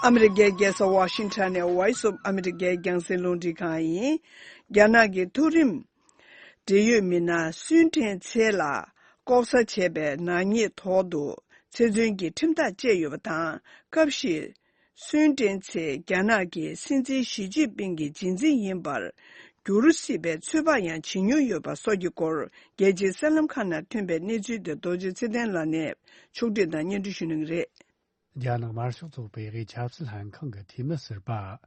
ཨ་མི་རི་ཀའི་རྒྱལ་ས་ཝ་ཤིང་ཊོན་ནས་Voice of America རྒྱང་སྲིང་རླུང་འཕྲིན་ཁང་ཡིན། རྒྱ་ནག་གི་མཐོ་རིམ་འབྲེལ་ཡོད་མི་སྣ་སུན་ཀྲེང་ཚའེ་ལ་ལྐོག་ཟ་བྱས་པའི་ནག་ཉེས་ཐོག་ཏུ་ཚེ་བཙོན་གྱི་ཁྲིམས་ཐག་བཅད་ཡོད་པ་དང་། སྐབས་ཤིག་སུན་ཀྲེང་ཚའེ་རྒྱ་ནག་གི་སྲིད་འཛིན་ཞི་ཅིན་ཕིང་གི་རྗེས་འཛིན་ཡིན་པར་འགྱུར་སྲིད་པའི་ཚོད་དཔག་ཡང་བྱེད་མྱོང་ཡོད་པ་སོགས་ཀྱི་སྐོར། རྒྱལ་སྤྱིའི་གསར་ལམ་ཁག་ནང་ཐོན་པའི་གནས་ཚུལ་དེ་རྡོ་རྗེ་ཚེ་བརྟན་ལགས་ནས་ཕྱོགས་སྒྲིག་དང་སྙན་སྒྲོན་ཞུ་གནང་གི་རེད། རྒྱ་ནག་དམར་ཤོག་ཚོགས་པའི་དབུས་ཆབ་སྲིད་ལྷན་ཁང་གི་འཐུས་མི་ཟུར་པ།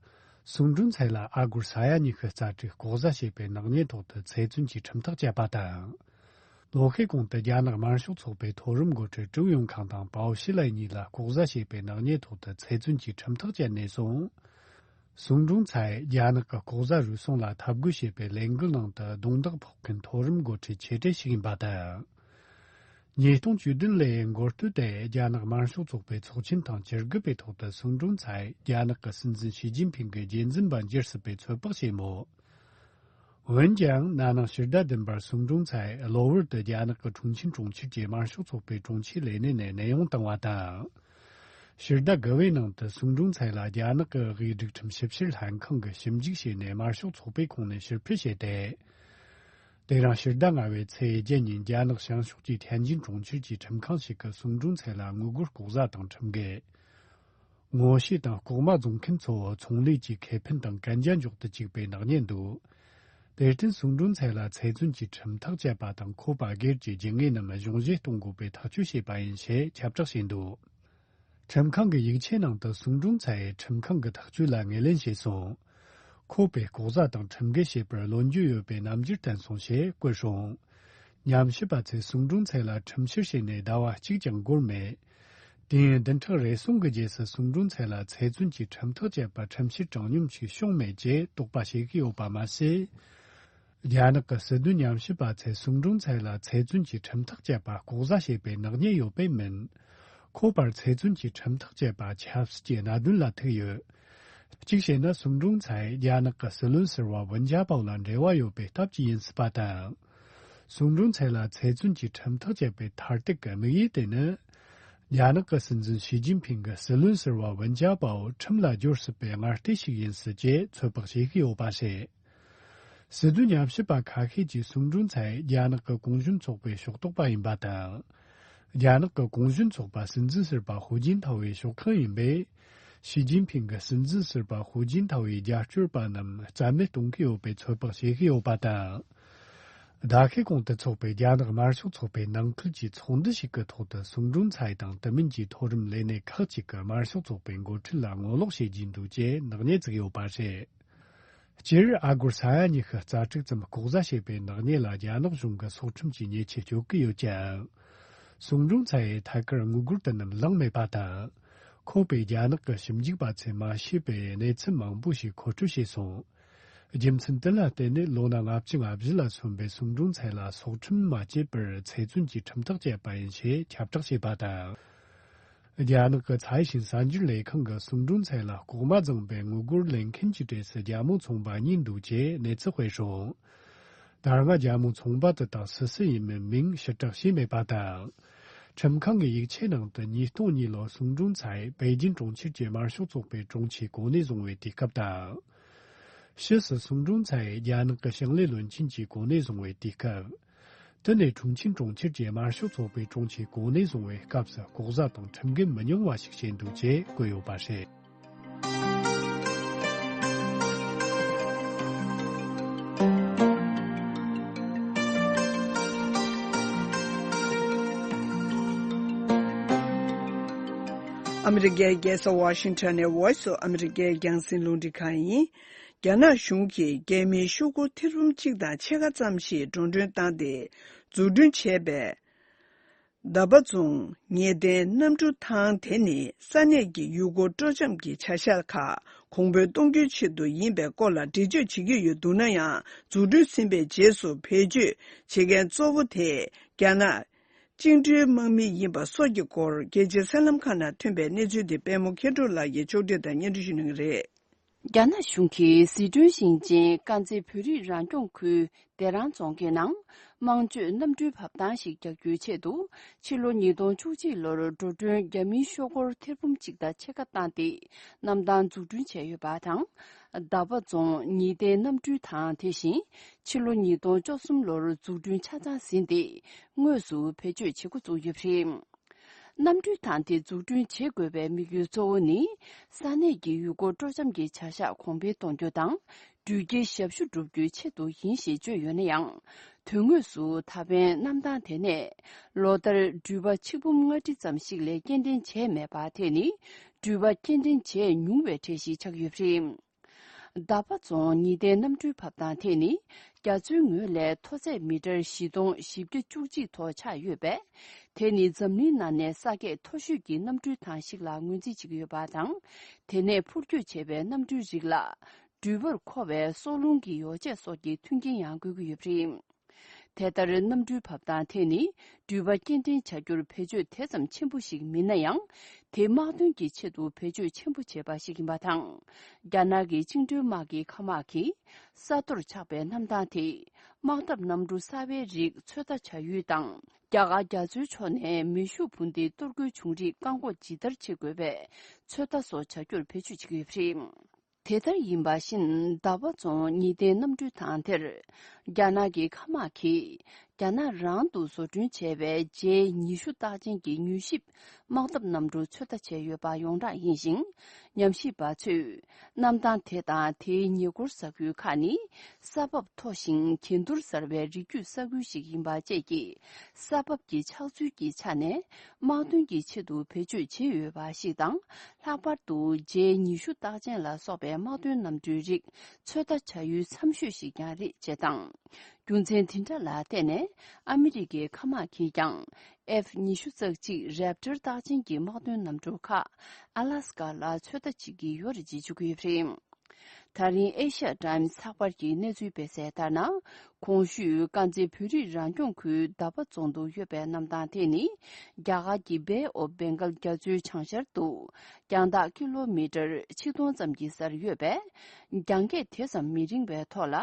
སུང་ཀྲུང་ཚའེ་ལ་ཨ་སྒོར་ས་ཡ་ཉི་ཤུ་རྩ་དྲུག་ལྐོག་ཟ་བྱས་པའི་ནག་ཉེས་ཐོག་ཏུ་ཚེ་བཙོན་གྱི་ཁྲིམས་ཐག་བཅད་པ་དང་། ལོ་ཤས་གོང་དུ་རྒྱ་ནག་དམར་ཤོག་ཚོགས་པའི་མཐོ་རིམ་འགོ་ཁྲིད་ཀྲུའུ་ཡོང་ཁང་དང་པའོ་ཞི་ལའེ་གཉིས་ལ་ལྐོག་ཟ་བྱས་པའི་ནག་ཉེས་ཐོག་ཏུ་ཚེ་བཙོན་གྱི་ཁྲིམས་ཐག་བཅད་ནས་བཟུང་། སུང་ཀྲུང་ཚའེ་རྒྱ་ནག་གི་ལྐོག་ཟ་རུལ་སུངས་ལ་འཐབ་རྒོལ་བྱེད་པའི་ལས་འགུལ་ནང་དུ་རྡུང་རྡེག་ཕོག་མཁན་མཐོ་རིམ་འགོ་ཁྲིད་ཆེ་གྲས་ཤིག་ཡིན་པ་དང་། ཉིས་སྟོང་བཅུ་བདུན་ལོའི་འགོ་སྟོད་དེ་རྒྱ་ནག་དམར་ཤོག་ཚོགས་པའི་ཚོགས་ཆེན་དང་བཅར་དགོས་པའི་ཐོག་ཏུ་སུང་ཀྲུང་ཚའེ་རྒྱ་ནག་གི་སྲིད་འཛིན་ཞི་ཅིན་ཕིང་གི་རྗེས་འཛིན་པ་འགྱུར་སྲིད་པའི་ཚོད་དཔག་བྱས་མོད། འོན་ཀྱང་ན་ནིང་ཕྱི་ཟླ་བདུན་པར་སུང་ཀྲུང་ཚའེ་གློ་བུར་དུ་རྒྱ་ནག་གི་ཁྲུང་ཆིན་གྲོང་ཁྱེར་གྱི་དམར་ཤོག་ཚོགས་པའི་དྲུང་ཆེའི་ལས་གནས་ནས་གནས་དབྱུང་བཏང་བ་དང་། ཕྱི་ཟླ་དགུ་པའི་ནང་དུ་སུང་ཀྲུང་ཚའེ་ལ་རྒྱ་ནག་གི་དབུས་སྒྲིག་ཁྲིམས་ཞིབ་བཤེར་ལྷན་ཁང་གིས་ཞིབ་འཇུག་བྱས་ནས་དམར་ཤོག་ཚོགས་པའི་ཁོངས་ནས་ཕྱིར་འཕུད་བྱས་ཏེ། དེ་རིང་ཕྱི་ཟླ་ལྔ་པའི་ཚེས་བརྒྱད་ཉིན་རྒྱ་ནག་བྱང་ཕྱོགས་ཀྱི་ཐན་ཇིན་གྲོང་ཁྱེར་གྱི་ཁྲིམས་ཁང་ཞིག་གིས་སུང་ཀྲུང་ཚའེ་ལ་དངུལ་སྒོར་ལྐོག་ཟ་དང་ཁྲིམས་འགལ། ངོ་ཤེས་དང་ལྐོག་མ་བཙོང་མཁན་ཚོ་ཚོང་ལས་ཀྱི་ཁེ་ཕན་དང་གན་རྒྱ་འཇོག་ཏུ་བཅུག་པའི་ནག་ཉེས་འདུག་དེར་བརྟེན་སུང་ཀྲུང་ཚའེ་ལ་ཚེ་བཙོན་གྱི་ཁྲིམས་ཐག་བཅད་པ་དང་། ཁོ་པ་སྒེར་གྱི་སྦྱིན་དངོས་རྣམས་གཞུང་བཞེས་གཏོང་དགོས་པའི་ཐག་གཅོད་བྱས་པ་ཡིན་ཞེས་ཁྱབ་བསྒྲགས་བྱས་འདུག་ཁྲིམས་ཁང་གི་ཡིག་ཆའི་ནང་དུ་སུང་ཀྲུང་ཚའེ་ཁྲིམས་ཁང་གི་ཐག་གཅོད་ལ་ངོས་ལེན་བྱས་སོང་། ཁོ་པས་ལྐོག་ཟ་དང་ཁྲིམས་འགལ་བྱས་པར་ལོ་རྒྱུས་ཡོད་པའི་རྣམ་འགྱུར་བསྟན་སོང་ཞེས་བཀོད་སོང་། ཉམས་ཞིབ་པ་ཚོས་སུང་ཀྲུང་ཚའེ་ལ་ཁྲིམས་བཤེར་བྱས་ནས་ཟླ་བ་གཅིག་ཀྱང་འགོར་མེད། དུས་ཡུན་བདུན་ཕྲག་རེ་ཟུང་གི་རྗེས་སུ་སུང་ཀྲུང་ཚའེ་ལ་ཚེ་བཙོན་གྱི་ཁྲིམས་ཐག་བཅད་པར་ཁྲིམས་བཤེར་གྲངས་ཉུང་ཞིག་བྱུང་མེད་ཅེས་དོགས་པ་བྱེད་ཀྱི་ཡོད་པ་མ་ཟད། རྒྱ་ནག་གི་སྲིད་དོན་ཉམས་ཞིབ་པ་ཚོས་སུང་ཀྲུང་ཚའེ་ལ་ཚེ་བཙོན་གྱི་ཁྲིམས་ཐག་བཅད་པ་ལྐོག་ཟ་བྱས་པའི་ནག་ཉེས་ཡོད་པས་མིན། ཁོ་པར་ཚེ་བཙོན་གྱི་ཁྲིམས་ཐག་བཅད་པ་ཆབ་སྲིད་ཀྱི་གནད་དོན་ལ་ཐུག་ཡོད། གཅིག་བྱས་ན་སུང་ཀྲུང་ཚའེ་རྒྱ་ནག་གི་སྲིད་བློན་ཟུར་པ་ཝུན་ཅཱ་པའོ་ལ་འབྲེལ་བ་ཡོད་པའི་སྟབས་ཀྱིས་ཡིན་སྲིད་པ་དང་། སུང་ཀྲུང་ཚའེ་ལ་ཚེ་བཙོན་གྱི་ཁྲིམས་ཐག་བཅད་པའི་མཐར་ཐུག་གི་དམིགས་ཡུལ་དེ་ནི། རྒྱ་ནག་གི་སྲིད་འཛིན་ཞི་ཅིན་ཕིང་གིས་སྲིད་བློན་ཟུར་པ་ཝུན་ཅཱ་པའོ་ཁྲིམས་ལ་སྦྱོར་སྲིད་པའི་སྔ་ལྟས་ཤིག་ཡིན་སྲིད་ཅེས་ཚོད་དཔག་བྱེད་ཀྱི་ཡོད་པ་རེད། སྲིད་དོན་ཉམས་ཞིབ་པ་ཁ་ཤས་ཀྱིས་སུང་ཀྲུང་ཚའེ་རྒྱ་ནག་གི་གུང་གཞོན་ཚོགས་པའི་ཕྱོགས་གཏོགས་པ་ཡིན་པ་དང་། རྒྱ་ནག་གི་གུང་གཞོན་ཚོགས་པ་སྲིད་འཛིན་ཟུར་པ་ཧུའུ་ཅིན་ཐའོ་ཡི་ཤོག་ཁག་ཡིན་པས། ཞི་ཅིན་ཕིང་གིས་སྲིད་འཛིན་ཟུར་པ་ཧུའུ་ཅིན་ཐའོ་ཡི་རྒྱབ་སྐྱོར་པ་རྣམས་རྩ་མེད་གཏོང་གི་ཡོད་པའི་ཚོད་དཔག་བྱེད་ཀྱི་ཡོད་པ་དང་། ཟླ་ཤས་གོང་དུ་འཚོགས་པའི་རྒྱ་ནག་དམར་ཤོག་ཚོགས་པའི་ནང་ཁུལ་གྱི་ཚོགས་འདུ་ཞིག་གི་ཐོག་ཏུ་སུང་ཀྲུང་ཚའེ་དང་དེ་མིན་གྱི་མཐོ་རིམ་ལས་སྣེ་ཁག་ཅིག་གིས་དམར་ཤོག་ཚོགས་པའི་འགོ་ཁྲིད་ལ་ངོ་ལོག་བྱེད་ཀྱིན་འདུག་ཅེས་ནག་ཉེས་བཙུགས་ཡོད་པ་རེད། སྤྱིར་ཨ་སྒོར་ས་ཡ་ཉི་ཤུ་རྩ་དྲུག་ཙམ་ལྐོག་ཟ་བྱས་པའི་ནག་ཉེས་ལ་རྒྱ་ནག་གཞུང་གིས་སྲོག་ཁྲིམས་ཀྱི་ཉེས་ཆད་གཅོད་ཀྱི་ཡོད་ཀྱང་། སུང་ཀྲུང་ཚའེ་ཐད་ཀར་དངུལ་སྒོར་དུ་རྣམས་བླངས་མེད་པ་དང་། ཁོ་པས་རྒྱ་ནག་གི་ཞིབ་འཇུག་པ་ཚོས་མ་ཤེས་པའི་གནས་ཚུལ་མང་པོ་ཞིག་མཁོ་སྤྲོད་བྱས་སོང་། རྒྱུ་མཚན་དེ་ལ་བརྟེན་ནས་ལོ་ན་ལྔ་བཅུ་ང་བཞི་ལ་སོན་པའི་སུང་ཀྲུང་ཚའེ་ལ་སྲོག་ཁྲིམས་མ་བཅད་པར་ཚེ་བཙོན་གྱི་ཁྲིམས་ཐག་བཅད་པ་ཡིན་ཞེས་ཁྱབ་བསྒྲགས་བྱས་པ་དང་། རྒྱ་ནག་གི་ཚའེ་ཞིན་གསར་འགྱུར་ལས་ཁང་གིས་སུང་ཀྲུང་ཚའེ་ལ་ལྐོག་མ་བརྫངས་པའི་དངུལ་སྒོར་ལེན་མཁན་གྱི་གྲས་སུ་རྒྱ་མོ་ཚོང་པ་གཉིས་འདུག་ཅེས་གནས་ཚུལ་སྤེལ་སོང་། ད་སྔ་རྒྱ་མོ་ཚོང་པ་དེ་དག་སུ་སུ་ཡིན་མིན་མིང་ཕྱིར་བསྒྲགས་བྱས་མེད་པ་དང་། ཁྲིམས་ཁང་གི་ཡིག་ཆའི་ནང་དུ་ཉིས་སྟོང་གཉིས་ལོར་སུང་ཀྲུང་ཚའེ་པེ་ཅིན་གྲོང་ཁྱེར་གྱི་དམར་ཤོག་ཚོགས་པའི་དྲུང་ཆེའི་གོ་གནས་བཟུང་བའི་དུས་སྐབས་དང་། ཕྱིས་སུ་སུང་ཀྲུང་ཚའེ་རྒྱ་ནག་གི་ཞིང་ལས་བློན་ཆེན་གྱི་གོ་གནས་བཟུང་བའི་དུས་སྐབས། དེ་ནས་ཁྲུང་ཆིན་གྲོང་ཁྱེར་གྱི་དམར་ཤོག་ཚོགས་པའི་དྲུང་ཆེའི་གོ་གནས་བཟུང་བའི་སྐབས་སུ་ལྐོག་ཟ་དང་ཁྲིམས་འགལ་མི་ཉུང་བ་ཞིག་བྱས་འདུག་ཅེས་བཀོད་ཡོད་པ་རེད། ཨ་མི་རི་ཀའི་རྒྱལ་ས་ཝ་ཤིང་ཊོན་ནས་Voice of America རྒྱང་སྲིང་རླུང་འཕྲིན་ཁང་ཡིན། རྒྱ་ནག་གཞུང་གིས་རྒྱལ་མིའི་ཤོག་གུ་ཐེར་འབུམ་གཅིག་དང་ཕྱེད་ཀ་ཙམ་ཞིག་འགྲོ་གྲོན་བཏང་སྟེ་འཛུགས་སྐྲུན་བྱས་པའི་འདབ་པ་རྫོང་ཉི་ལྡན་གནམ་གྲུ་ཐང་དེ་ནི་ས་གནས་ཀྱི་ཡུལ་སྐོར་སྤྲོ་འཆམ་གྱི་བྱ་གཞག་ཁག་གོང་འཕེལ་གཏོང་རྒྱུའི་ཆེད་དུ་ཡིན་པའི་སྐོར་ལ་འགྲེལ་བརྗོད་བྱེད་ཀྱི་ཡོད་འདུག་ན་ཡང་། འཛུགས་སྐྲུན་ཟིན་པའི་རྗེས་སུ་བེད་སྤྱོད་བྱེད་མཁན་གཙོ་བོ་དེ་རྒྱ་ནག་བཅིངས་འགྲོལ་དམག་མི་ཡིན་པ་སོགས་ཀྱི་སྐོར་རྒྱལ་སྤྱིའི་གསར་ལམ་ཁག་ནང་ཐོན་པའི་གནས་ཚུལ་དེ་པད་མ་མཁས་གྲུབ་ལགས་ཀྱིས་ཕྱོགས་སྒྲིག་དང་སྙན་སྒྲོན་ཞུ་གནང་གི་རེད། རྒྱ་ནག་གཞུང་གིས་ཟི་ཁྲོན་ཞིང་ཆེན་དཀར་མཛེས་བོད་རིགས་རང་སྐྱོང་ཁུལ་བདེ་རང་རྫོང་གི་ནང་དམངས་སྤྱོད་གནམ་གྲུའི་བབས་ཐང་ཞིག་རྒྱག་རྒྱུའི་ཆེད་དུ། ཕྱི་ལོ་ཉིས་སྟོང་བཅུ་གཅིག་ལོར་འགྲོ་གྲོན་རྒྱ་མིའི་ཤོག་སྒོར་ཐེར་འབུམ་གཅིག་དང་ཕྱེད་ཀ་བཏང་སྟེ་གནམ་ཐང་འཛུགས་སྐྲུན་བྱས་ཡོད་པ་དང་། འདབ་པ་རྫོང་ཉི་ལྡན་གནམ་གྲུའི་ཐང་དེ་བཞིན་ཕྱི་ལོ་ཉིས་སྟོང་བཅུ་གསུམ་ལོར་འཛུགས་སྐྲུན་ཆ་ཚང་ཟིན་ཏེ། དངོས་སུ་བེད་སྤྱོད་བྱེད་འགོ་བཙུགས་ཡོད་པ་རེད། གནམ་གྲུའི་ཐང་དེ་འཛུགས་སྐྲུན་བྱེད་དགོས་པའི་དམིགས་ཡུལ་གཙོ་བོ་ནི། ས་གནས་ཀྱི་ཡུལ་སྐོར་སྤྲོ་འཆམ་གྱི་བྱ་གཞག་གོང་འཕེལ་གཏོང་རྒྱུ་དང་། འགྲུལ་སྐྱེལ་ཞབས་ཞུ་བསྒྲུབ་རྒྱུའི་ཆེད་དུ་ཡིན་ཞེས་བརྗོད་ཡོད་ན་ཡང་། དོན་དངོས་སུ་ད་ཕན་གནམ་ཐང་དེ་ནས་ལོ་ལྟར་འགྲུལ་པ་ཆིག་འབུམ་ལྔ་ཁྲི་ཙམ་ཞིག་ལས་སྐྱེལ་འདྲེན་བྱས་མེད་པ་དེ་ནི། འགྲུལ་པ་སྐྱེལ་འདྲེན་བྱས་ཉུང་བའི་གྲས་ཤིག་ཆགས་ཡོད་པ་རེད། འདབ་པ་རྫོང་ཉི་ལྡན་གནམ་གྲུའི་བབས་ཐང་དེ་ནི་རྒྱ་མཚོའི་ངོས་ལས་མཐོ་ཚད་མི་ཊར་བཞི་སྟོང་བཞི་བརྒྱ་བཅུ་གཅིག་ཐོག་ཆགས་ཡོད་པས། དེ་ནི་འཛམ་གླིང་ནང་ནས་ས་ཁད་མཐོ་ཤོས་ཀྱི་གནམ་གྲུའི་ཐང་ཞིག་ལ་ངོས་འཛིན་བྱེད་ཀྱི་ཡོད་པ་དང་། དེ་ནས་འཕུར་སྐྱོད་བྱས་པའི་གནམ་གྲུའི་རིགས་ལ་འགྲུལ་པར་མཁོ་བའི་སྲོག་རླུང་གི་ཡོ་བྱད་སོགས་ཀྱི་མཐུན་རྐྱེན་ཡང་དགོས་ཀྱི་ཡོད་པ་རེད། དེ་ལྟར་གནམ་གྲུའི་བབས་ཐང་དེ་ནི་འགྲུལ་པ་སྐྱེལ་འདྲེན་བྱ་རྒྱུར་བེད་སྤྱོད་དེ་ཙམ་ཆེན་པོ་ཞིག་མིན་ན་ཡང་། དེ་དམག་དོན་གྱི་ཆེད་དུ་བེད་སྤྱོད་ཆེན་པོ་བྱས་པ་ཞིག་ཡིན་པ་དང་། རྒྱ་ནག་གི་བཅིངས་འགྲོལ་དམག་གི་མཁའ་དམག་གིས་ས་མཐོར་ཆགས་པའི་གནམ་ཐང་དེ། དམག་འཐབ་གནམ་གྲུ་གསར་པའི་རིགས་ཚོད་ལྟ་བྱ་ཡུལ་དང་། རྒྱ་གར་རྒྱ་མཚོའི་ཕྱོགས་ནས་མེ་ཤུགས་འཕུར་མདེལ་གཏོར་རྒོལ་བྱུང་རིགས་བཀག་འགོག་ཇི་ལྟར་བྱེད་དགོས་པའི་ཚོད་ལྟ་སོགས་བྱ་རྒྱུར་བེད་སྤྱོད་བྱེད་ཀྱི་ཡོད་པ་རེད། དེ་ལྟར་ཡིན་པ་བཞིན། འདབ་པ་རྫོང་ཉི་ལྡན་གནམ་གྲུའི་ཐང་དེར། རྒྱ་ནག་གི་མཁའ་དམག་གིས། རྒྱ་ནག་རང་དུ་བཟོ་སྐྲུན་བྱས་པའི་ཇེ་ཉི་ཤུ་རྟགས་ཅན་གྱི་མྱུལ་ཞིབ་དམག་འཐབ་གནམ་གྲུ་ཚོད་ལྟ་བྱས་ཡོད་པ་ཡོངས་གྲགས་ཡིན་ཞིང་། ཉམས་ཞིབ་པ་ཚོས་གནམ་ཐང་དེ་དང་དེའི་ཉེ་འཁོར་ས་ཁུལ་ཁག་ནི་ས་བབ་མཐོ་ཞིང་གྱེན་ཐུར་གསར་བའི་རི་རྒྱུད་ས་ཁུལ་ཞིག་ཡིན་པ་བཅས་ཀྱིས། ས་བབ་ཀྱི་ཆགས་ཚུལ་གྱི་ཆ་ནས་དམག་དོན་གྱི་ཆེད་དུ་བེད་སྤྱོད་བྱས་ཡོད་པ་ཞིག་དང་། ལྷག་པར་དུ་ཇེ་ཉི་ཤུ་རྟགས་ཅན་ལ་སོགས་པའི་དམག་དོན་གནམ་གྲུའི་རིགས་ཚོད་ལྟ་བྱ་ཡུལ་འཚམ་ཤོས་ཤིག་ཀྱང་རེད་ཅེས་དང་། རྒྱུ་མཚན་དེ་འདྲ་ལ་བརྟེན་ནས་ཨ་མི་རི་ཀའི་མཁའ་དམག་གིས་ཀྱང་ཨེཕ་ཉི་ཤུ་རྩ་གཅིག་རེབ་ཊར་རྟགས་ཅན་གྱི་དམག་དོན་གནམ་གྲུ་ཁག་ཨ་ལ་སི་ཀ་ལ་ཚོད་ལྟ་བྱེད་ཀྱི་ཡོད་རེད་ཅེས་བརྗོད་ཀྱི་ཡོད་པ་རེད། ད་རིང་ཨེ་ཤ་ཡ་ཊའིམ་སི་ཚགས་པར་གྱིས་གནས་ཚུལ་སྤེལ་གསལ་ལྟར་ན། གོང་ཞུས་དཀར་མཛེས་བོད་རིགས་རང་སྐྱོང་ཁུལ་ཟླ་བ་རྫོང་དུ་ཡོད་པའི་གནམ་ཐང་དེ་ནི། རྒྱ་གར་གྱི་བེ་ཨོ་བེང་གལ་རྒྱ་མཚོའི་བྱང་ཤར་དུ། རྒྱང་ཐག་ཀི་ལོ་མི་ཊར་ཆིག་སྟོང་ཙམ་གྱི་སར་ཡོད་པས། རྒྱང་སྐས་དེ་ཙམ་མི་རིང་བའི་ཐོག་ལ།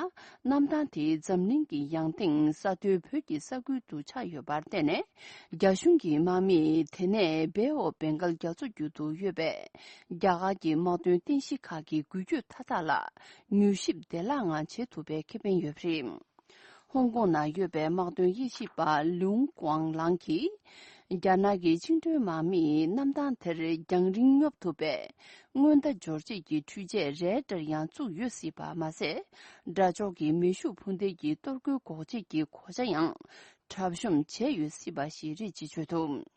གནམ་ཐང་དེའི་འཛམ་གླིང་གི་ཡང་སྟེང་ས་མཐོའི་བོད་ཀྱི་ས་ཁུལ་དུ་ཆགས་ཡོད་པར་བརྟེན་ནས། རྒྱ་གཞུང་གི་དམག་མིས་དེ་ནས་བེ་ཨོ་བེང་གལ་རྒྱ་མཚོ་རྒྱུད་དུ་ཡོད་པའི་རྒྱ་གར་གྱི་དམག་དོན་རྟེན་གཞི་ཁག་གི་འགུལ་སྐྱོད་མཐའ་དག་ལ་མྱུལ་ཞིབ་བདེ་བླག་ངང་བྱེད་ཐུབ་པའི་ཁེ་ཕན་ཡོད་པ་རེད། ཧོང་ཀོང་ནང་ཡོད་པའི་དམག་དོན་དབྱེ་ཞིབ་པ་ལུང་ཀོང་ལང་གིས། རྒྱ་ནག་གི་བཅིངས་འགྲོལ་དམག་མིས་གནམ་ཐང་དེར་རྒྱང་རིང་སྙོབ་ཐུབ་པའི་སྔོན་བརྡ་འབྱོར་བྱེད་ཀྱི་འཕྲུལ་ཆས་རེ་ཌར་ཡང་བཙུགས་ཡོད་སྲིད་པ་མ་ཟད། དགྲ་ཕྱོགས་ཀྱི་མེ་ཤུགས་འཕུར་མདེལ་གྱི་གཏོར་རྒོལ་འགོག་བྱེད་ཀྱི་གོ་ཆ་ཡང་གྲབས་གཤོམ་བྱས་ཡོད་སྲིད་པ་ཞིག་རེད་ཅེས་བརྗོད་འདུག་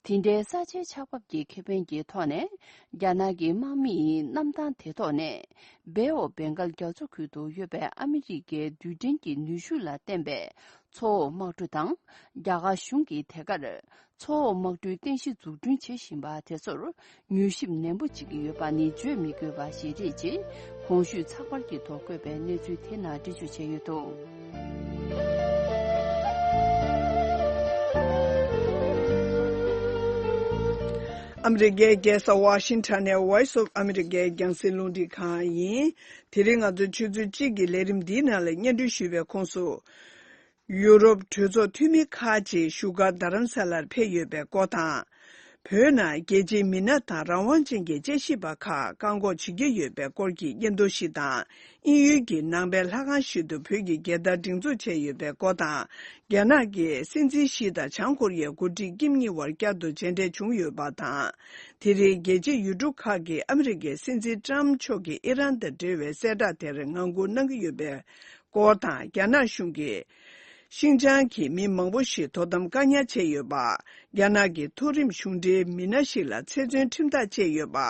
དེ་འདྲའི་ས་ཆའི་ཆགས་བབ་ཀྱི་ཁེ་ཕན་གྱི་ཐོག་ནས། རྒྱ་ནག་གི་དམག་མིས་གནམ་ཐང་དེ་ཐོག་ནས་བེ་ཨོ་བེང་གལ་རྒྱ་མཚོ་ཁུལ་དུ་ཡོད་པའི་ཨ་མི་རི་ཀའི་རྡུལ་ཕྲན་གྱི་ནུས་ཤུགས་ལ་བརྟེན་པའི་མཚོ་འོག་དམག་གྲུ་དང་། རྒྱ་གར་གཞུང་གིས་དེ་གར་མཚོ་འོག་དམག་གྲུའི་རྟེན་གཞི་འཛུགས་སྐྲུན་བྱེད་བཞིན་པ་དེ་ཚོར་མྱུལ་ཞིབ་ནན་པོ་བྱེད་ཀྱི་ཡོད་པ་ནི་བརྗོད་མི་དགོས་པ་ཞིག་རེད་ཅེས། གོང་ཞུས་ཚགས་པར་གྱི་ཐོག་བཀོད་པའི་གནས་ཚུལ་དེ་ནང་འགྲེལ་བརྗོད་བྱས་ཡོད་འདུག་ཨ་མི་རི་ཀའི་རྒྱལ་ས་ཝ་ཤིང་ཊོན་ནས་Voice of America རྒྱང་སྲིང་རླུང་འཕྲིན་ཁང་ཡིན། དེ་རིང་ང་ཚོ་ཆུ་ཚོད་གཅིག་གི་ལས་རིམ་འདིའི་ནང་ལ་སྙན་སྒྲོན་ཞུས་པའི་ཁོངས་སུ། ཡུ་རོབ་གྲོས་ཚོགས་འཐུས་མི་ཁག་ཅིག་བཞུགས་སྒར་རྡ་རམ་ས་ལར་ཕེབས་ཡོད་པའི་སྐོར་དང་། བོད་ནང་རྒྱལ་གཅེས་མི་སྣ་དང་རང་དབང་ཅན་གྱི་དཔྱད་ཞིབ་པ་ཁག་བཀག་འགོག་བྱེད་ཀྱི་ཡོད་པའི་སྐོར་གྱི་སྙན་ཐོ་ཞིག་དང་། དབྱིན་ཡུལ་གྱི་ནང་པའི་ལྷ་ཁང་ཞིག་ཏུ་བོད་ཀྱི་རྒྱལ་དར་སྒྲེང་འཛུགས་བྱས་ཡོད་པའི་སྐོར་དང་། རྒྱ་ནག་གི་སྲིད་འཛིན་ཞི་དང་བྱང་ཀོ་རི་ཡའི་འགོ་ཁྲིད་ཀིམ་གཉིས་བར་བསྐྱར་དུ་མཇལ་འཕྲད་བྱུང་ཡོད་པ་དང་། དེ་རིང་རྒྱལ་སྤྱིའི་ཡུལ་གྲུ་ཁག་གིས་ཨ་མི་རི་ཀའི་སྲིད་འཛིན་ཀྲམ་མཆོག་གིས་ཨི་རན་དང་འབྲེལ་བའི་གསལ་བསྒྲགས་དེར་ངང་སྒུག་གནང་གི་ཡོད་པའི་སྐོར་དང་། རྒྱ་ནག་གཞུང་གིས་ཤིན་ཅང་གི་མི་མང་པོ་ཞིག་དོ་དམ་བཀག་ཉར་བྱས་ཡོད་པ། རྒྱ་ནག་གི་མཐོ་རིམ་གཞུང་འབྲེལ་མི་སྣ་ཞིག་ལ་ཚེ་བཙོན་ཁྲིམས་ཐག་བཅད་ཡོད་པ།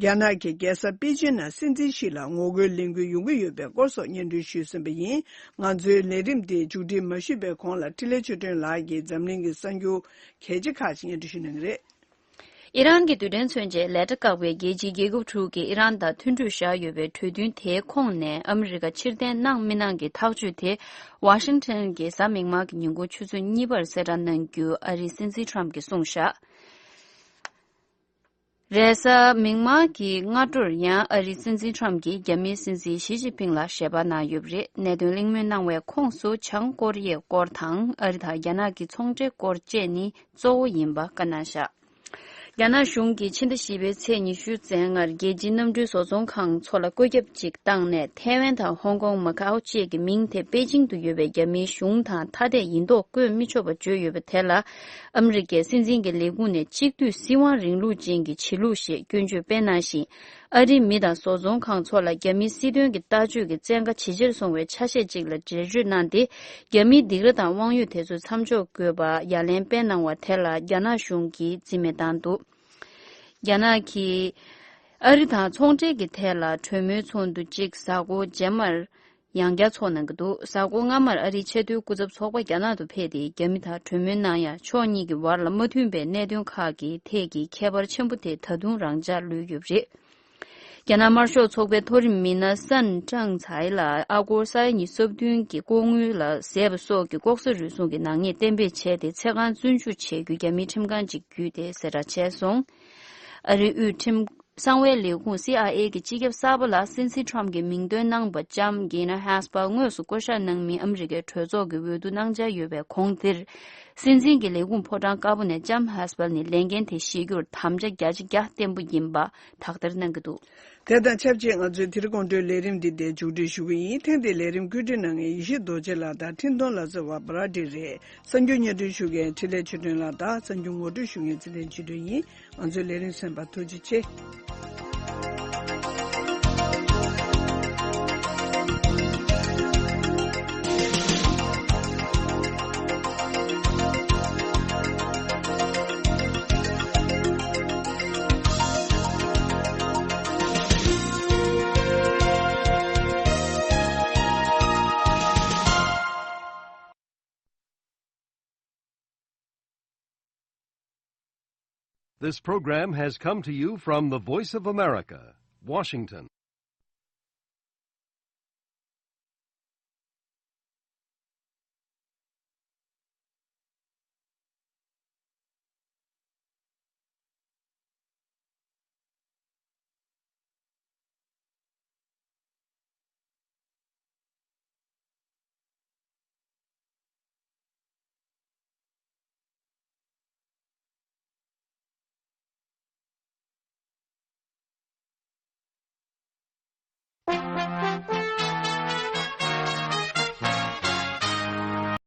རྒྱ་ནག་གི་རྒྱལ་ས་པེ་ཅིན་ནང་སྲིད་འཛིན་ཞིག་ལ་ངོ་རྒོལ་ལས་འགུལ་ཡོང་གི་ཡོད་པའི་སྐོར་སོགས་སྙན་སྒྲོན་ཞུས་ཟིན་པ་ཡིན། ང་ཚོའི་ལས་རིམ་འདི་མཇུག་སྒྲིལ་མ་ཞུས་པའི་གོང་ལ་འཕྲིན་ལས་ཆོས་སྒྲོན་ལགས་ཀྱིས་འཛམ་གླིང་གི་གསར་འགྱུར་གལ་ཆེ་ཁག་ཅིག་སྙན་སྒྲོན་ཞུ་གནང་གི་རེད། ཨི་རན་གྱི་རྡུལ་ཕྲན་མཚོན་ཆའི་ལས་གྲྭ་བཀག་པའི་རྒྱལ་སྤྱིའི་རྒྱལ་ཁབ་དྲུག་གིས་ཨི་རན་དང་མཐུན་གྲོས་བཞག་ཡོད་པའི་གྲོས་མཐུན་དེའི་ཁོངས་ནས་ཨ་མི་རི་ཀ་ཕྱིར་འཐེན་གནང་མི་གནང་གི་ཐག་གཅོད་དེ་ཝ་ཤིང་ཊོན་གྱི་གཟའ་མིག་དམར་གྱི་ཉིན་གུང་ཆུ་ཚོད་གཉིས་པར་གསལ་བསྒྲགས་གནང་རྒྱུ་ཨ་རིའི་སྲིད་འཛིན་ཁྲམ་གྱིས་གསུངས་བཞག་རེས་གཟའ་མིག་དམར་གྱི་སྔ་དྲོར་ཡང་ཨ་རིའི་སྲིད་འཛིན་ཁྲམ་གྱིས་རྒྱ་མིའི་སྲིད་འཛིན་ཞི་ཅིན་ཕིང་ལ་ཞལ་པར་གནང་ཡོད་པ་རེད། གནད་དོན་གླེང་མོལ་གནང་བའི་ཁོངས་སུ་བྱང་ཀོ་རི་ཡའི་སྐོར་དང་ཨ་རི་དང་རྒྱ་ནག་གི་ཚོང་འབྲེལ་སྐོར་བཅས་ནི་གཙོ་བོ་ཡིན་པ་བཀའ་གནང་བཞག་རྒྱ་ནག་གཞུང་གིས་ཕྱི་ཟླ་བཞི་པའི་ཚེས་ཉི་ཤུ་ཙམ་སྔར་རྒྱལ་སྤྱིའི་གནམ་གྲུའི་བཟོ་ཚོང་ཁང་ཚོ་ལ་བཀོད་ཁྱབ་ཅིག་བཏང་ནས་ཐའེ་ཝན་དང་ཧོང་ཀོང་མ་ཁའོ་བཅས་ཀྱི་མིང་དེ་པེ་ཅིང་དུ་ཡོད་པའི་རྒྱ་མིའི་གཞུང་དང་ཐ་དད་ཡིན་མདོག་བཀོད་མི་ཆོག་པ་བརྗོད་ཡོད་པ་དེ་ལ། ཨ་མི་རི་ཀའི་སྲིད་འཛིན་གྱི་ལས་ཁུངས་ནས་གཅིག་སྡུད་སྲིད་དབང་རིང་ལུགས་ཅན་གྱི་བྱེད་ལུགས་ཞེས་སྐྱོན་བརྗོད་སྤེལ་གནང་ཞིང་། ཨ་རིའི་མི་དང་བཟོ་ཚོང་ཁང་ཚོ་ལ་རྒྱ་མིའི་སྲིད་དོན་གྱི་ལྟ་སྤྱོད་ཀྱི་བཙན་བཀའ་ཇེ་ཆེར་སོང་བའི་ཆ་ཤས་ཅིག་ལ་འགྲེལ་བརྗོད་གནང་སྟེ། རྒྱ་མིའི་སྡིགས་ར་དང་དབང་ཡོད་དེ་ཚོ་མཚམས་འཇོག་དགོས་པ་ཡ་ལན་སྤེལ་གནང་བ་དེ་ལ་རྒྱ་ནག་གཞུང་གིས་རྩིས་མེད་བཏང་འདུག་རྒྱ་ནག་གིས་ཨ་རི་དང་ཚོང་འབྲེལ་གྱི་ཐད་ལ་གྲོས་མོལ་ཚོགས་འདུ་གཅིག་གཟའ་འཁོར་རྗེས་མར་ཡང་བསྐྱར་འཚོགས་གནང་གི་འདུག་གཟའ་འཁོར་སྔ་མར་ཨ་རིའི་ཆེས་མཐོའི་སྐུ་ཚབ་ཚོགས་པ་རྒྱ་ནག་ཏུ་ཕེབས་ཏེ་རྒྱ་མི་དང་གྲོས་མོལ་གནང་ཡ། ཕྱོགས་གཉིས་ཀྱི་བར་ལ་མ་མཐུན་པའི་གནད་དོན་ཁག་གི་ཐད་ཀྱི་ཁྱད་པར་ཆེན་པོ་དེ་ད་དུང་རང་འཇགས་ལུས་ཡོད་པ་རེད། རྒྱ་ནག་དམར་ཤོག་ཚོགས་པའི་མཐོ་རིམ་མི་སྣ་སན་ཀྲང་ཚའེ་ལ་ཨ་སྒོར་ས་ཡ་ཉི་ཤུ་རྩ་བདུན་གྱི་ལྐོག་དངུལ་ལ་ཟད་པ་སོགས་ཀྱི་ལྐོག་ཟ་རུལ་སུངས་ཀྱི་ནག་ཉེས་གཏན་འབེབས་བྱས་ཏེ་ཚེ་གང་བཙོན་འཇུག་བྱེད་རྒྱུ་རྒྱ་མིའི་ཁྲིམས་ཁང་ཅིག་བརྒྱུད་དེ་གསལ་བསྒྲགས་བྱས་སོང་། ཨ་རིའི་དབུས་ཁྲིམས་གསང་བའི་ལས་ཁུངས་སི་ཨའི་ཨེ་གི་སྤྱི་ཁྱབ་གསར་པ་ལ་སྲིད་འཛིན་ཁྲོམ་གྱི་མིང་འདོན་གནང་པ་ལྕམ་གྷི་ན་ཧེ་སི་པལ་དངོས་སུ་བསྐོ་བཞག་གནང་མིན་ཨ་མི་རི་ཀའི་གྲོས་ཚོགས་ཀྱི་འོས་བསྡུ་གནང་འཆར་ཡོད་པའི་གོང་དེར། སྲིད་འཛིན་གྱི་ལས་ཁུངས་ཕོ་བྲང་དཀར་པོ་ནས་ལྕམ་ཧེ་སི་པལ་ནི་ལས་འགན་དེ་བཞེས་རྒྱུར་དམ་བཅའ་བརྒྱ་ཆ་བརྒྱ་བརྟན་པོ་ཡིན་པ་དག་ཐེར་གནང་གི་འདུག་དེ་དང་ཆབས་ཅིག་ང་ཚོའི་དེ་རིང་དགོང་དྲོའི་ལས་རིམ་འདི་འདིར་མཇུག་སྒྲིལ་ཞུ་གི་ཡིན། ཐེངས་འདིའི་ལས་རིམ་བཀོད་སྒྲིག་གནང་མཁན་ཡེ་ཤེས་རྡོ་རྗེ་ལགས་དང་འཕྲིན་གཏོང་ལག་རྩལ་བ་བྷ་ར་ཌི་རེད། གསར་འགྱུར་སྙན་སྒྲོན་ཞུ་མཁན་འཕྲིན་ལས་ཆོས་སྒྲོན་ལགས་དང་གསར་འགྱུར་ངོ་སྤྲོད་ཞུ་མཁན་ཚེ་བརྟན་ཆོས་སྒྲོན་ཡིན། ང་ཚོའི་ལས་རིམ་གསན་པར་ཐུགས་རྗེ་ཆེ། This program has come to you from the Voice of America, Washington.